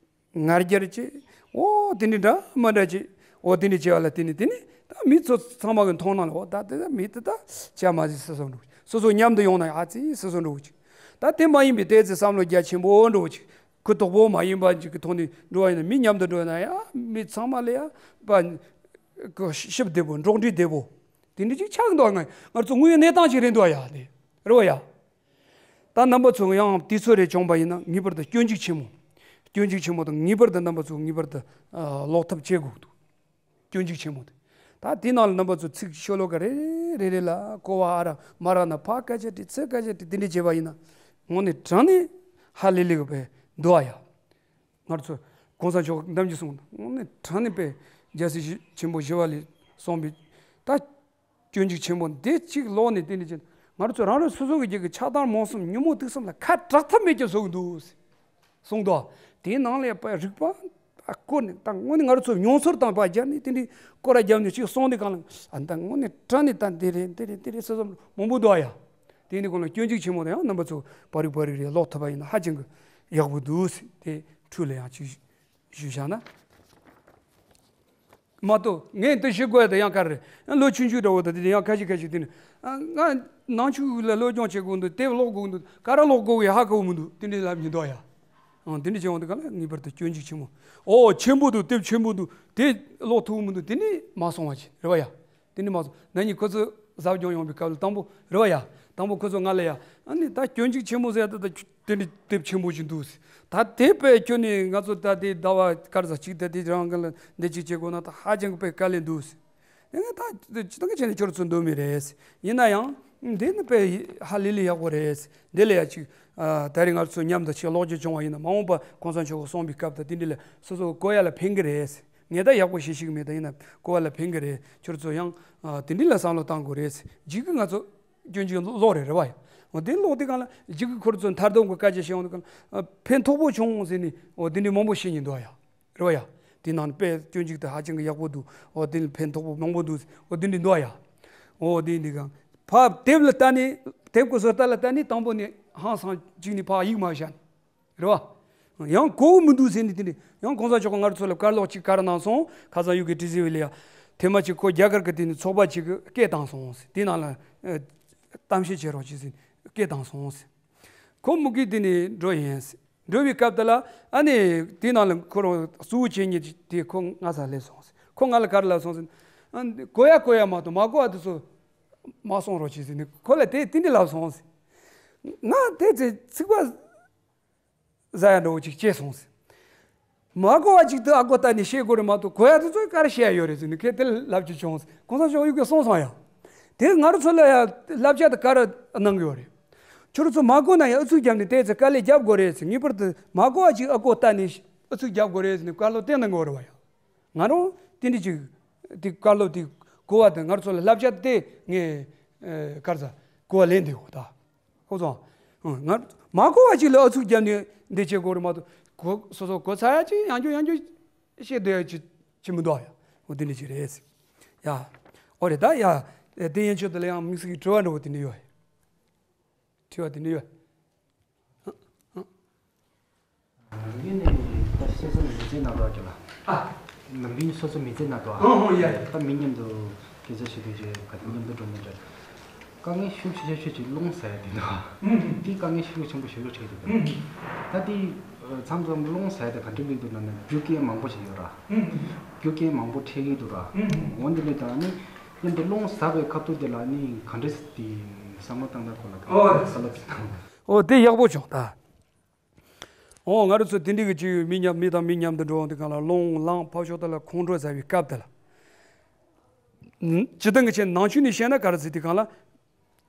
ང་རྒྱལ་བྱེད། འོ་དེ་འདྲ་འདྲ་མ་འདྲ་བྱེད། འོ་དེ་འདྲ་བྱེད་པ་ལ་དེ་ནི་དེ་ནི་ད་མི་ཚོ་ཚང་མ་གི་མཐོང་སྣང་ལ། འོ་ད་དེ་ད་མི་དེ་ད་ཅི་མ་ཟིག་སོ་སོ་འགྲོ། སོ་སོ་མཉམ་དུ་ཡོང་ན་ཨ་ཙི་སོ་སོ་འགྲོ་གི། ད་དེ་མ་ཡིན་པའི་ཏོག་ཙམ་བསམ་བློ་རྒྱ་ཆེན་པོ་འགྲོ་གི། གུ་དོག་པོ་མ་ཡིན་པ་ཅིག་གི་ཐོག་ནས་འགྲོ་བ་ཡིན་ན། མི་མཉམ་དུ་འགྲོ་ན་ཡང་མི་ཚང་མ་ལ་ཡང་པ་གི་ཞིབ་བདེ་པོ། འགྲོགས་འདྲིས་བདེ་པོ་དེ་འདྲ་ཅིག་ཆགས་འདུག་ང་ང་ཚོ་དངོས་ཡོད་གནས་སྟངས་ཅིག་རེད་འདུག་ཡ། དེ་རེད་བ་ཡ། ད་རྣམ་པ་ཚོ་ཡང་དུས་ཚོད་རེ་བྱུང་པ་ཡིན་ན་ངེས་པར་དུ་སྐྱོན་འཛུགས་ཆེན་མོ། སྐྱོན་འཛུགས་ཆེན་མོ་དང་ངེས་པར་དུ་རྣམ་པ་ཚོ་ངེས་པར་དུ་ཨ་ཀློག་ཐབས་བྱེད་དགོས་འདུག་སྐྱོན་འཛུགས་ཆེན་མོ་དེ། ད་དེ་ནང་ལ་རྣམ་པ་ཚོ་ཚིག་ཤོ་ལོ་ཀ་རེ་རེ་རེ་ལ་གོ་བ་ཨ་རག་མ་རག་ན་ཕར་སྐད་ཆ་དྲིས་ཚུར་སྐད་ཆ་དྲིས་དེ་འདྲ་བྱས་པ་ཡིན་ན། དངོས་གནས་དྲང་གནས་ཧ་ལས་ལས་གི་བས་འདུག་ཨ་ཡ། ང་ཚོ་གོང་ས་མཆོག་གདམས་ཀྱི་གསུང་དངོས་གནས་དྲང་གནས་པའི་རྒྱལ་སྲས་ཆེན་པོ་ཞི་བ་ལྷས་གསུངས་པའི་ད་སྐྱོན་འཛུགས་ཆེན་པོ་འདི་གཅིག་ལོག་ནས་བསྟན་ནས་ཀྱི། ང་ཚོ་རང་རང་སོ་སོ་གི་རྒྱུད་ཀྱི་ཆགས་སྡང་རྨོངས་གསུམ་ཉོན་མོངས་དུག་གསུམ་ལ་ཁ་གྲག་ཐབས་མེད་ཀྱི་བཟོ་གི་འདུག་གསུངས་འདུག་དེའི་ནང་ལ་ཡང་རིག་པ་ཨ་བསྐོར་ནས། ད་དངོས་གནས་ང་རང་ཚོ་མྱོང་ཚོར་དང་པ་རྒྱབ་ནས་དེ་འདྲའི་སྐོར་ར་རྒྱབ་ནས་ཅིག་གསུངས་དུས་གང་ལ། ཨ་ད་དངོས་གནས་དྲང་གནས་ད་འདི་རེད་འདི་རེད་འདི་རེད་ཟེར་བསམ་མང་པོ་འདུག་ཨ་ཡ། དེ་ནི་གོང་ལ་སྐྱོན་འཛུགས་ཆེན་མོ་དང་ཡང་རྣམ་པ་ཚོ་པ་རིག་པ་རིག་རེ་ཀློག་ཐུབ་པ་ཡིན་ན་ཧ་ཅང་གི་ཡག་པོ་འདུག་ཟེར། དེ་འཕྲོས་ལ་ཡང་ཅིག་ཞུས་བཞག་ན། མ་གཏོགས་ངས་འདི་ཞུ་དགོས་ཡ་དེ་ཡང་ག་རེ་རེད། ཡང་ལོ་ཆུང་ཆུང་འདྲ་བོ་དང་དེ་ཡང་ཁ་ཤས་ཁ་ཤས་དེ་ནི་ཨ་ང་ནང་ཆོས་ལ་སློབ་སྦྱོང་བྱེད་དགོས་འདུག་དེབ་ཀློག་དགོས་འདུག་ག་རེ་ཀློག་དགོས་ཡ་ཧ་གོ་མི་འདུག་དེ་འདྲ་ལབ་མི་འདུག་ཡ། ཨང་དེ་འདྲ་བྱེད་འོང་དུས་ག་ལ་ངེས་པར་དུ་སྐྱོན་འཛུགས་ཆེན་མོ། ཨོ་ཆེན་པོ་འདུག་དེབ་ཆེན་པོ་འདུག་དེ་ཀློག་ཐུབ་མི་འདུག་དེ་ནི་མ་སོང་བ་ཅིག་རེད་བ་ཡ། དེ་ནི་མ་སོང་། ན་ནིང་ཁོ་ཚོ་ཟབ་སྦྱོང་ཡོང་བའི་སྐབས་ལ་དང་པོ་རེད་བ་ཡ། དང་པོ་ཁོ་ཚོ་ང་ལ་ཡ། ཨ་ནི་ད་སྐྱོན་འཛུགས་ཆེན་མོ་ཟེར་ཡ་ད་ད་དེ་འདྲའི་དེབ་ཆེན་པོ་ཞིག་འདུག་ད་དེ་དཔེ་ཁྱོན་ནས་ང་ཚོ་ད་དེ་ཟླ་བ་སྐར་ཟ་གཅིག་ད་དེ་རང་གི་ལ་འདི་གཅིག་བྱེད་དགོས་ན་ད་ཧ་ཅང་གི་དཔེ་དཀའ་ལས་འདུག་ཡང་ད་ཅི་ད་ག་བྱས་ནས་ཁྱོད་ཚོ་འདོད་མི་རེད། ཡིན་ན་ཡང་འདི་ནི་དཔེ་ཧ་ལས་ལས་ཡག་པོ་རེད། འདི་ལ་ཡ་ཅིག་ཨ་ད་རེས་ང་ཚོ་མཉམ་དུ་ཅིག་ཀློག་རྒྱུ་བྱུང་བ་ཡིན་ན། མ་འོངས་པ་གོང་ས་མཆོག་གིས་གསུངས་པའི་སྐབས་དང་དེ་འདྲ་ལ་སོ་སོ་གོ་ཡ་ལ་ཕན་གི་རེད། ངས་ད་ཡག་པོ་ཤེས་ཤེས་ཀྱི་མེད། ད་ཡིན་ན་གོ་བ་ལ་ཕན་གི་རེད། ཁྱོད་ཚོ་ཡང་ཨ་དེ་འདྲ་ལ་བསམ་བློ་གཏང་དགོས་རེད། ཇི་གི་ང་ཚོ་སྐྱོན་བརྗོད་ཀློག་རེད་རེད་བ་ཡ། འོ་དེ་ཀློག་དུས་གང་ལ་ཇི་གི་ཁོ་ཚོ་མཐར་སྡོམ་གི་སྐད་ཆ་བཤད་ཡོང་དུས་གང་ལ་ཨ་ཕན་ཐོགས་པོ་བྱུང་སོང་ཟེར་ནས་འོ་དེ་འདྲ་མང་པོ་བཤད་མཁན་འདུག་ཡ། རེད་བ་ཡ། དེ་ནང་དཔེ་སྐྱོན་ཅིག་དེ་ཧ་ཅང་གི་ཡག་པོ་འདུག་འོ་དེ་ལ་ཕན་ཐོགས་པོ་མང་པོ་འདུག་འོ་དེ་འདྲ་འདུག་ཡ། འོ་དེ་འདི་གང་ཕར་དེབ་ལ་ལྟ་ནས་དེབ་ཀྱི་བཟོ་ལྟ་ལ་ལྟ་ནས་དང་པོ་ནས་ཧང་སང་ཅིག་ནས་ཕར་ཡིག་མ་བཞག་ནས། རེད་བ། ཡང་གོ་མི་འདུག་ཟེར་ནས་དེ་འདྲ་ཡང་གོང་ས་མཆོག་གིས་ང་རང་ཚོ་ལ་བཀའ་སློབ་ཅིག་ག་རེ་གནང་སོང་། ཁ་སང་ཡུ་གེ་ཊི་སི་ཝི་ལ་ཡ། ཐེངས་མ་གཅིག་ཁོ་རྒྱ་གར་གྱི་དེ་ནས་ཚོགས་པ་ཅིག་གིས་སྐད་བཏང་སོང་ཟེར། དེ་ནང་ལ་ཨ་གཏམ་བཤད་བྱེད་རོགས་བྱེད་ཟེར་སྐད་བཏང་སོང་ཟེར། ཁོ་མུ་གེ་དེ་ནས་འགྲོ་ཡིན་ཟེར། འགྲོ་བའི་སྐབས་དེ་ལ་ཨ་ནི་དེ་ནང་ལ་ཁོ་རང་གཙོ་བོ་བྱེད་མཁན་དེ་ཁོ་ང་ས་སླེབས་སོང་ཟེར། ཁོ་ང་ལ་ག་རེ་ལབ་སོང་ཟེར། ཨ་གོ་ཡ་གོ་ཡ་མ་གཏོགས་མ་གོ་བ་དེ་ཚོ་མ་གསུང་རོགས་བྱེད་ཟེར་ནས་ཁོ་ལ་དེ་དེ་འདྲ་ལབ་སོང་ཟེར། ང་དེ་ཚེ་ཚིག་པ་ཟ་ཡ་འདྲ་བོ་ཅིག་སྐྱེས་སོང་ཟེར། མ་གོ་བ་ཅིག་ཏུ་ཨ་གོ་ལྟ་ནས་བཤད་དགོས་རེད་མ་གཏོགས་གོ་ཡ་དེ་ཚོས་ག་རེ་བཤད་ཡ་ཡོད་རེད་ཟེར་ནས་ཁོས་དེ་ལབ་ཀྱི་བྱུང་ཟེར། གོང་ས་མཆོག་ཡུ་གེས་གསུངས་སོང་ཡ། དེ་ང་རང་ཚོ་ལ་ཡ་བསླབ་བྱ་དེ་ག་རེ་གནང་གི་ཡོད་རེད། ཁྱོད་རང་ཚོ་མ་གོ་ན་ཡང་ཨུ་ཚུགས་བརྒྱབ་ནས་དེ་ཚེ་དཀའ་ལས་རྒྱབ་དགོས་རེད་ཟེར། ངེས་པར་དུ་མ་གོ་བ་ཅིག་ཨ་གོ་ལྟ་ནས་ཨུ་ཚུགས་རྒྱབ་དགོས་རེད་ཟེར་ནས་བཀའ་སློབ་དེ་གནང་གི་ཡོད་རེད་བ་ཡ། ང་རང་དེ་འདྲ་ཅིག་དེ་བཀའ་སློབ་དེ་གོ་བ་དེ་ང་རང་ཚོ་ལ་བསླབ་བྱ་དེ་ངས་ཨ་ག་རེ་ཟ་གོ་བ་ལེན་བསྡད་ཡོད་ད། ཧོ་སོང་། ང་མ་གོ་བ་ཅིག་ལ་ཨུ་ཚུགས་བརྒྱབ་ནས་འདི་བྱེད་དགོས་རེད་མ་གཏོགས་གོ་སོ་སོ་གོ་ཚར་ཡ་ཅིག་ཡང་བསྐྱར་ཡང་བསྐྱར་བཤད་བསྡད་ཡ་ཅིག་ཅིག་མི་འདུག་ཡ། འོ་དེ་འདྲ་ཅིག་རེད། ཡ། ཨོ་རེད་ད་ཡ། དེ་ཡན་ཆོད་དེ་ལ་ཡང་དམིགས་བསལ་གྱི་དྲི་བ་འདྲ་བོ་དེ་འདྲ་ཡོད། དྲི་བ་དེ་འདྲ་ཡོད། ནམ་རྒྱུན་ནས་ད་སོ་སོ་མི་ཚེ་ནང་དུ་ཨ་ཅོ་ལ། ཨ། ནམ་རྒྱུན་སོ་སོ་མི་ཚེ་ནང་དུ་ཨ། ཨོ་ཨོ་ཡ་ཡ། ད་མི་མཉམ་དུ་སྐད་ཆ་བཤད་དུས་ཀྱི་ག་དུས་མཉམ་དུ་འགྲོ་མི་འདྲ། དཀའ་ངལ་ཤུགས་ཆེ་ཤོས་ཅིག་རླུང་ཟ་ཡ་དེ་འདུག་ཨ། ཨུམ། དེ་དཀའ་ངལ་ཤུགས་ཆེན་པོ་ཞེ་པོ་འཕྲད་འདུག་ཨུམ། ད་དེ་མཚམས་མཚམས་རླུང་ཟ་ཡ་དེ་ག་འདྲ་མི་འདུག་ན་ན་རྒྱུ་རྐྱེན་མང་པོ་ཞིག་ཡོད་ར། ཨུམ། རྒྱུ་རྐྱེན་མང་པོ་འཕྲད་ཀྱི་འདུག་ར། ཨུམ། འོན་ཏེ་ལས་ད་ནི་མཉམ་དུ་རླུང་ཟ་བའི་སྐབས་དུས་དེ་ལ་ནི་ག་འདྲ་དེ་བསམ་བློ་བཏང་ན་གོ་ལ་ཨོ། བསམ་བློ་བཏང་། ཨོ་དེ་ཡག་པོ་བྱུང་ད། ཨོ་ང་རང་ཚོ་དེ་འདྲའི་གི་ཅིག་མི་མཉམ་མི་དང་མི་མཉམ་དུ་འགྲོ་འོང་དུས་གང་ལ་རླུང་ལངས་ཕར་ཕྱོགས་དེ་ལ་ཁོང་ཁྲོ་ཟ་བའི་སྐབས་དེ་ལ། སྤྱིར་བཏང་གི་ཆེད་ནང་ཆོས་ནས་བཤད་ན་ག་རེ་ཟེར་དུས་གང་ལ།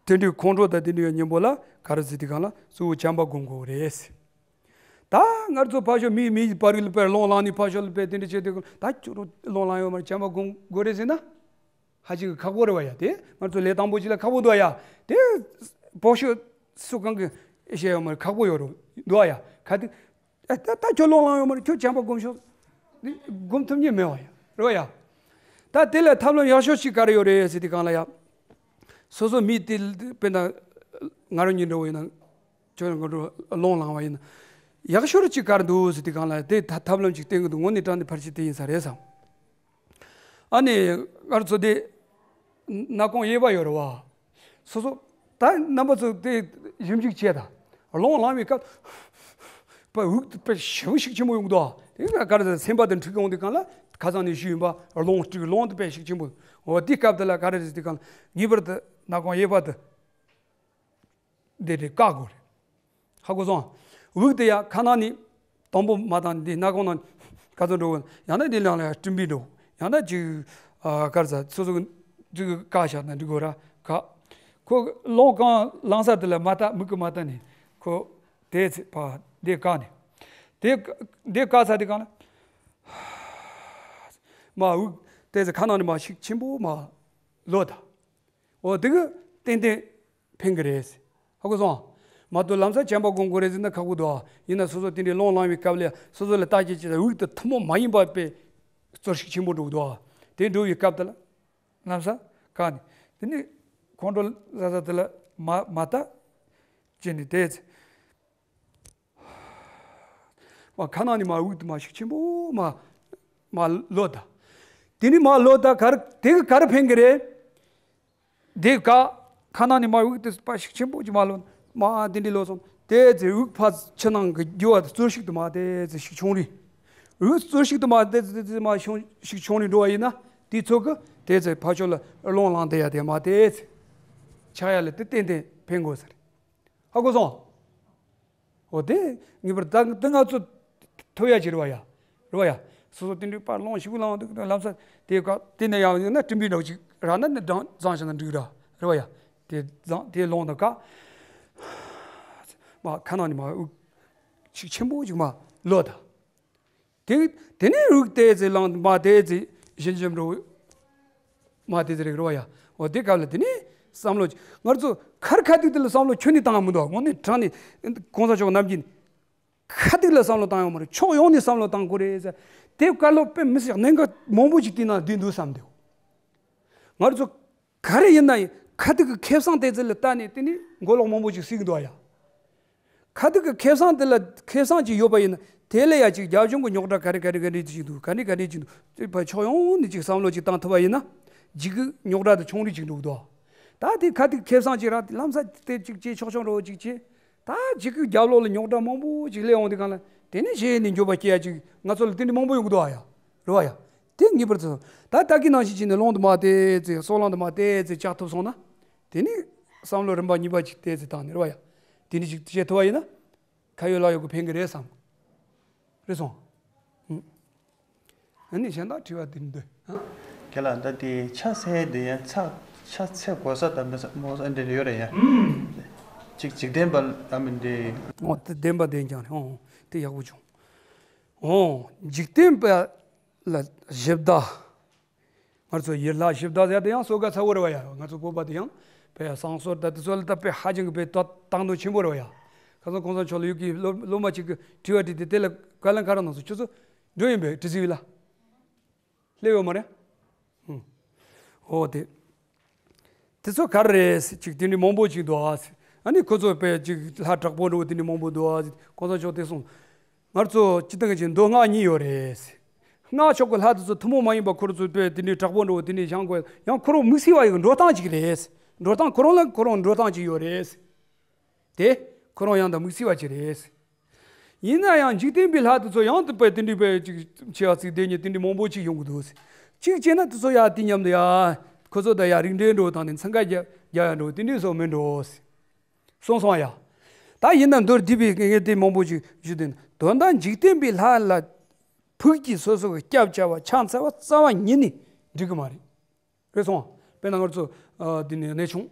དེ་འདྲའི་ཁོང་ཁྲོ་དང་དེ་འདྲའི་གཉེན་པོ་ལ་ག་རེ་ཟེར་དུས་གང་ལ་གཙོ་བོ་བྱམས་པ་སྒོམ་དགོས་རེད། ད་ང་ཚོ་ཕར་ཕྱོགས་མི་མི་ཡི་བར་ལ་དཔེ་ལོང་ལངས་ནས་ཕར་ཕྱོགས་ལ་དཔེ་དེ་འདྲ་བྱས་དུས་ད་ཁྱོད་རང་ལོང་ལངས་ཡོད་མ་རེད། བྱམས་པ་སྒོམ་དགོས་རེད་ཟེར་ན། ཧ་ཅང་གི་ཁག་པོ་རེད་བ་ཡ། དེ་ང་ཚོ་ལས་དང་པོ་ཅིག་ལ་ཁག་པོ་འདུག་ཡ། དེ་བོ་ཤོ་སུ་གང་གི་བཤད་ཡོད་མ་རེད། ཁག་པོ་ཡོད་རེད་འདུག་ཡ། ག་དེ་ད་ད་ཁྱོད་ལོང་ལངས་ཡོད་མ་རེད། ཁྱོད་བྱམས་པ་སྒོམ་ཤོག་སྒོམ་ཐུབ་ཉེན་མེད་བ་ཡ། རེད་བ་ཡ། ད་དེ་ལ་ཐབས་ལམ་ཡག་ཤོས་ཤིག་ག་རེ་ཡོད་རེད་ཟེར་དུས་སྒང་ལ་ཡ། སོ་སོ་མི་དེ་དཔེར་ན་ང་རང་ཉིད་འདྲ་བོ་ཡིན་ན། ཁྱོད་རང་གི་འགྲོ་ལོང་ལངས་བ་ཡིན་ན། ཡག་ཤོས་ཅིག་ག་རེ་འདུག་ཟེར་དུས་སྒང་ལ་དེ་ཐབས་ཐབས་ལམ་ཅིག་བསྟེན་གི་འདུག་དངོས་གནས་དྲང་གནས་ཕལ་ཆེར་དེ་ཡིན་ས་རེད་བསམ། ཨ་ནི་ང་ཚོ་དེ་སྣ་ཁུང་གཡས་པ་ཡོད་རེད་བ། སོ་སོ་ད་རྣམ་པ་ཚོ་དེ་ཞིབ་འཇུག་བྱས་ད། ལོང་ལངས་པའི་སྐབས་པ་དབུགས་དཔེ་ཞེ་པོ་ཞིག་ཆེན་པོ་ཡོང་གི་འདུག་དེ་ག་ག་རེ་ཟེར་སེམས་པ་དེ་འཁྲུག་གི་ཡོང་དུས་སྒང་ལ་ཁ་སང་ནས་ཞུས་ཡིན་པ། ལོང་སྤྲུག་ལོང་དེ་དཔེ་ཞིག་ཆེན་པོ། འོ་དེ་སྐབས་དེ་ལ་ག་རེ་ཟེར་དུས་སྒང་ལ་ངེས་པར་དུ་སྣ་ཁུང་གཡས་པ་དེ། འདི་རེད། བཀག་དགོས་རེད། ཧ་གོ་སོང་། དབུགས་དེ་ཡང་ཁ་ནང་ནས་དང་པོ་མར་བཏང་། འདི་སྣ་ཁུང་ནང་ག་ཚོད་འགྲོ་དགོས། ཡང་ན་འདི་ནང་ལ་ཡང་སྤྲིན་པས་འགྲོ། ཡང་ན་ཅིག་ཨ་ག་རེ་ཟ། སོ་སོ་གི་ཅིག་བཀག་བཞག་ན་འགྲིག་གོ་ར། བཀག་ཁོ་ལོང་གང་ལངས་ས་དེ་ལ་མར་ལྟ། མིག་གིས་མར་ལྟ་ནས་ཁོ་དེ་ཚེ་ཕར་འདི་བཀག་ནས། དེ་འདི་བཀག་ཚར་དུས་སྒང་ལ་མར་དབུགས་དེ་ཚེ་ཁ་ནང་ནས་མར་ཤུགས་ཆེན་པོ་མར་ལོག་ད། འོ་དེ་གིས་ཏན་ཏན་ཕན་གི་རེད། ཧ་གོ་སོང་། མ་གཏོགས་ལམ་སང་བྱམས་པ་སྒོམ་དགོས་རེད་ཟེར་ན་ཁག་པོ་འདུག་ཡིན་ན་སོ་སོ་དེ་འདྲའི་ལོང་ལངས་པའི་སྐབས་ལ་སོ་སོ་ལ་བརྟག་དཔྱད་བྱེད་ད། དབུགས་དེ་ཐུན་མོང་མ་ཡིན་པ་དཔེ་གཙོར་ཤུགས་ཆེན་པོ་འགྲོ་གི་འདུག་དེ་འགྲོ་བའི་སྐབས་དེ་ལ་ལམ་སང་བཀག་ནས། དེ་ནས་ཁོང་ཁྲོ་ཟ་ས་དེ་ལ་མར་མར་ལྟ་བྱས་ནས་དེ་ཚེ། མར་ཁ་ནང་ནས་མར་དབུགས་དེ་མར་ཤུགས་ཆེན་པོ་མར་མར་ལོག་ད། དེ་ནས་མར་ལོག་ད། ག་རེ་དེ་གིས་ག་རེ་ཕན་གི་རེད། དེ་བཀག་ཁ་ནང་ནས་མར་དབུགས་དེ་ཕར་ཤུགས་ཆེན་པོ་ཅིག་མར་ལོག་མར་དེ་འདྲ་ལོག་སོང་། དེ་ཚེ་དབུགས་ཕར་ཕྱི་ནང་གི་རྒྱུ་བ་དེ་གཙོར་ཤུགས་དུ་མར་དེ་ཚེ་ཤུགས་ཆུང་རེ། དབུགས་གཙོར་ཤུགས་དུ་མར་དེ་ཚེ་དེ་ཚེ་མར་ཤུགས་ཆུང་རེ་འགྲོ་བ་ཡིན་ན། དེ་ཚོ་གིས་དེ་ཚེ་ཕར་ཕྱོགས་ལ་ལོང་ལངས་དེ་ཡ་དེ་མར་དེ་ཚེ་ཆགས་ཡ་ལ་དེ་ཏན་ཏན་ཕན་དགོས་ས་རེད། ཧ་གོ་སོང་། འོ་དེ་ངེས་པར་ད་དེ་ང་ཚོ་ཐུབ་ཡ་ཅིག་རེད་བ་ཡ། རེད་བ་ཡ། སོ་སོ་དེ་འདྲའི་པར་ལོང་ཞིག་ལངས་འདུག་ལམ་སང་དེ་བཀག་དེ་ནས་ཡང་ཡིན་ན་སྤྲིན་པའི་འདྲ་ཅིག་རག་ན་ནི་འགྲང་བརྫངས་བྱས་ན་འགྲིག་ར། རེད་བ་ཡ། དེ་བརྫངས་དེ་ལོང་དང་བཀག་མར་ཁ་ནང་ནས་མར་དབུགས་ཤུགས་ཆེན་པོ་ཅིག་མར་ལོག་ད། དེ་དེ་ནས་དབུགས་དེ་ཚེ་ལངས། མར་དེ་ཚེ་གཞན་འཇམ་འགྲོ། མར་དེ་ཚེ་རེད་རེད་བ་ཡ། འོ་དེ་སྐབས་ལ་དེ་ནས་བསམ་བློ་ཅིག་ང་ཚོ་ཁར་ཁ་ཐུག་དེ་ལ་བསམ་བློ་ཁྱོན་ནས་བཏང་མི་འདུག་དངོས་གནས་དྲང་ནས་གོང་ས་མཆོག་ནམ་རྒྱུན་ཁ་ཐུག་ལ་བསམ་བློ་བཏང་ཡོང་མ་རེད། ཕྱོགས་ཡོངས་ནས་བསམ་བློ་བཏང་དགོས་རེད་ཟེར། དེ་བཀའ་སློབ་དཔེ་མི་སྲིད་གནད་འགག་མང་པོ་ཅིག་དེ་ནང་བསྡུས་འདུག་བསམ་འདུག་ང་ཚོ་ག་རེ་ཡིན་ན་ཡིན། ཁ་ཐུག་གི་ཁེ་བཟང་དེ་ཚོ་ལ་ལྟ་ནས་དེ་ནི་མགོ་ལོག་མང་པོ་ཅིག་སྲིད་ཀྱི་འདུག་ཡ། ཁ་ཐུག་གི་ཁེ་བཟང་དེ་ལ་ཁེ་བཟང་ཅིག་ཡོད་པ་ཡིན་ན། དེ་ལ་ཡ་ཅིག་རྒྱབ་ལྗོངས་ཀྱི་རྙོག་དྲ་ག་རེ་ག་རེ་ག་རེ་ཅིག་འདུག་ག་རེ་ག་རེ་ཅིག་འདུག་ཅིག་ཕར་ཕྱོགས་ཡོངས་ནས་ཅིག་བསམ་བློ་ཅིག་བཏང་ཐུབ་པ་ཡིན་ན། འཇིགས་སྐུལ་རྙོག་དྲ་དེ་ཆུང་རིགས་ཅིག་འགྲོ་གི་འདུག་ད་དེ་ཁ་ཐུག་ཁེ་བཟང་ཅིག་རག་དེ་ལམ་སང་དེ་ཅིག་བྱེད་ཆོག་ཆོག་འགྲོ་ཅིག་བྱེད། ད་འཇིགས་སྐུལ་རྒྱབ་ལོགས་ལ་རྙོག་དྲ་མང་པོ་ཅིག་སླེབས་འོང་དུས་སྒང་ལ་དེ་ནས་གཞི་ནས་འགྱོད་པ་སྐྱེ་ཡ་ཅིག་ང་ཚོ་ལ་དེ་འདྲ་མང་པོ་ཡོང་གི་འདུག་ཨ་ཡ། རེད་བ་ཡ། དེ་ངེས་པར་དུ་ད་ལྟ་གི་ནང་བཞིན་བྱས་ནས་ལོང་དུ་མར་དེ་ཚེ་སྲོག་ལམ་དུ་མར་དེ་ཚེ་བཅག་ཐུབ་སོང་ན། དེ་ནས་བསམ་བློ་རིམ་པ་གཉིས་པ་ཅིག་དེ་ཚེ་བཏང་ནས་རེད་བ་ཡ། དེ་འདྲ་ཅིག་བྱེད་ཐུབ་པ་ཡིན་ན། ཁ་ཡོད་ལག་ཡོད་ཀྱི་ཕན་གི་རེད་བསམ། རེད་སོང་། ཨ་ནི་གཞན་དག་དྲི་བ་དེ་འདོད། ཁྱེད་ལ་ད་དེ་ཕྱག་འཚལ་དེ་ཡང་ཕྱག་ཕྱག་འཚལ་དགོས་ས་དང་མི་ས་མོ་ས་འདྲ་ཡོད་རེད་ཡ། ཅིག་འཇིག་རྟེན་པ་ཨ་མི་འདི། འོ་དེ་བདེན་པ་བདེན་ཀྱང་རེད། འོ་དེ་ཡག་པོ་བྱུང་། འོ་འཇིག་རྟེན་པ་ལ་ཞིབ་ལྟ། ང་ཚོ་ཡུལ་ལྷ་ཞིབ་ལྟ་ཟེར་དེ་ཡང་གསོལ་ཁ་ཚ་བོ་རེད་བ་ཡ། ང་ཚོ་བོད་པ་དེ་ཡང་བས་ཡ་བསང་གསོལ་ད་དེ་ཚོ་ལ་ད་དཔེ་ཧ་ཅང་གི་དཔེ་ཏོག་དང་དོ་ཆེན་པོ་རེད་བ་ཡ། ཁ་སང་གོང་ས་མཆོག་ལ་ཡུལ་གྱི་སློབ་སློབ་མ་གཅིག་གིས་དྲི་བ་དྲིས་ཏེ་དེ་ལ་བཀའ་ལན་ག་རེ་གནང་སོང་། ཁྱོད་ཚོ་འགྲོ་ཡིན་པས་དྲི་ཟིག་ལ། སླེབས་ཡོད་མ་རེད། ཧུམ། འོ་དེ། དེ་ཚོ་ག་རེ་རེད་ཟེར་ཅིག་དེ་འདྲའི་མང་པོ་ཅིག་འདུག་ཨ་ཟེར། ཨ་ནི་ཁོ་ཚོ་དཔེ་ཅིག་ལྷ་དྲག་པོ་འདྲ་བོ་དེ་འདྲའི་མང་པོ་འདུག་ཨ་ཟེར། གོང་ས་མཆོག་དེ་གསུངས། ང་ཚོ་སྤྱི་བཏང་གི་མདོ་སྔགས་གཉིས་ཡོད་རེད་ཟེར། སྔགས་ཕྱོགས་ཀྱི་ལྷ་དེ་ཚོ་ཐུན་མོང་མ་ཡིན་པ་ཁོ་ཚོ་དཔེ་དེ་འདྲའི་དྲག་པོ་འདྲ་བོ་དེ་འདྲའི་བཞེངས་དགོས། ཡང་ཁོ་རང་དམིགས་བསལ་བ་ཡི་འགྲོ་སྟངས་ཅིག་རེད་ཟེར། འགྲོ་སྟངས་ཁོ་རང་ལ་ཁོ་རང་འགྲོ་སྟངས་ཅིག་ཡོད་རེད་ཟེར། དེ་ཁོ་རང་ཡང་དང་དམིགས་བསལ་བ་ཅིག་རེད། ཡིན་ན་ཡང་འཇིག་རྟེན་པའི་ལྷ་དེ་ཚོ་ཡང་དུ་དཔེ་དེ་འདྲའི་དཔེ་ཅིག་ཆེ་བ་ཚིག་དེ་ཉིད་དེ་འདྲའི་མང་པོ་ཅིག་ཡོང་གི་འདུག་ཟེར། གཅིག་བྱས་ན་དེ་ཚོ་ཡང་དེ་མཉམ་དུ་ཡང་ཁོ་ཚོ་དང་ཡང་རིགས་འགྲེ་འགྲོ་དང་ནི་འཚང་ཁ་རྒྱག་རྒྱག་ཡ་འགྲོ་དེ་འདྲའི་སོགས་མིན་འགྲོ་ཟེར། གསུངས་སོང་ཡ། ད་ཡིན་ན་མདོར་བསྡུས་པའི་ངས་དེ་མང་པོ་ཅིག་ཞུས་དོན་དོན་དག་འཇིག་རྟེན་པའི་ལྷ་ལ་ཕུགས་ཀྱི་སོ་སོ་གི་སྐྱབས་བཅའ་བ་ཕྱག་འཚལ་བ་རྩ་བ་ཉིད་ནས་འགྲིག་གི་མ་རེད། རེད་སོང་། དཔེར་ན་ང་ཚོ་ཨ་འདི་ནས་གནས་ཆུང་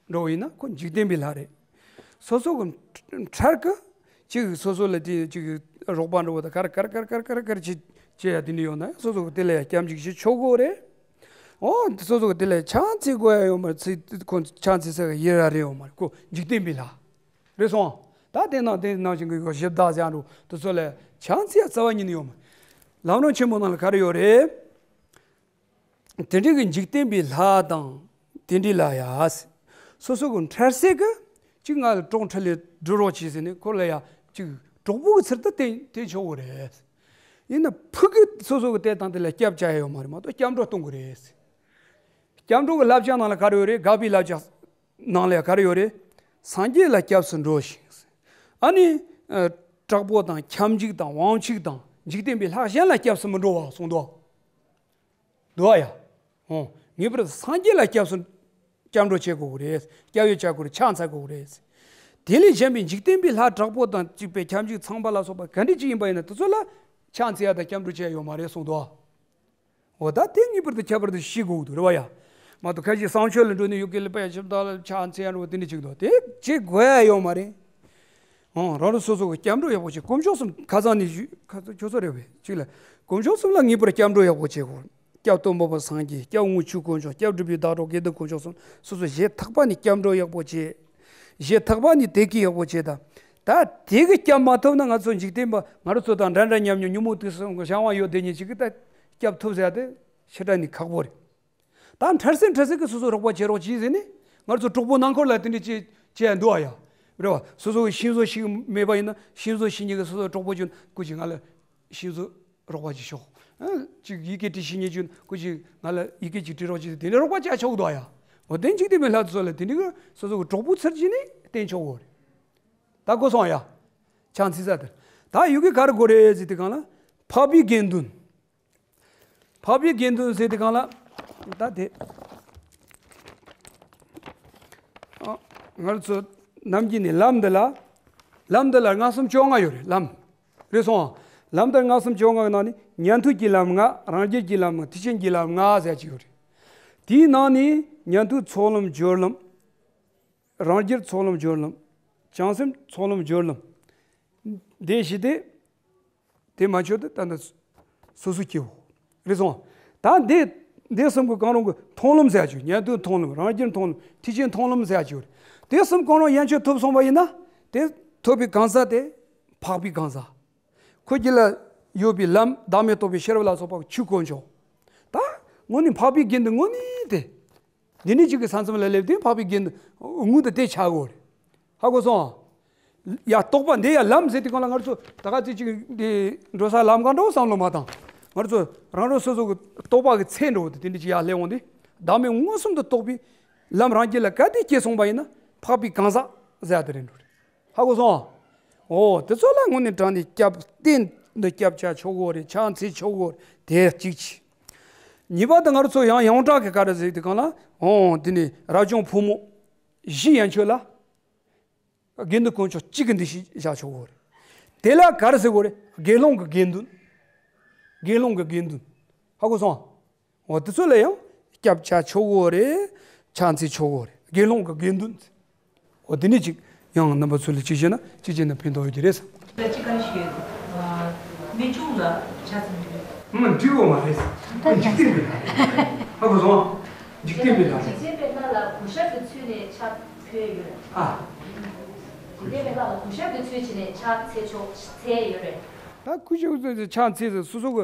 འགྲོ་བ་ཡིན་ན་ཁོ་འཇིག་རྟེན་པའི་ལྷ་རེད། སོ་སོ་གི་འཕྲལ་གི་ གཅིག་སོ་སོ་ལ་དེ་གཅིག་རོགས་པ་འགྲོ་བ་དང་གར་གར་གར་གར་གར་གར་བྱེད་བྱེད་ཡ་དེ་འདྲ་ཡོད་ན་སོ་སོ་གི་དེ་ལ་ཡ་སྐྱབས་འཇུག་ཞིག་ཆོག་གོ་རེད། འོ་དེ་སོ་སོ་གི་དེ་ལ་ཡ་ཆང་འཚིག་དགོས་ཡ་ཡོད་མ་རེད། ཚིག་ཁོ་ཆང་འཚིག་ས་གི་ཡི་ར་རེད་ཡོད་མ་རེད། ཁོ་འཇིག་རྟེན་པའི་ལྷ་རེད་སོང་། ད་དེ་ནང་དེ་ནང་བཞིན་གི་ཞིབ་བརྡར་ཟེར་ཡ་འགྲོ་དེ་ཚོ་ལ་ཡ་ཆང་འཚིག་ཡ་རྩ་བ་ཉིད་ནས་ཡོད་མ་རེད། ལམ་རིམ་ཆེན་མོ་ནང་ལ་ག་རེ་ཡོད་རེད། དེ་འདྲའི་གི་འཇིག་རྟེན་པའི་ལྷ་དང་དེ་འདྲའི་ལ་ཡ། སོ་སོ་གི་འཕྲལ་སེལ་གི་གཅིག་ང་ལ་གྲོགས་འཕྲིན་ལས་སྒྲུབ་རོགས་བྱེད་ཟེར་ནས་ཁོ་ལ་ཡ་གཅིག་གྲོགས་པོ་གི་ཚུལ་དུ་བསྟེན་བསྟེན་ཆོག་གི་རེད། ཡིན་ན་ཕུགས་ཀྱི་སོ་སོ་གི་དེ་དང་དེ་ལ་སྐྱབས་བཅོལ་ཡ་ཡོད་མ་རེད་མ་གཏོགས་སྐྱབས་འགྲོ་གཏོང་གི་རེད། སྐྱབས་འགྲོ་གི་བསླབ་བྱ་ནང་ལ་ག་རེ་ཡོད་རེད། དགག་པའི་བསླབ་བྱ་ནང་ལ་ག་རེ་ཡོད་རེད། སངས་རྒྱས་ལ་སྐྱབས་སུ་འགྲོ་ཞིང་། ཨ་ནི། ཨ། དྲག་པོ་དང་ཁྱབ་འཇུག་དང་དབང་ཕྱུག་དང་འཇིག་རྟེན་པའི་ལྷ་གཞན་ལ་སྐྱབས་སུ་མི་འགྲོ་བ་གསུངས་འདུག་འདུག་ཡ། འོ། ངེས་པར་དུ་སངས་རྒྱས་ལ་སྐྱབས་སུ་སྐྱབས་འགྲོ་བྱེད་དགོས་ཀྱི་རེད། སྐྱབས་ཡུལ་བྱ་དགོས་རེད། ཕྱག་འཚལ་དགོས་ཀྱི་རེད། དེ་ལས་གཞན་པའི་འཇིག་རྟེན་པའི་ལྷ་དྲག་པོ་དང་གཅིག་པའི་ཁྱབ་འཇུག་ཚངས་པ་ལ་སོགས་པ་ག་འདྲ་ཅིག་ཡིན་པ་ཡིན་ན་དེ་ཚོ་ལ་ཕྱག་འཚལ་ཡ་དང་སྐྱབས་འགྲོ་བྱེད་ཡ་ཡོད་མ་རེད་གསུངས་འདུག་འོ་ད་དེ་ངེས་པར་དུ་ཁྱད་པར་དུ་ཤེས་དགོས་ཀྱི་འདུག་རེད་བ་ཡ། མ་གཏོགས་ཁ་ཤས་བསང་མཆོད་ལ་འགྲོ་ནས་ཡུལ་སྐད་ལ་དཔེ་ཞིབ་བཏང་ལ་ཕྱག་འཚལ་ཡ་འགྲོ་བ་དེ་འདྲ་ཅིག་འདུག་དེ་བྱེད་དགོས་ཡ་ཡོད་མ་རེད། ཨང་། རང་རང་སོ་སོ་གི་སྐྱབས་འགྲོ་ཡག་པོ་བྱེད། དཀོན་མཆོག་གསུམ་ཁ་སང་ནས་ཞུས། ཁ་སང་ཁྱོད་ཚོ་རེད་བས་གཅིག་ལ། དཀོན་མཆོག་གསུམ་ལ་ངེས་པར་སྐྱབས་འགྲོ་ཡག་པོ་བྱེད་དགོས། སྐྱབས་གཏོང་ཕོད་པ་སངས་རྒྱས། སྐྱབས་དངོས་ཆོས་དཀོན་མཆོག་སྐྱབས་སྒྲུབ་པའི་བདག་གྲོགས་དགེ་འདུན་དཀོན་མཆོག་གསུམ། སོ་སོ་གཞན་ཐག་པ་ནས་སྐྱབས་འགྲོ་ཡག་པོ་བྱེད། གཞན་ཐག་པ་ནས་དད་གུས་ཡག་པོ་བྱེད་དང་། ད་དེ་གི་སྐྱབས་མ་ཐོབ་ན་ང་ཚོ་འཇིག་རྟེན་པ་ང་རང་ཚོ་དང་འདྲ་འདྲ་མཉམ་མཉམ་ཉོན་མོངས་དུག་གསུམ་གྱི་བྱང་བ་ཡོད་དེ་ཉིད་ཅིག་གི་ད་སྐྱབས་ཐོབ་ཟེར་ཡ་དེ་ཞེ་དྲག་ནས་ཁག་པོ་རེད། ད་འཕྲལ་སེལ་འཕྲལ་སེལ་གྱི་སོ་སོ་རོགས་པ་བྱེད་རོགས་གྱིས་ཟེར་ནས་ང་ཚོ་གྲོགས་པོ་ནང་འཁོར་ལ་དེ་འདྲ་བྱེད་བྱེད་ཡ་འདུག་ཨ་ཡ། རེད་བ། སོ་སོ་གི་ཤིང་བཟོ་ཞིག་མེད་པ་ཡིན་ན་ཤིང་བཟོ་ཞིག་གཉིས་ཀྱིས་སོ་སོ་གྲོགས་པོ་བྱུང་སྐུ་མཁྱེན་ང་ལ་ཤིང་བཟོ་རོགས་པ་ཅིག་ཤོག་ཨ། ཅིག་ཡི་གེ་འབྲི་ཤེས་མཁན་བྱུང་སྐུ་མཁྱེན་ང་ལ་ཡི་གེ་ཅིག་འབྲི་རོགས་བྱེད་ཟེར་དེ་འདྲ་རོགས་པ་བྱ་ཆོག་འདུག་ཨ་ཡ། འོ་དེ་འཇིག་རྟེན་པའི་ལྷ་དེ་ཚོ་ལ་དེ་འདྲ་གི་སོ་སོ་གི་གྲོགས་པོ་ཚུལ་བྱས་ནས་བསྟེན་ཆོག་གོ་རེད། ད་གོ་སོང་ཨ་ཡ། ཕྱག་འཚལ་ས་དེར། ད་ཡི་གེ་ག་རེ་དགོས་རེད་ཟེར་དུས་སྒང་ལ་འཕགས་པའི་དགེ་འདུན། འཕགས་པའི་དགེ་འདུན་ཟེར་དུས་སྒང་ལ། ད་དེ། ཨ། ང་ཚོ་ནམ་རྒྱུན་ནས་ལམ་འདི་ལ། ལམ་འདི་ལ་ལྔ་གསུམ་བཅོ་ལྔ་ཡོད་རེད་ལམ། རེད་སོང་ཨ། ལམ་འདི་ལྔ་གསུམ་བཅོ་ལྔ་གི་ནང་ནས་ཉན་ཐོས་ཀྱི་ལམ་ལྔ། རང་རྒྱུད་ཀྱི་ལམ་ལྔ། ཐེག་ཆེན་གྱི་ལམ་ལྔ་ཟེར་གྱི་ཡོད་རེད། དེའི་ནང་ནས་ཉན་ཐོས་ཚོགས་ལམ་སྦྱོར་ལམ། རང་རྒྱུད་ཚོགས་ལམ་སྦྱོར་ལམ། བྱང་སེམས་ཚོགས་ལམ་སྦྱོར་ལམ། འདི་བཞི་དེ། དེ་མ་ཆོད་དུ་ད་ནི་སོ་སོ་སྐྱེ་བོ། རེད་སོང་། ད་འདི་འདི་གསུམ་གྱི་གང་རུང་གི་མཐོང་ལམ་ཟེར་ཡ་ཅིག་ཉན་ཐོས་མཐོང་ལམ། རང་རྒྱུད་མཐོང་ལམ། ཐེག་ཆེན་མཐོང་ལམ་ཟེར་ཡ་ཅིག་ཡོད་རེད། དེ་གསུམ་གང་རུང་ཡན་ཆད་ཐོབ་སོང་བ་ཡིན་ན། དེ་ཐོབ་པའི་གང་ཟག་དེ་འཕགས་པའི་གང་ཟག་ཁོ་རྒྱུད་ལ་ཡོད་པའི་ལམ་བདག་མེད་རྟོགས་པའི་ཤེས་རབ་ལ་སོགས་པ་ཆོས་དཀོན་མཆོག་ད་དངོས་གནས་འཕགས་པའི་དགེ་འདུན་དངོས་གནས་དེ། འདི་ནི་གཅིག་གི་ས་མཚམས་ལ་སླེབས་ཏེ་འཕགས་པའི་དགེ་འདུན་དངོས་དེ་དེ་ཆགས་དགོས་རེད། ཧ་གོ་སོང་། ཡ་རྟོགས་པ་འདི་ཡ་ལམ་ཟེར་དུས་སྒང་ལ་ང་ཚོ་ད་ག་ཚོད་ཅིག་འདི་འགྲོ་ས་ལམ་གང་འགྲོ་བསམ་བློ་མ་བཏང་། ང་ཚོ་རང་རང་སོ་སོ་གི་རྟོགས་པ་གི་ཚད་འགྲོ་དེ་དེ་འདྲ་ཅིག་ཡར་སླེབས་འོང་དུས་བདག་མེད་མངོན་སུམ་དུ་རྟོགས་པའི་ལམ་རང་རྒྱུད་ལ་གལ་ཏེ་སྐྱེས་སོང་བ་ཡིན་ན་འཕགས་པའི་གང་ཟག་ཟེར་ཡ་དེ་རེད་འགྲོ་རེད། ཧ་གོ་སོང་། འོ་དེ་ཚོ་ལ་དངོས་གནས་དྲང་ནས་སྐྱབས་རྟེན་འདི་སྐྱབས་བྱ་ཆོག་གོ་རེད། ཕྱག་འཚལ་ཆོག་གོ་རེད། དེ་གཅིག་བྱས། གཉིས་པ་དེ་ང་རང་ཚོ་ཡང་ཡོངས་གྲགས་ཀྱི་ག་རེ་ཟེར་དུས་སྒང་ལ། འོ་དེ་ནི་རབ་བྱུང་ཕོ་མོ་བཞི་ཡན་ཆོད་ལ་དགེ་འདུན་དཀོན་མཆོག་གཅིག་གི་འདུ་ཤེས་བཞག་ཆོག་གོ་རེད། དེ་ལ་ག་རེ་ཟེར་གོ་རེད། དགེ་སློང་གི་དགེ་འདུན། དགེ་སློང་གི་དགེ་འདུན། ཧ་གོ་སོང་། འོ་དེ་ཚོ་ལ་ཡང་སྐྱབས་བྱ་ཆོག་གོ་རེད། ཕྱག་འཚལ་ཆོག་གོ་རེད། དགེ་སློང་གི་དགེ་འདུན། འོ་དེ་ནས་ཅིག་ཡང་རྣམ་པ་ཚོ་ལ་ཅིག་བཤད་ན་ཅིག་བྱས་ན་ཕན་ཐོགས་ཡོད་ཀྱི་རེད་བསམ། ལ་ཅིག་ག་རེ་ཞིག་ཡོད། ཨ། རྨད་བྱུང་ལ་ཆ་ཚང་གི་རེད། ཨང་། འགྲིག་གོ་མ་རེད་བསམ། འཇིག་རྟེན་པའི་ལྷ། ཧ་གོ་སོང་། འཇིག་རྟེན་པའི་ལྷ། འཇིག་རྟེན་པའི་ལྷ་ལ་གུས་ཞབས་ཀྱི་ཚུལ་ནས་ཕྱག་ཕུལ་ཡོད་རེད། ཨ། འཇིག་རྟེན་པའི་ལྷ་ལ་གུས་ཞབས་ཀྱི་ཚུལ་བྱས་ནས་ཕྱག་འཚལ་ཆོག་འཚལ་ཡོད་རེད། ད་གུས་ཞབས་ཀྱི་ཚུལ་ཕྱག་འཚལ་ཟེར་སོ་སོ་གི་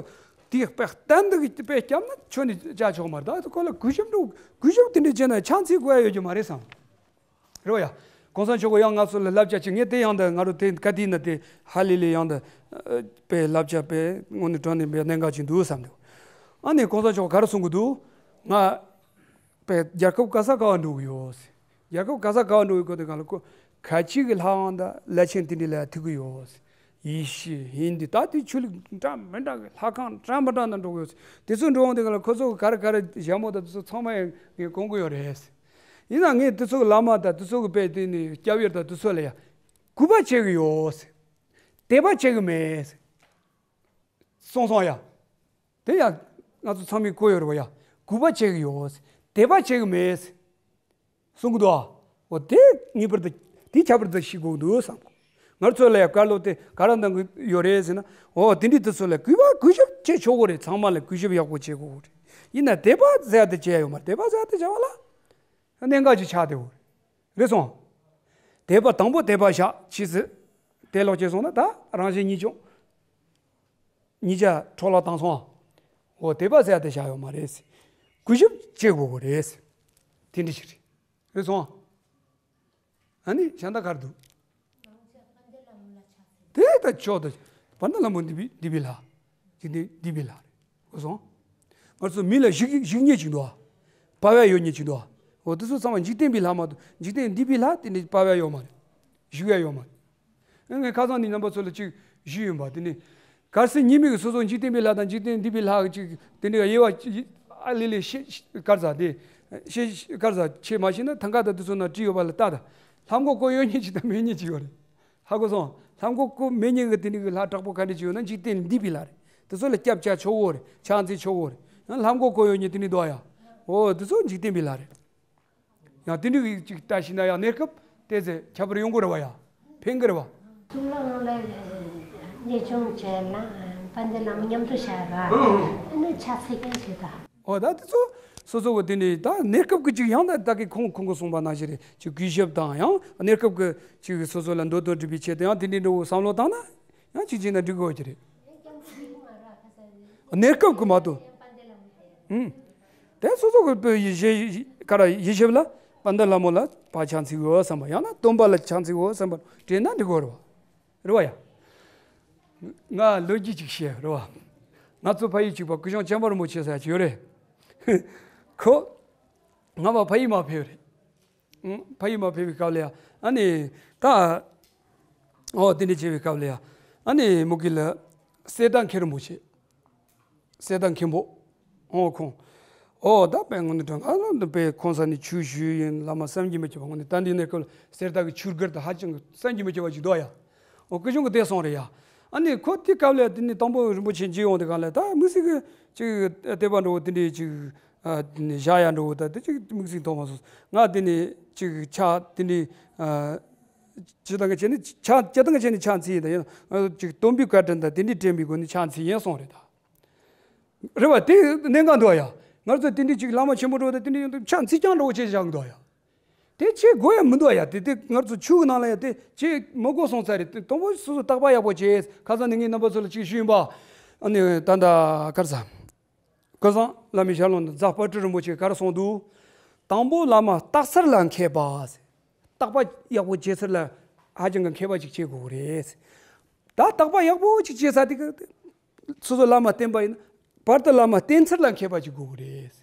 དེ་དཔེ་གཏན་དུ་དཔེ་བསྐྱབས་ན་ཁྱོན་ནས་བྱ་ཆོག་མ་རེད། ད་ཁོ་ལ་གུས་ཞབས་འགྲོ་གུས་ཞབས་དེ་འདྲ་བྱས་ན་ཕྱག་འཚལ་དགོས་ཡ་ཡོད་ཀྱི་མ་རེད་བསམ། རེད་བ་ཡ། གོང་ས་མཆོག་གི་ཡང་ང་ཚོ་ལ་བསླབ་བྱ་ཅིག་ངས་དེ་ཡང་འདི་ང་རོ་དེ་ག་དུས་ན་དེ་ཧ་ལས་ལས་ཡང་འདི་དཔེ་བསླབ་བྱ་དཔེ་དངོས་གནས་དྲང་གནས་དཔེ་གནད་འགག་ཅིག་འདུག་བསམ་འདུག་ཨ་ནི་གོང་ས་མཆོག་ག་རེ་གསུང་གི་འདུག་ང་དཔེ་རྒྱལ་ཁབ་ག་ས་ག་བ་འགྲོ་གི་ཡོད། རྒྱལ་ཁབ་ག་ས་ག་བ་འགྲོ་གི་སྐོར་དེ་གང་ལ་ཁོ་ཁ་ཆེ་གི་ལྷ་ཁང་དང་བླ་ཆེན་དེ་འདྲ་ལ་ཐུག་གི་ཡོད། ཡེ་ཤུ་ཧིན་དི་ད་དེ་ཆོས་ལུགས་འདྲ་མི་འདྲ་གི་ལྷ་ཁང་འདྲ་མི་འདྲ་ན་འགྲོ་གི་ཡོད། དེ་ཚོ་འགྲོ་འོང་དེ་གང་ལ་ཁོ་ཚོ་ག་རེ་ག་རེ་ཞྭ་མོ་དང་དེ་ཚོ་ཚང་མ་ངས་གོན་གི་ཡོད་རེད། ཡིན་ན་ངས་དེ་ཚོ་གི་བླ་མ་དང་དེ་ཚོ་གི་དཔེ་དེ་ནི་སྐྱབས་ཡུལ་དང་དེ་ཚོ་ལ་ཡ་གུས་པ་བྱེད་ཀྱི་ཡོད། དད་པ་བྱེད་ཀྱི་མེད། སོང་སོང་ཡ། དེ་ཡ་ང་ཚོ་ཚང་མས་གོ་ཡོད་རེད་བ་ཡ། གུས་པ་བྱེད་ཀྱི་ཡོད། དད་པ་བྱེད་ཀྱི་མེད། གསུང་གི་འདུག་ཨ། འོ་དེ་ངེས་པར་དུ་དེ་ཁྱད་པར་དུ་ཤེས་དགོས་འདུག་བསམ། ང་ཚོ་ལ་ཡང་བཀའ་སློབ་དེ་ག་རེ་གནང་གི་ཡོད་རེད་ཟེར་ན། འོ་དེ་འདྲའི་དུས་ཚོད་ལ་གུས་པ་གུས་ཞབས་བྱེད་ཆོག་གི་རེད། ཚང་མ་ལ་གུས་ཞབས་ཡག་པོ་བྱེད་དགོས་རེད། ཡིན་ན་དད་པ་ཟེར་ཡ་དེ་བྱས་ཡོད་མ་རེད། དད་པ་ཟེར་ཡ་དེ་བྱ་བ་ལ་གནད་འགག་ཅིག་ཆགས་བསྡད་ཡོད་རེད། རེད་སོང་། དད་པ་དང་པོ་དད་པ་བཞག་ཕྱིས་སུ་དེ་ལོག་བྱས་སོང་ན་ད་རང་གཞན་གཉིས་ཀྱང་གཉིས་ཆ་འཕྲོ་བརླག་བཏང་སོང་། འོ་དད་པ་ཟེར་ཡ་དེ་བྱ་ཡོད་མ་རེད། གུས་ཞབས་བྱེད་དགོས་གི་རེད། དེ་འདྲ་ཞིག་རེད། རེད་སོང་། ཨ་ནི་ཤ་འདག་གར་འདུག་དེ་ལྟ་ཆོག་ཏུ་པཎྜི་ཏ་ལྷ་མོ་འདི་པའི་འདི་པའི་ལྷ། འཇིག་རྟེན་འདི་པའི་ལྷ་རེད། གོ་སོང་། ང་ཚོ་མི་ལ་བཞུགས་བཞུགས་མཁན་ཅིག་འདུག་ཨ། དཔའ་བ་ཡོད་མཁན་ཅིག་འདུག་ཨ། འོ་དེ་ཚོ་ཚང་མ་འཇིག་རྟེན་པའི་ལྷ་མ་གཏོགས་འཇིག་རྟེན་འདི་པའི་ལྷ་དེ་ནི་དཔའ་བ་ཡོད་མ་རེད། བཞུགས་ཡ་ཡོད་མ་རེད། ངས་ཁ་སང་ནས་རྣམ་པ་ཚོ་ལ་ཅིག་ཞུས་ཡིན་པ་དེ་ནི། གལ་སྲིད་ཉིད་མི་གི་སོ་སོ་འཇིག་རྟེན་པའི་ལྷ་དང་འཇིག་རྟེན་འདི་པའི་ལྷ་གི་ཅིག་དེ་འདྲའི་དབྱེ་བ་ཅིག་ཨ་ལི་ལི་ཤེས་ཤེས་ག་རེ་ཟ་དེ། ཤེས་ག་རེ་ཟ་ཆེ་མ་ཤེས་ན་ཐང་ག་དང་དེ་ཚོ་ན་བྲིས་ཡོད་པ་ལ་ལྟ་དང་། ལྷམ་གོག་གོ་ཡོད་མཁན་ཅིག་དང་མེད་མཁན་ཅིག་ཡོད་རེད། ཧ་གོ་སོང་། ལྷམ་གོག་གོ་མེད་མཁན་གི་དེ་འདྲའི་གི་ལྷ་དྲག་པོ་ག་འདྲ་ཅིག་ཡོད་ན་འཇིག་རྟེན་འདི་པའི་ལྷ་རེད། དེ་ཚོ་ལ་སྐྱབས་བཅག་ཆོག་གོ་རེད། ཕྱག་འཚལ་ཆོག་གོ་རེད། ཡང་ལྷམ་གོག་གོ་ཡོད་མཁན་དེ་འདྲའི་འདུག་ཡ། འོ་དེ་ཚོ་འཇིག་རྟེན་པའི་ལྷ་རེད། ཡང་དེ་འདྲའི་གི་ཅིག་ལྟ་ཤེས་ན་ཡང་གནས་སྐབས་དེ་ཚེ་ཁྱད་པར་ཡོང་གི་རེད་བ་ཡ། ཕན་གི་རེད་བ། གཙུག་ལག་ཁང་ལ་གཉེར་སྐྱོང་བྱས་ན་དཔལ་ལྡན་ལྷ་མོ་མཉམ་དུ་བྱ་ར། ཨ་ནི་ཕྱག་འཚལ་མཁན་བྱེད་ད། འོ་ད་དེ་ཚོ་སོ་སོ་གི་དེ་ནི་ད་གནས་སྐབས་ཀྱི་ཅིག་ཡང་ད་ད་གི་ཁོང་ཁོང་གི་གསུངས་པ་ནང་བཞིན་རེད། ཅིག་གུས་ཞབས་དང་ཡང་གནས་སྐབས་ཀྱི་ཅིག་སོ་སོ་ལ་འདོད་དོན་སྒྲུབ་པའི་ཆེད་དུ་ཡང་དེ་འདྲའི་འདྲ་བོ་བསམ་བློ་བཏང་ན་ཡང་ཅིག་བྱས་ན་འགྲིག་གི་ཡོད་ཀྱི་རེད། གནས་སྐབས་ཀྱི་མ་གཏོགས། ཨུམ། དེ་སོ་སོ་གི་ཡིད་ཆེས་ག་རེ་ཡིད་ཆེས་ལ་དཔལ་ལྡན་ལྷ་མོ་ལ་ཕར་ཕྱག་འཚལ་གི་ཡོད་བསམ་པ་ཡང་ན་སྟོན་པ་ལ་ཕྱག་འཚལ་གི་ཡོད་བསམ་པ་དྲན་ན་འགྲིག་གི་རེད་བ། རེད་བ་ཡ། ང་ལོ་རྒྱུས་ཅིག་བཤད་རེད་བ། ང་ཚོ་ཕ་ཡུལ་གཅིག་པ་སྐུ་ཞབས་བྱམས་པ་རིན་པོ་ཆེ་ཟེར་ཅིག་ཡོད་རེད། ཁོ། སྔ་མ་ཕ་ཡུལ་མ་ཕེབས་རེད། ཨང་། ཕ་ཡུལ་མ་ཕེབས་པའི་སྐབས་ལ་ཡ། ཨ་ནི། ད། ཨོ་དེ་འདྲ་བྱས་པའི་སྐབས་ལ་ཡ། ཨ་ནི་མུ་གེ་ལ། གསེར་རྟ་མཁན་རིན་པོ་ཆེ། གསེར་རྟ་མཁན་པོ། ཨོ་ཁོང་། ཨོ་ད་དཔེ་དངོས་གནས་དྲང་ག་ལ་འདི་དཔེ་ཁོང་ས་ནས་ཆོས་ཞུས་ཡིན་བླ་མ་བསམ་གྱིས་མི་ཁྱབ་པ་དངོས་གནས་ད་འདི་ནས་སྐབས་ལ་གསེར་རྟ་གི་ཆོས་སྒར་དུ་ཧ་ཅང་གི་བསམ་གྱིས་མི་ཁྱབ་པ་ཞིག་འདུག་ཡ། ཨོ་སྐུ་གཞོན་གི་དེ་སོང་རེད་ཡ། ཨ་ནི་ཁོ་དེ་སྐབས་ལ་དེ་ནས་དང་པོ་རིན་པོ་ཆེ་མཇལ་ཡོང་དེ་གང་ལ་ད་དམིགས་བསལ་གི་ཅིག་དད་པ་འདྲ་བོ་དེ་འདྲའི་ཅིག་ཨ་དེ་ནས་བཞག་ཡ་འདྲ་བོ་ད་དེ་ཅིག་དམིགས་བསལ་མཐོང་མ་སོང་། ང་དེ་ནས་ཅིག་ཕྱག་དེ་འདྲའི་ཨ་ཅི་ལྟ་ག་བྱས་ནས་ཕྱག་ཅི་ལྟ་ག་བྱས་ནས་ཕྱག་འཚལ་ཡིན་ད་ཡིན་ཅིག་སྟོན་པའི་བཀའ་དྲིན་དང་དེ་འདྲའི་དྲན་པའི་སྒོ་ནས་ཕྱག་འཚལ་ཡིན་སོང་རེད་ད། རེད་བ། དེ་གནད་འགག་འདུག་ཡ། ང་ཚོ་དེ་འདྲའི་ཅིག་བླ་མ་ཆེན་པོ་འགྲོ་དེ་དེ་འདྲའི་ཡོང་དུས་ཕྱག་འཚལ་རྐྱང་འདྲ་བོ་བྱས་བཞག་འདུག་ཡ། དེ་བྱེད་དགོས་ཡ་མི་འདུག་ཡ། དེ་དེ་ང་ཚོ་ཆོས་ཀྱི་ནང་ལ་ཡ་དེ་བྱེད་མི་དགོས་སོང་ཚར་རེད། དེ་དང་པོ་སོ་སོ་བརྟག་པ་ཡག་པོ་བྱས། ཁ་སང་ནས་ངས་རྣམ་པ་ཚོ་ལ་ཅིག་ཞུས་ཡིན་པ། ཨ་ནི་ད་ལྟ་ག་རེ་ཟ། ཀུན་བཟང་བླ་མའི་ཞལ་ལུང་དུ་རྫ་དཔལ་སྤྲུལ་རིན་པོ་ཆེས་ག་རེ་གསུངས་འདུག་དང་པོ་བླ་མ་བརྟག་ཚུལ་ལ་མཁས་པ་ཟེར། བརྟག་པ་ཡག་པོ་བྱེད་ཚུལ་ལ་ཧ་ཅང་གི་མཁས་པ་ཅིག་བྱེད་དགོས་རེད། ད་བརྟག་པ་ཡག་པོ་ཅིག་བྱེད་ས་དེ་ག་སོ་སོ་བླ་མ་བསྟེན་པ་ཡིན་ན་བར་དུ་བླ་མ་བསྟེན་ཚུལ་ལ་མཁས་པ་ཅིག་དགོས་ཀྱི་རེད།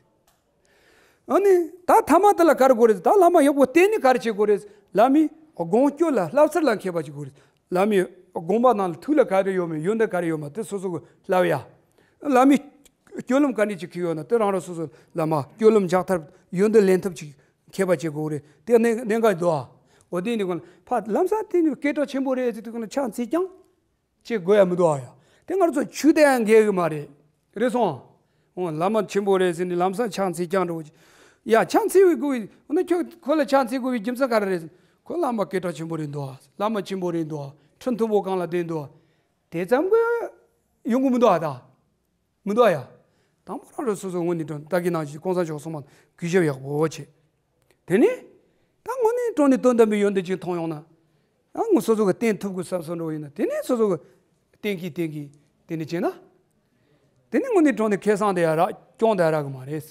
ཨ་ནི་ད་ཐ་མ་དེ་ལ་ག་རེ་དགོས་རེད། ད་བླ་མ་ཡག་པོ་བསྟེན་ནས་ག་རེ་བྱེད་དགོས་རེད། བླ་མའི་དགོངས་སྐྱོར་ལ་བསླབ་ཚུལ་ལ་མཁས་པ་ཅིག་དགོས་རེད། བླ་མའི་དགོངས་པ་ནང་ལ་ཐུགས་ལ་ག་རེ་ཡོད་མེད་ཡོན་ཏན་ག་རེ་ཡོད་མེད་དེ་སོ་སོ་གི་བསླབ་ཡ། བླ་མའི་སྤྱོད་ལམ་ག་འདྲ་ཅིག་གི་ཡོད་ན་དེ་རང་རང་སོ་སོ་བླ་མ་སྤྱོད་ལམ་འཇགས་ཐབས་ཡོན་ཏན་ལེན་ཐབས་ཅིག་མཁས་པ་བྱེད་དགོས་རེད། དེ་གནད་གནད་འགག་འདུག་ཨ། འོ་དེ་ནི་གོ་ཕ་ལམ་སང་དེ་ནི་སྐད་གྲགས་ཆེན་པོ་རེད་ཟེར་དུས་གོ་ཕྱག་འཚལ་རྐྱང་བྱེད་དགོས་ཡ་མི་འདུག་ཨ་ཡ། དེ་ང་ཚོ་ཆོས་དེ་ཡང་འགལ་གི་མ་རེད། རེད་སོང་། འོ་བླ་མ་ཆེན་པོ་རེད་ཟེར་ནས་ལམ་སང་ཕྱག་འཚལ་རྐྱང་འགྲོ་གི། ཡ་ཕྱག་འཚལ་བའི་དགོས་པའི་འོ་ན་ཁྱོད་ཁོ་ལ་ཕྱག་འཚལ་དགོས་པའི་རྒྱུ་མཚན་ག་རེ་རེད། ཁོ་བླ་མ་སྐད་གྲགས་ཆེན་པོ་རེད་འདུག་ཨ། བླ་མ་ཆེན་པོ་རེད་འདུག་ཨ། ཁྲི་མཐོན་པོ་སྒང་ལ་བསྡད་འདུག་ཨ། དེ་ཙམ་གི་ཡོང་གི་མི་འདུག་ཨ་ད། མི་འདུག་ཡ། དང་པོ་རང་རང་སོ་སོ་དངོས་གནས་དྲང་ད་གིན་ནང་བཞིན་གོང་ས་མཆོག་གསུངས་པ་གུས་ཞབས་ཡག་པོ་བྱེད། དེ་ནས་ད་དངོས་གནས་དྲང་གནས་དོན་དམ་པའི་ཡོན་ཏན་ཅིག་མཐོང་ཡོང་ན། ཡང་ངོ་སོ་སོ་གི་བསྟེན་ཐུབ་གི་བསམ་སོ་འགྲོ་ཡིན་ན་དེ་ནས་སོ་སོ་གི་བསྟེན་གི་བསྟེན་གི་དེ་ནས་བྱས་ན། དེ་ནས་དངོས་གནས་དྲང་གནས་ཁེ་བཟང་དེ་ཡ་རག་གྱོང་དེ་ཡ་རག་གི་མ་རེད།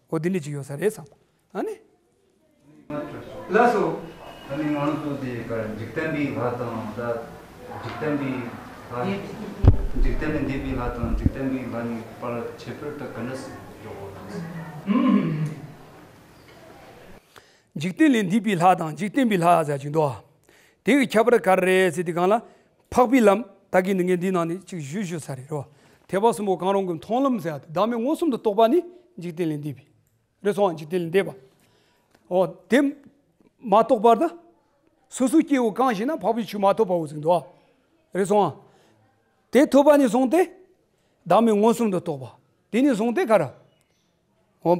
འོ་དེ་འདྲ་ཅིག་ཡོད་ས་རེད་བསམ། ཨ་ནི། ལགས་སོ། ད་ནི་ང་ཚོ་དེ་གར་འཇིག་རྟེན་པའི་ལྷ་དང་ད་འཇིག་རྟེན་པའི་ལྷ། འཇིག་རྟེན་ལས་འདས་པའི་ལྷ་དང་འཇིག་རྟེན་པའི་ལྷ་གཉིས་བར་ཁྱད་པར་དུ་ག་འདྲ་སེ་འཇོག་གོ་དང་། འཇིག་རྟེན་ལས་འདས་པའི་ལྷ་དང་འཇིག་རྟེན་པའི་ལྷ་ཟེར་གྱི་འདུག་དེ་གི་ཁྱད་པར་ག་རེ་རེད་ཟེར་དུས་སྒང་ལ། འཕགས་པའི་ལམ་ད་གིན་ནི་ངས་འདི་ནང་ནས་ཅིག་ཞུས་ཞུས་ཚར་རེད་རོ། ཐེག་པ་གསུམ་པོ་གང་རུང་གི་མཐོང་ལམ་ཟེར་ཡ་དེ་བདག་མེད་མངོན་སུམ་དུ་རྟོགས་པ་ནི་འཇིག་རྟེན་ལས་འདས་པའི། རེད་སོང་ཨ། འཇིག་རྟེན་ལས་འདས་པ། འོ་དེ་མ་རྟོགས་པར་དུ། སོ་སོའི་སྐྱེ་བོ་གང་ཞིག་ན་འཕགས་པའི་ཆོས་མ་ཐོབ་པའོ་ཟེར་འདུག་རེད་སོང་ཨ། དེ་ཐོབ་པ་ནས་བཟུང་སྟེ། བདག་མེད་མངོན་སུམ་དུ་རྟོགས་པ། དེ་ནས་བཟུང་སྟེ་ག་རེ། འོ།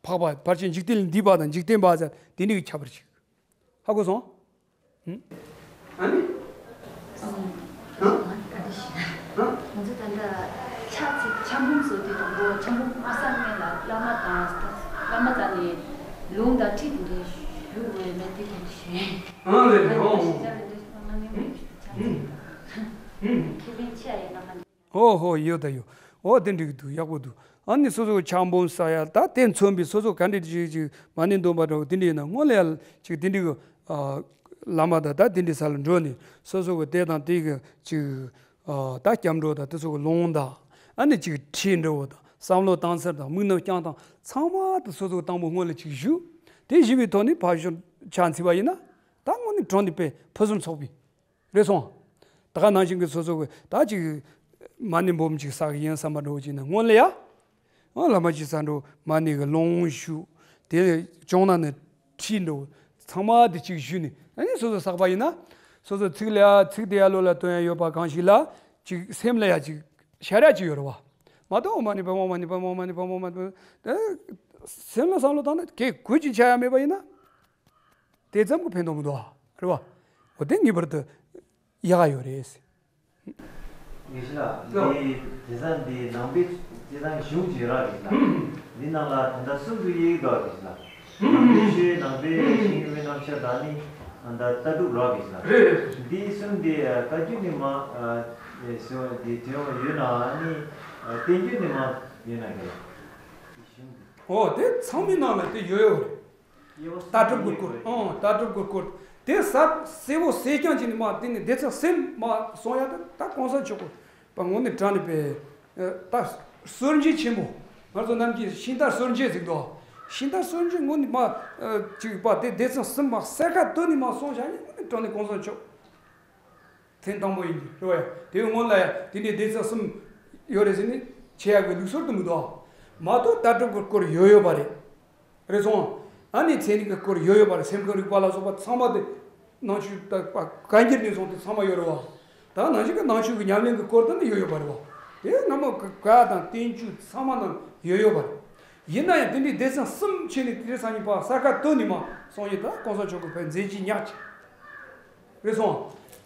འཕགས་པ་ཕལ་ཆེར་འཇིག་རྟེན་ལས་འདས་པ་དང་འཇིག་རྟེན་པ་ཟེར་དེ་འདྲའི་ཁྱད་པར་ཞིག་ཧ་གོ་སོང་། ཨ་ནི། ང་ད་ལྟ་ཞུ། ང་ཚོ་ད་ལྟ་ཕྱག་ཚིག་ཕྱག་འབུམ་བཟོ་དུས་དང་པོ་ཕྱག་འབུམ་སྔ་ས་སྔོན་ལ་བླ་མ་དང་བླ་མ་དང་ནས་ལུང་དང་ཁྲིད་དེ་འདྲའི་ཞུ་དགོས་མེད་དུས་དེ་འདྲ་ཞུ། ཨང་རེད་རེད། ཨང་། ཞིག་ཅར་རེ་འདྲ་ཞུ་ན་ངས་མི་ཞུ་ཕྱག་ཚིག་ཁས་ལེན་ཆེ་ཡ་ཡིན་ན་ང་འདི། ཨོ་ཧོ། ཡོད་ད་ཡོད། ཨོ་དེ་འགྲིག་འདུག་ཡག་པོ་འདུག་ཨ་ནི་སོ་སོ་གི་ཕྱག་འབུམ་ས་ཡ་ད་དེ་མཚོན་པའི་སོ་སོ་ག་འདྲ་ཅིག་ཅིག་མ་ཎི་འདོན་པ་འདྲ་བོ་དེ་འདྲ་ཡིན་ན་སྔོན་ལ་ཡ་ཅིག་དེ་འདྲ་གི་ཨ་བླ་མ་དང་ད་དེ་འདྲའི་ས་ལ་འགྲོ་ནས་སོ་སོ་གི་དེ་དང་དེ་གི་ཅིག་ཨ་ད་སྐྱབས་འགྲོ་དང་དེ་ཚོ་གི་ལུང་དང་ཨ་ནི་ཅིག་ཁྲིད་འདྲ་བོ་དང་བསམ་བློ་བཏང་ཚུལ་དང་དམིགས་རྣམ་བསྐྱངས་སྟངས་ཚང་མ་དེ་སོ་སོ་གི་དང་པོ་སྔོན་ལ་ཅིག་ཞུ། དེ་ཞུས་པའི་ཐོག་ནས་ཕར་ཞོག་ཕྱག་འཚལ་བ་ཡིན་ན་ད་དངོས་གནས་དྲང་གནས་དཔེ་ཕུན་སུམ་ཚོགས་པའི། རེད་སོང་། ད་ག་ནང་བཞིན་གྱི་སོ་སོ་གི་ད་ཅིག་མ་ཎི་འབུམ་ཅིག་བསགས་ཡིན་བསམ་པ་འདྲ་བོ་ཅིག་ན་སྔོན་ལ་ཡ། ཨ་བླ་མ་ཅིག་ས་འགྲོ་མ་ཎི་གི་ལུང་ཞུ། དེ་ལས་བྱུང་ན་ནི་ཁྲིད་འགྲོ། ཚང་མ་དེ་ཅིག་ཞུས་ནས་ཨ་ནི་སོ་སོ་བསགས་པ་ཡིན་ན། སོ་སོ་ཚིག་ལ་ཡ་ཚིག་དེ་ཡ་བློ་ལ་བཏོན་ཡ་ཡོད་པ་གང་ཞིག་ལ་ཅིག་སེམས་ལ་ཡ་ཅིག་ཤར་ཡ་ཅིག་ཡོད་རེད་བ། མ་གཏོགས་ཨོཾ་མ་ཎི་པདྨེ་ཨོཾ་མ་ཎི་པདྨེ་ཨོཾ་མ་ཎི་པདྨེ་ཨོཾ་མ་ཎི་པདྨེ་དེ་སེམས་ལ་བསམ་བློ་བཏང་ན་གལ་དགོས་ཀྱི་ཆགས་ཡ་མེད་པ་ཡིན་ན། དེ་ཙམ་གྱིས་ཕན་ཐོགས་མི་འདུག་ཨ། རེད་བ། འོ་དེ་ངེས་པར་དུ་ཡག་ག་ཡོད་རེད། ཡེ་ཤེས་ལགས། ལགས། འདི་དེང་སང་འདི་ནང་པའི་སྤྱིར་བཏང་གཞུང་གཅིག་རག་གི་ལགས། འདི་ནང་ལ་ད་ལྟ་གསུམ་དུ་དབྱེ་གི་འདུག་གི་ལགས། ནང་པའི་ཆོས་ནང་པའི་ཤེས་ཡོན་དཔེ་རྣམ་གཞག་དང་ནི་ད་ལྟ་གྲུབ་རག་གི་ལགས། རེད་རེད། འདི་གསུམ་འདི་བཀའ་བརྒྱུད་ནས་མར་ཨ་ཟེར་བ་འདི་དོན་ཡོད་ན་ནི་བསྟན་བཅོས་ནས་མར་ཡོད་ན་གི་ལགས། གཞུང་འདི། འོ་དེ་ཚང་མའི་ནང་ལ་དེ་ཡོད་ཡོད་རེད། ལྟ་གྲུབ་ཀྱི་སྐོར། ཨང་། ལྟ་གྲུབ་ཀྱི་སྐོར། དེ་ཟབ་གསལ་བོ་གསལ་རྐྱང་བྱས་ནས་མར་དེ་ནས་སྡེ་ཚན་གསུམ་མར་གསུངས་ཡ་ད་ད་གོང་ས་མཆོག་གི་པ་དངོས་གནས་དྲང་གནས་པའི་ད་སྲོལ་འབྱེད་ཆེན་པོ། ང་ཚོ་ནམ་རྒྱུན་ཤིང་རྟ་སྲོལ་འབྱེད་ཟེར་གི་འདུག་ཤིང་རྟ་སྲོལ་འབྱེད་དངོས་གནས་མར་ཅིག་པ་དེ་སྡེ་ཚན་གསུམ་མར་གསལ་ཁ་བཏོན་ནས་མར་གསུངས་བཞག་ཡིན། དངོས་གནས་དྲང་གནས་གོང་ས་མཆོག་ཐེངས་དང་པོ་ཡིན་གྱི་རེད་བ་ཡ། དེའི་སྔོན་ལ་ཡ་དེ་འདྲའི་སྡེ་ཚན་གསུམ་ཡོད་རེད་ཟེར་ནས་ཆེ་ཡག་གི་ལུགས་སྲོལ་དུ་མི་འདུག་མ་གཏོགས་ལྟ་གྲུབ་ཀྱི་སྐོར་ཡོད་ཡོད་པ་རེད། རེད་སོང་། ཨ་ནི་ཚན་རིག་གི་སྐོར་ཡོད་ཡོད་པ་རེད། སེམས་ཁམས་རིག་པ་ལ་སོགས་པ་ཚང་མ་དེ་ནང་ཆོས་ད་བཀའ་འགྱུར་ནས་བཟུང་སྟེ་ཚང་མ་ཡོད་རེད་བ། ད་ནང་བཞིན་གྱི་ནང་ཆོས་ཀྱི་ཉམས་ལེན་གྱི་སྐོར་དེ་ནི་ཡོད་ཡོད་པ་རེད་བ། དེ་སྔ་མོ་གི་བཀའ་དང་བསྟན་བཅོས་ཚང་མ་ནང་ཡོད་ཡོད་པ་རེད། ཡིན་ན་ཡང་དེ་འདྲའི་སྡེ་ཚན་གསུམ་ཕྱེ་ནས་དེ་རིང་སང་ཉིན་པ་གསལ་ཁ་བཏོན་ནས་མར་གསུངས་ཡོད། ད་གོང་ས་མཆོག་གི་བོད་མཛད་རྗེས་ཉག་གཅིག་རེད་སོང་།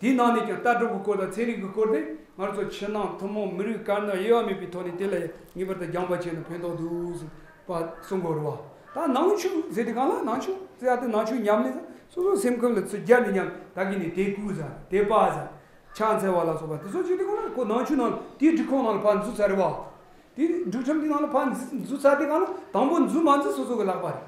དེའི་ནང་ནས་ཀྱང་ལྟ་གྲུབ་ཀྱི་སྐོར་དང་ཚན་རིག་གི་སྐོར་དེ་ང་ཚོ་ཕྱི་ནང་ཐུན་མོང་མི་རིགས་དཀར་ནག་དབྱེ་བ་མེད་པའི་ཐོག་ནས་དེ་ལ་ངེས་པར་དུ་སྦྱངས་པ་བྱས་ན་ཕན་ཐོགས་འདུག་ཟེར་བ་གསུང་དགོས་རེད་བ། ད་ནང་ཆོས་ཟེར་དུས་སྒང་ལ་ནང་ཆོས་ཟེར་ཡ་དེ་ནང་ཆོས་ཉམས་ལེན་ཟེར། སོ་སོའི་སེམས་ཁམས་ལ་ཚུར་སྦྱར་ནས་ཉམས། ད་གིན་ནས་དད་གུས་ཟེར་དད་པ་ཟེར་ཕྱག་འཚལ་བ་ལ་སོགས་པ་དེ་ཚོ་བྱེད་དུས་སྒང་ལ་ཁོ་ནང་ཆོས་ནང་ལ་དེའི་སྒྲིག་ཁོངས་ནང་ལ་ཕར་འཛུལ་ཚར་རེད་བ། དེའི་སྒྲིག་ཁྲིམས་དེ་ནང་ལ་ཕར་འཛུལ་ཚར་དུས་སྒང་ལ་དང་པོ་འཛུལ་མ་འཛུལ་སོ་སོ་གི་ལག་པ་རེད།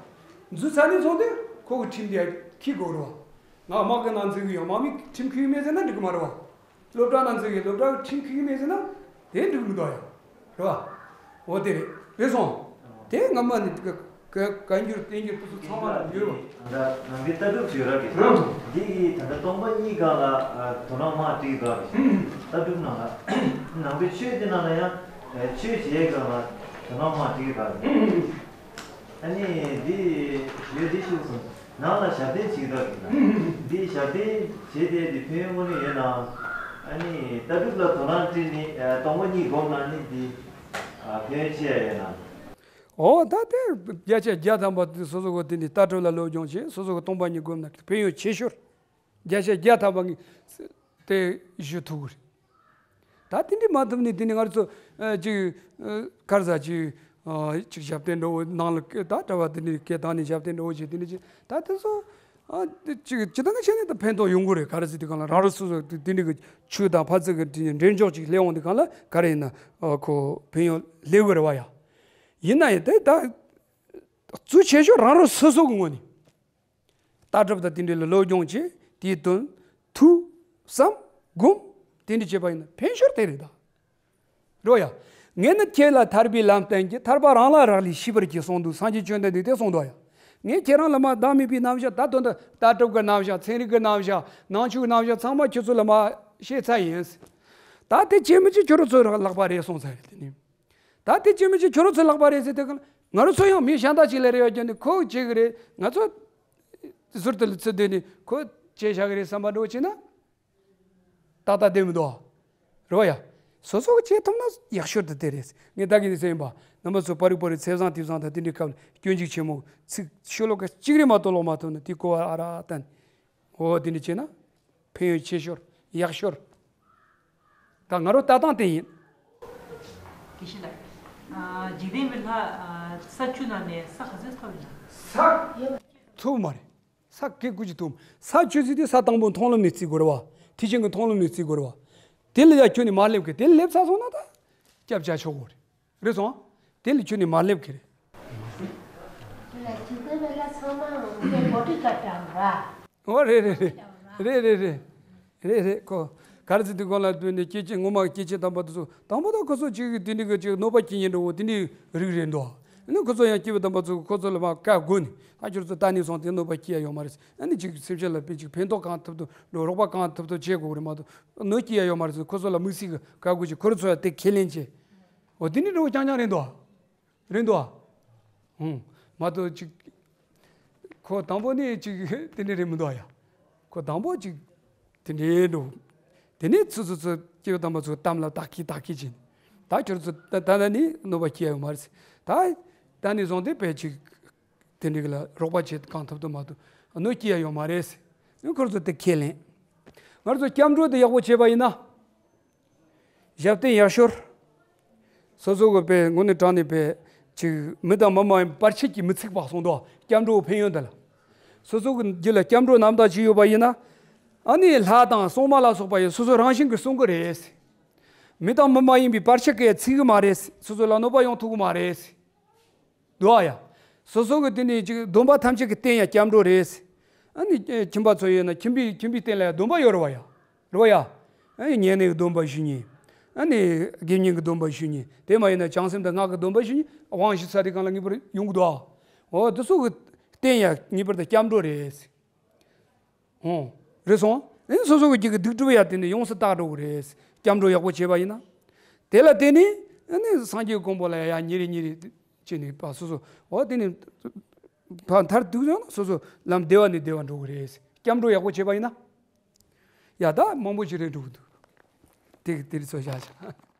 འཛུལ་ཚར་ནས་བཟུང་སྟེ་ཁོ་གི་ཁྲིམས་དེ་འཁྱེར་དགོས་རེད་བ། ང་དམག་གི་ནང་འཛུལ་གི་ཡོད། དམག་མིས་ཁྲིམས་འཁྱེར་གི་མེད་ཟེར་ན་འགྲིག་གི་མ་རེད་བ། སློབ་གྲྭ་ནང་འཛུལ་གི་སློབ་གྲྭ་གི་ཁྲིམས་འཁྱེར་གི་མེད་ཟེར་ན་དེ་འགྲིག་མི་འདུག་ཡ། རེད་བ། འོ་དེ་རེད། རེད་སོང་། དེ་སྔ་མ་ནས་བཀའ་འགྱུར་བསྟན་འགྱུར་དེ་ཚོ་ཚང་མ་ལ་ཡོད་བ། ད་ནང་པའི་ལྟ་གྲུབ་བརྗོད་ར་གི་འདི་གི་ད་ལྟ་སྟོང་པ་ཉིད་སྒང་ལ་དོ་སྣང་མང་བྲིས་ག་གི་ལྟ་གྲུབ་ནང་ལ་ནང་པའི་ཆོས་དེ་ནང་ལ་ཡང་ཆོས་བྱེད་སྒང་ལ་དོ་སྣང་མང་བྲིས་ག་གི། ཨ་ནི་འདི་ཞུ་འདི་ཞུ་སོང་། ནང་ལ་ཞབས་བརྟན་བྱེད་ཐབས་ཡིན་ན། འདི་ཞབས་བརྟན་བྱེད་དེ་འདི་ཕན་ཡོན་དངོས་གནས་ཡོད་ན། ཨ་ནི་ལྟ་གྲུབ་ལ་དོ་སྣང་སྤྲད་ནས་སྟོང་པ་ཉིད་སྒོམ་ན་ནི་འདི་ཕན་ཡོན་ཆེ་ཡ་ཡོད་ན། འོ་ད་དེ་བརྒྱ་ཆ་བརྒྱ་ཐམ་པ་དེ་སོ་སོ་གི་དེ་འདི་ལྟ་གྲུབ་ལ་སློབ་སྦྱོང་བྱེད། སོ་སོ་གི་སྟོང་པ་ཉིད་སྒོམ་ན་ཕན་ཡོན་ཆེ་ཤོས། བརྒྱ་ཆ་བརྒྱ་ཐམ་པ་ངས་དེ་ཞུ་ཐུབ་ཀྱི་རེད། ད་དེ་འདྲ་མ་ཐུབ་ནས་དེ་ནས་ང་ཚོ་ཨ་ཅིག་ཨ་ག་རེ་ཟེར་ཅིག་ཨ་ཅིག་ཞབས་བརྟན་འདྲ་བོ་ནང་ལ་སྐད་ད་གྲྭ་པ་དེ་འདྲ་སྐད་བཏང་ནས་ཞབས་བརྟན་འདྲ་བོ་བྱེད། དེ་འདྲ་བྱེད། ད་དེ་ཚོ་ཨ་ཅིག་ཅི་ལྟར་བྱས་ནས་ད་ཕན་ཐོགས་ཡོང་གི་རེད། ག་རེ་ཟེར་དུས་སྒང་ལ་རང་རང་སོ་སོ་དེ་འདྲ་གི་ཆོས་དང་ཕར་ཚུར་གི་དེ་འདྲ་འབྲེལ་འཇོག་ཅིག་སླེབས་འོང་དུས་སྒང་ལ་ག་རེ་ཡིན་ན་ཨ་ཁོ་ཕན་ཡོན་སླེབས་གི་རེད་བ་ཡ། ཡིན་ན་ཡང་དེ་ད་གཙོ་ཆེ་ཤོས་རང་རང་སོ་སོ་གི་ངོས་ནས། ལྟ་གྲུབ་དང་དེ་འདྲ་ལ་སློབ་སྦྱོང་བྱེད། དེའི་དོན་ཐོས་བསམ་སྒོམ་དེ་འདྲ་བྱེད་པ་ཡིན་ན་ཕན་ཤོར་དེ་རེད་ད། རོ་ཡ། ངས་ནི་ཁྱེད་ལ་ཐར་པའི་ལམ་བསྟན་གྱི། ཐར་པ་རང་ལ་རག་ལས་ཤེས་པར་གྱིས་གསུངས་འདུག། སངས་རྒྱས་བཅོམ་ལྡན་འདས་དེ་གསུངས་འདུག་ཡ། ངས་ཁྱེད་རང་ལ་མ་བདག་མེད་པའི་རྣམ་གཞག་ད་དོན་དུ་ལྟ་གྲུབ་ཀྱི་རྣམ་གཞག། ཚན་རིག་གི་རྣམ་གཞག། ནང་ཆོས་ཀྱི་རྣམ་གཞག་ཚང་མ་ཁྱེད་ཚོ་ལ་མ་བཤད་ཚར་ཡིན། ད་དེ་བྱེད་མི་བྱེད་ཁྱོད་རང་ཚོའི་ལག་པ་རེད་གསུངས་ཚར་རེད་དེ་ནི། ད་དེ་བྱེད་མི་བྱེད་ཁྱོད་རང་ཚོའི་ལག་པ་རེད་ཟེར་དུས་སྒང་ལ་ང་རང་ཚོ་ཡང་མི་གཞན་དག་ཅིག་ལ་རེ་བ་བརྒྱབ་ནས་ཁོ་བྱེད་གི་རེད། ང་ཚོ་ཟུར་དུ་ཚུར་བསྡད་ནས་ཁོ་བྱས་བཞག་གི་རེད་བསམ་པ་འདྲ་བོ་བྱས་ན་ཏག་ཏག་བསྡད་མི་འདུག་རེད་བ་ཡ། སོ་སོ་གི་བྱེད་ཐུབ་ན་ཡག་ཤོས་དེ་དེ་རེད། ངས་ད་གིན་ནས་ཟེར་ཡིན་པ། རྣམ་པ་ཚོ་པར་རིས་པར་རིས་ཚེས་བཟང་དུས་བཟང་དང་དེ་འདྲའི་སྐབས་ལ་སྐྱོན་འཇུག་ཆེན་མོ་ཚིག་ཤོ་ལོ་ཀ་གཅིག་རེ་མ་གཏོགས་ཀློག་མ་ཐུབ་ན་དེ་གོ་བ་ཨ་ར་བཏོན། འོ་དེ་འདྲ་བྱས་ན་ཕན་ཡོན་ཆེ་ཤོས་ཡག་ཤོས། ད་ང་རང་ལྟ་སྟངས་དེ་ཡིན། དགེ་བཤེས་ལགས། ཨ། འཇིག་རྟེན་པའི་ལྷ། ཨ། ས་བཅུ་ནང་ནས་ས་ག་ཚོད་ཐོབ་ཡོད་ན། ས་ཐོབ་མ་རེད། ས་གི་ཀུ་ཅི་ཐོབ། ས་བཅུ་ཟེར་དུས་ས་དང་པོ་མཐོང་ལམ་ནས་བརྩི་དགོས་རེད་བ། ཐེག་ཆེན་གྱི་མཐོང་ལམ་ནས་བརྩི་དགོས་རེད་བ། དེ་ལ་ཡ་ཁྱོན་ནས་མ་སླེབས་གི། དེ་ལ་སླེབས་ཚར་སོང་ན་ད་སྐྱབས་བཅོལ་ཆོག་གི་རེད། རེད་སོང་། དེ་ལ་ཁྱོན་ནས་མ་སླེབས་གི་རེད། དེ་ལ་འཇིག་རྟེན་པའི་ལྷ་ཚང་མ་ངས་གོ་སྒྲིག་ག་འདྲ་བ། ཨོ་རེད་རེད་རེད། རེད་རེད་རེད། རེད་རེད། ཁོ་ག་རེ་ཟེར་དུས་གོང་ལ་བཏོན་ནས་སྐྱེ་མཆེད་ངོ་མ་སྐྱེ་མཆེད་དམ་པ་དེ་ཚོ་དང་པོ་དང་ཁོ་ཚོ་ཅིག་དེ་འདྲའི་གི་ཅིག་གནོད་པ་སྐྱེལ་མཁན་འདྲ་བོ་དེ་འདྲའི་རིགས་རེད་འདུག་ཨ་ནི་ཁོ་ཚོ་ཡང་སྐྱེ་བ་དམ་པ་ཚོ་ཁོ་ཚོ་ལ་མ་བཀའ་བསྒོ་ནས། ད་ཁྱོད་ཚོ་ད་ནས་བཟུང་སྟེ་གནོད་པ་སྐྱེལ་ཡ་ཡོད་མ་རེད། ཨ་ནི་ཅིག་སེམས་ཅན་ལ་དཔེ་ཅིག་ཕན་ཐོགས་གང་ཐུབ་ཐུབ་འགྲོ། རོགས་པ་གང་ཐུབ་ཐུབ་བྱེད་དགོས་རེད་མ་གཏོགས་གནོད་སྐྱེལ་ཡ་ཡོད་མ་རེད་ཟེར། ཁོ་ཚོ་ལ་དམིགས་བསལ་གི་བཀའ་བསྒོ་ཅིག་ཁོ་རང་ཚོ་ཡ་དེ་ཁས་ལེན་བྱས། འོ་དེ་འདྲའི་འདྲ་བོ་རྐྱང་རྐྱང་རེད་འདུག་ཨ། རེད་འདུག་ཨ། ཧུང་། མ་གཏོགས་ཅིག་ཁོ་དང་པོ་ནས་ཅིག་དེ་འདྲ་རེད་མི་འདུག་ཨ་ཡ། ཁོ་དང་པོ་ཅིག་དེ་འདྲའི་འགྲོ། དེ་ནས་ཚུ་ཚུ་ཚུ་སྐྱེ་བོ་དམ་པ་ཚོ་གཏམ་ལ་བདག་གིས་བདག་གིས་བྱིན། ད་ཁྱོད་ཚོ་ད་ད་ད་ནི་གནོད་པ་སྐྱེལ་ཡ་ཡོད་མ་རེད། ད་ད་ནས་བཟུང་སྟེ་དཔེ་ཅིག་དེ་འདྲའི་ལ་རོགས་པ་བྱེད་གང་ཐུབ་ཐུབ་མ་གཏོགས་གནོད་སྐྱེལ་ཡ་ཡོད་མ་རེད། ཁོ་ཚོ་དེ་ཁས་ལེན། ང་ཚོ་སྐྱབས་འགྲོ་དེ་ཡག་པོ་བྱས་པ་ཡིན་ན། ཞབས་བརྟན་ཡར་ཤོར། སོ་སོ་གི་དཔེ་དངོས་གནས་དྲང་གནས་དཔེ་ཅིག་མི་དང་མི་མ་ཡིན་བར་ཆད་ཀྱིས་མི་ཚིག་པ་གསུངས་འདུག་སྐྱབས་འགྲོ་ཕན་ཡོན་དེ་ལ། སོ་སོ་གི་རྒྱུད་ལ་སྐྱབས་འགྲོ་རྣམ་དག་ཅིག་ཡོད་པ་ཡིན་ན། ཨ་ནི་ལྷ་དང་སྲུང་མ་ལ་སོགས་པ་ཡིས་སོ་སོ་རང་བཞིན་གྱིས་སྲུང་གི་རེད། མི་དང་མི་མ་ཡིན་པའི་བར་ཆད་ཀྱིས་ཚིག་གི་མ་རེད། སོ་སོ་ལ་གནོད་པ་ཡོང་ཐུབ་ཀྱི་མ་རེད། འདུག་ཨ་ཡ། སོ་སོ་གི་དེ་ནས་ཅིག་སྡོམ་པ་ཐམས་ཅད་ཀྱི་རྟེན་ཡང་སྐྱབས་འགྲོ་རེད། ཨ་ནི་ཁྱིམ་པ་ཚོ་ཡོད་ན་ཁྱིམ་པའི་ཁྱིམ་པའི་རྟེན་ལ་ཡང་སྡོམ་པ་ཡོད་རེད་བ་ཡ། རེད་བ་ཡ། ཨ་ནི་བསྙེན་གནས་ཀྱི་སྡོམ་པ་ཞུ་མཁན། ཨ་ནི་དགེ་བསྙེན་གྱི་སྡོམ་པ་ཞུ་མཁན། དེ་མ་ཡིན་ན་བྱང་སེམས་དང་སྔགས་ཀྱི་སྡོམ་པ་ཞུ་མཁན། དབང་ཞུ་ཚར་དུས་སྒང་ལ་ངེས་པར་ཡོང་གི་འདུག་ཨ། འོ་དེ་ཚོ་གི་རྟེན་ཡང་ངེས་པར་དུ་སྐྱབས་འགྲོ་རེད། ཧོ། རེད་སོང་། ཨེ་སོ་སོ་གི་རྒྱུད་ཀྱི་སྡིག་སྒྲིབ་ཡ་དེ་ནི་ཡོངས་སུ་དག་འགྲོ་གི་རེད། སྐྱབས་འགྲོ་ཡག་པོ་བྱས་པ་ཡིན་ན། དེ་ལ་བརྟེན་ནས་ཨ་ནི་སངས་རྒྱས་ཀྱི་གོ་འཕང་ལ་ཡ་ཡ་ཉིན་རེ་ཉིན་རེ་བྱས་ནས་ཕར་སོ་སོ་འོ་དེ་ནི་ཕར་མཐར་ཐུག་ཡོང་ན་སོ་སོ་ལམ་བདེ་བ་ནས་བདེ་བ་འགྲོ་གི་རེད། སྐྱབས་འགྲོ་ཡག་པོ་བྱས་པ་ཡིན་ན། ཡ་ད་མང་པོ་ཞིག་རེད་འགྲོ་གི་འདུག་དེ་དེ་རིགས་ཚོ་བཞག་བྱ།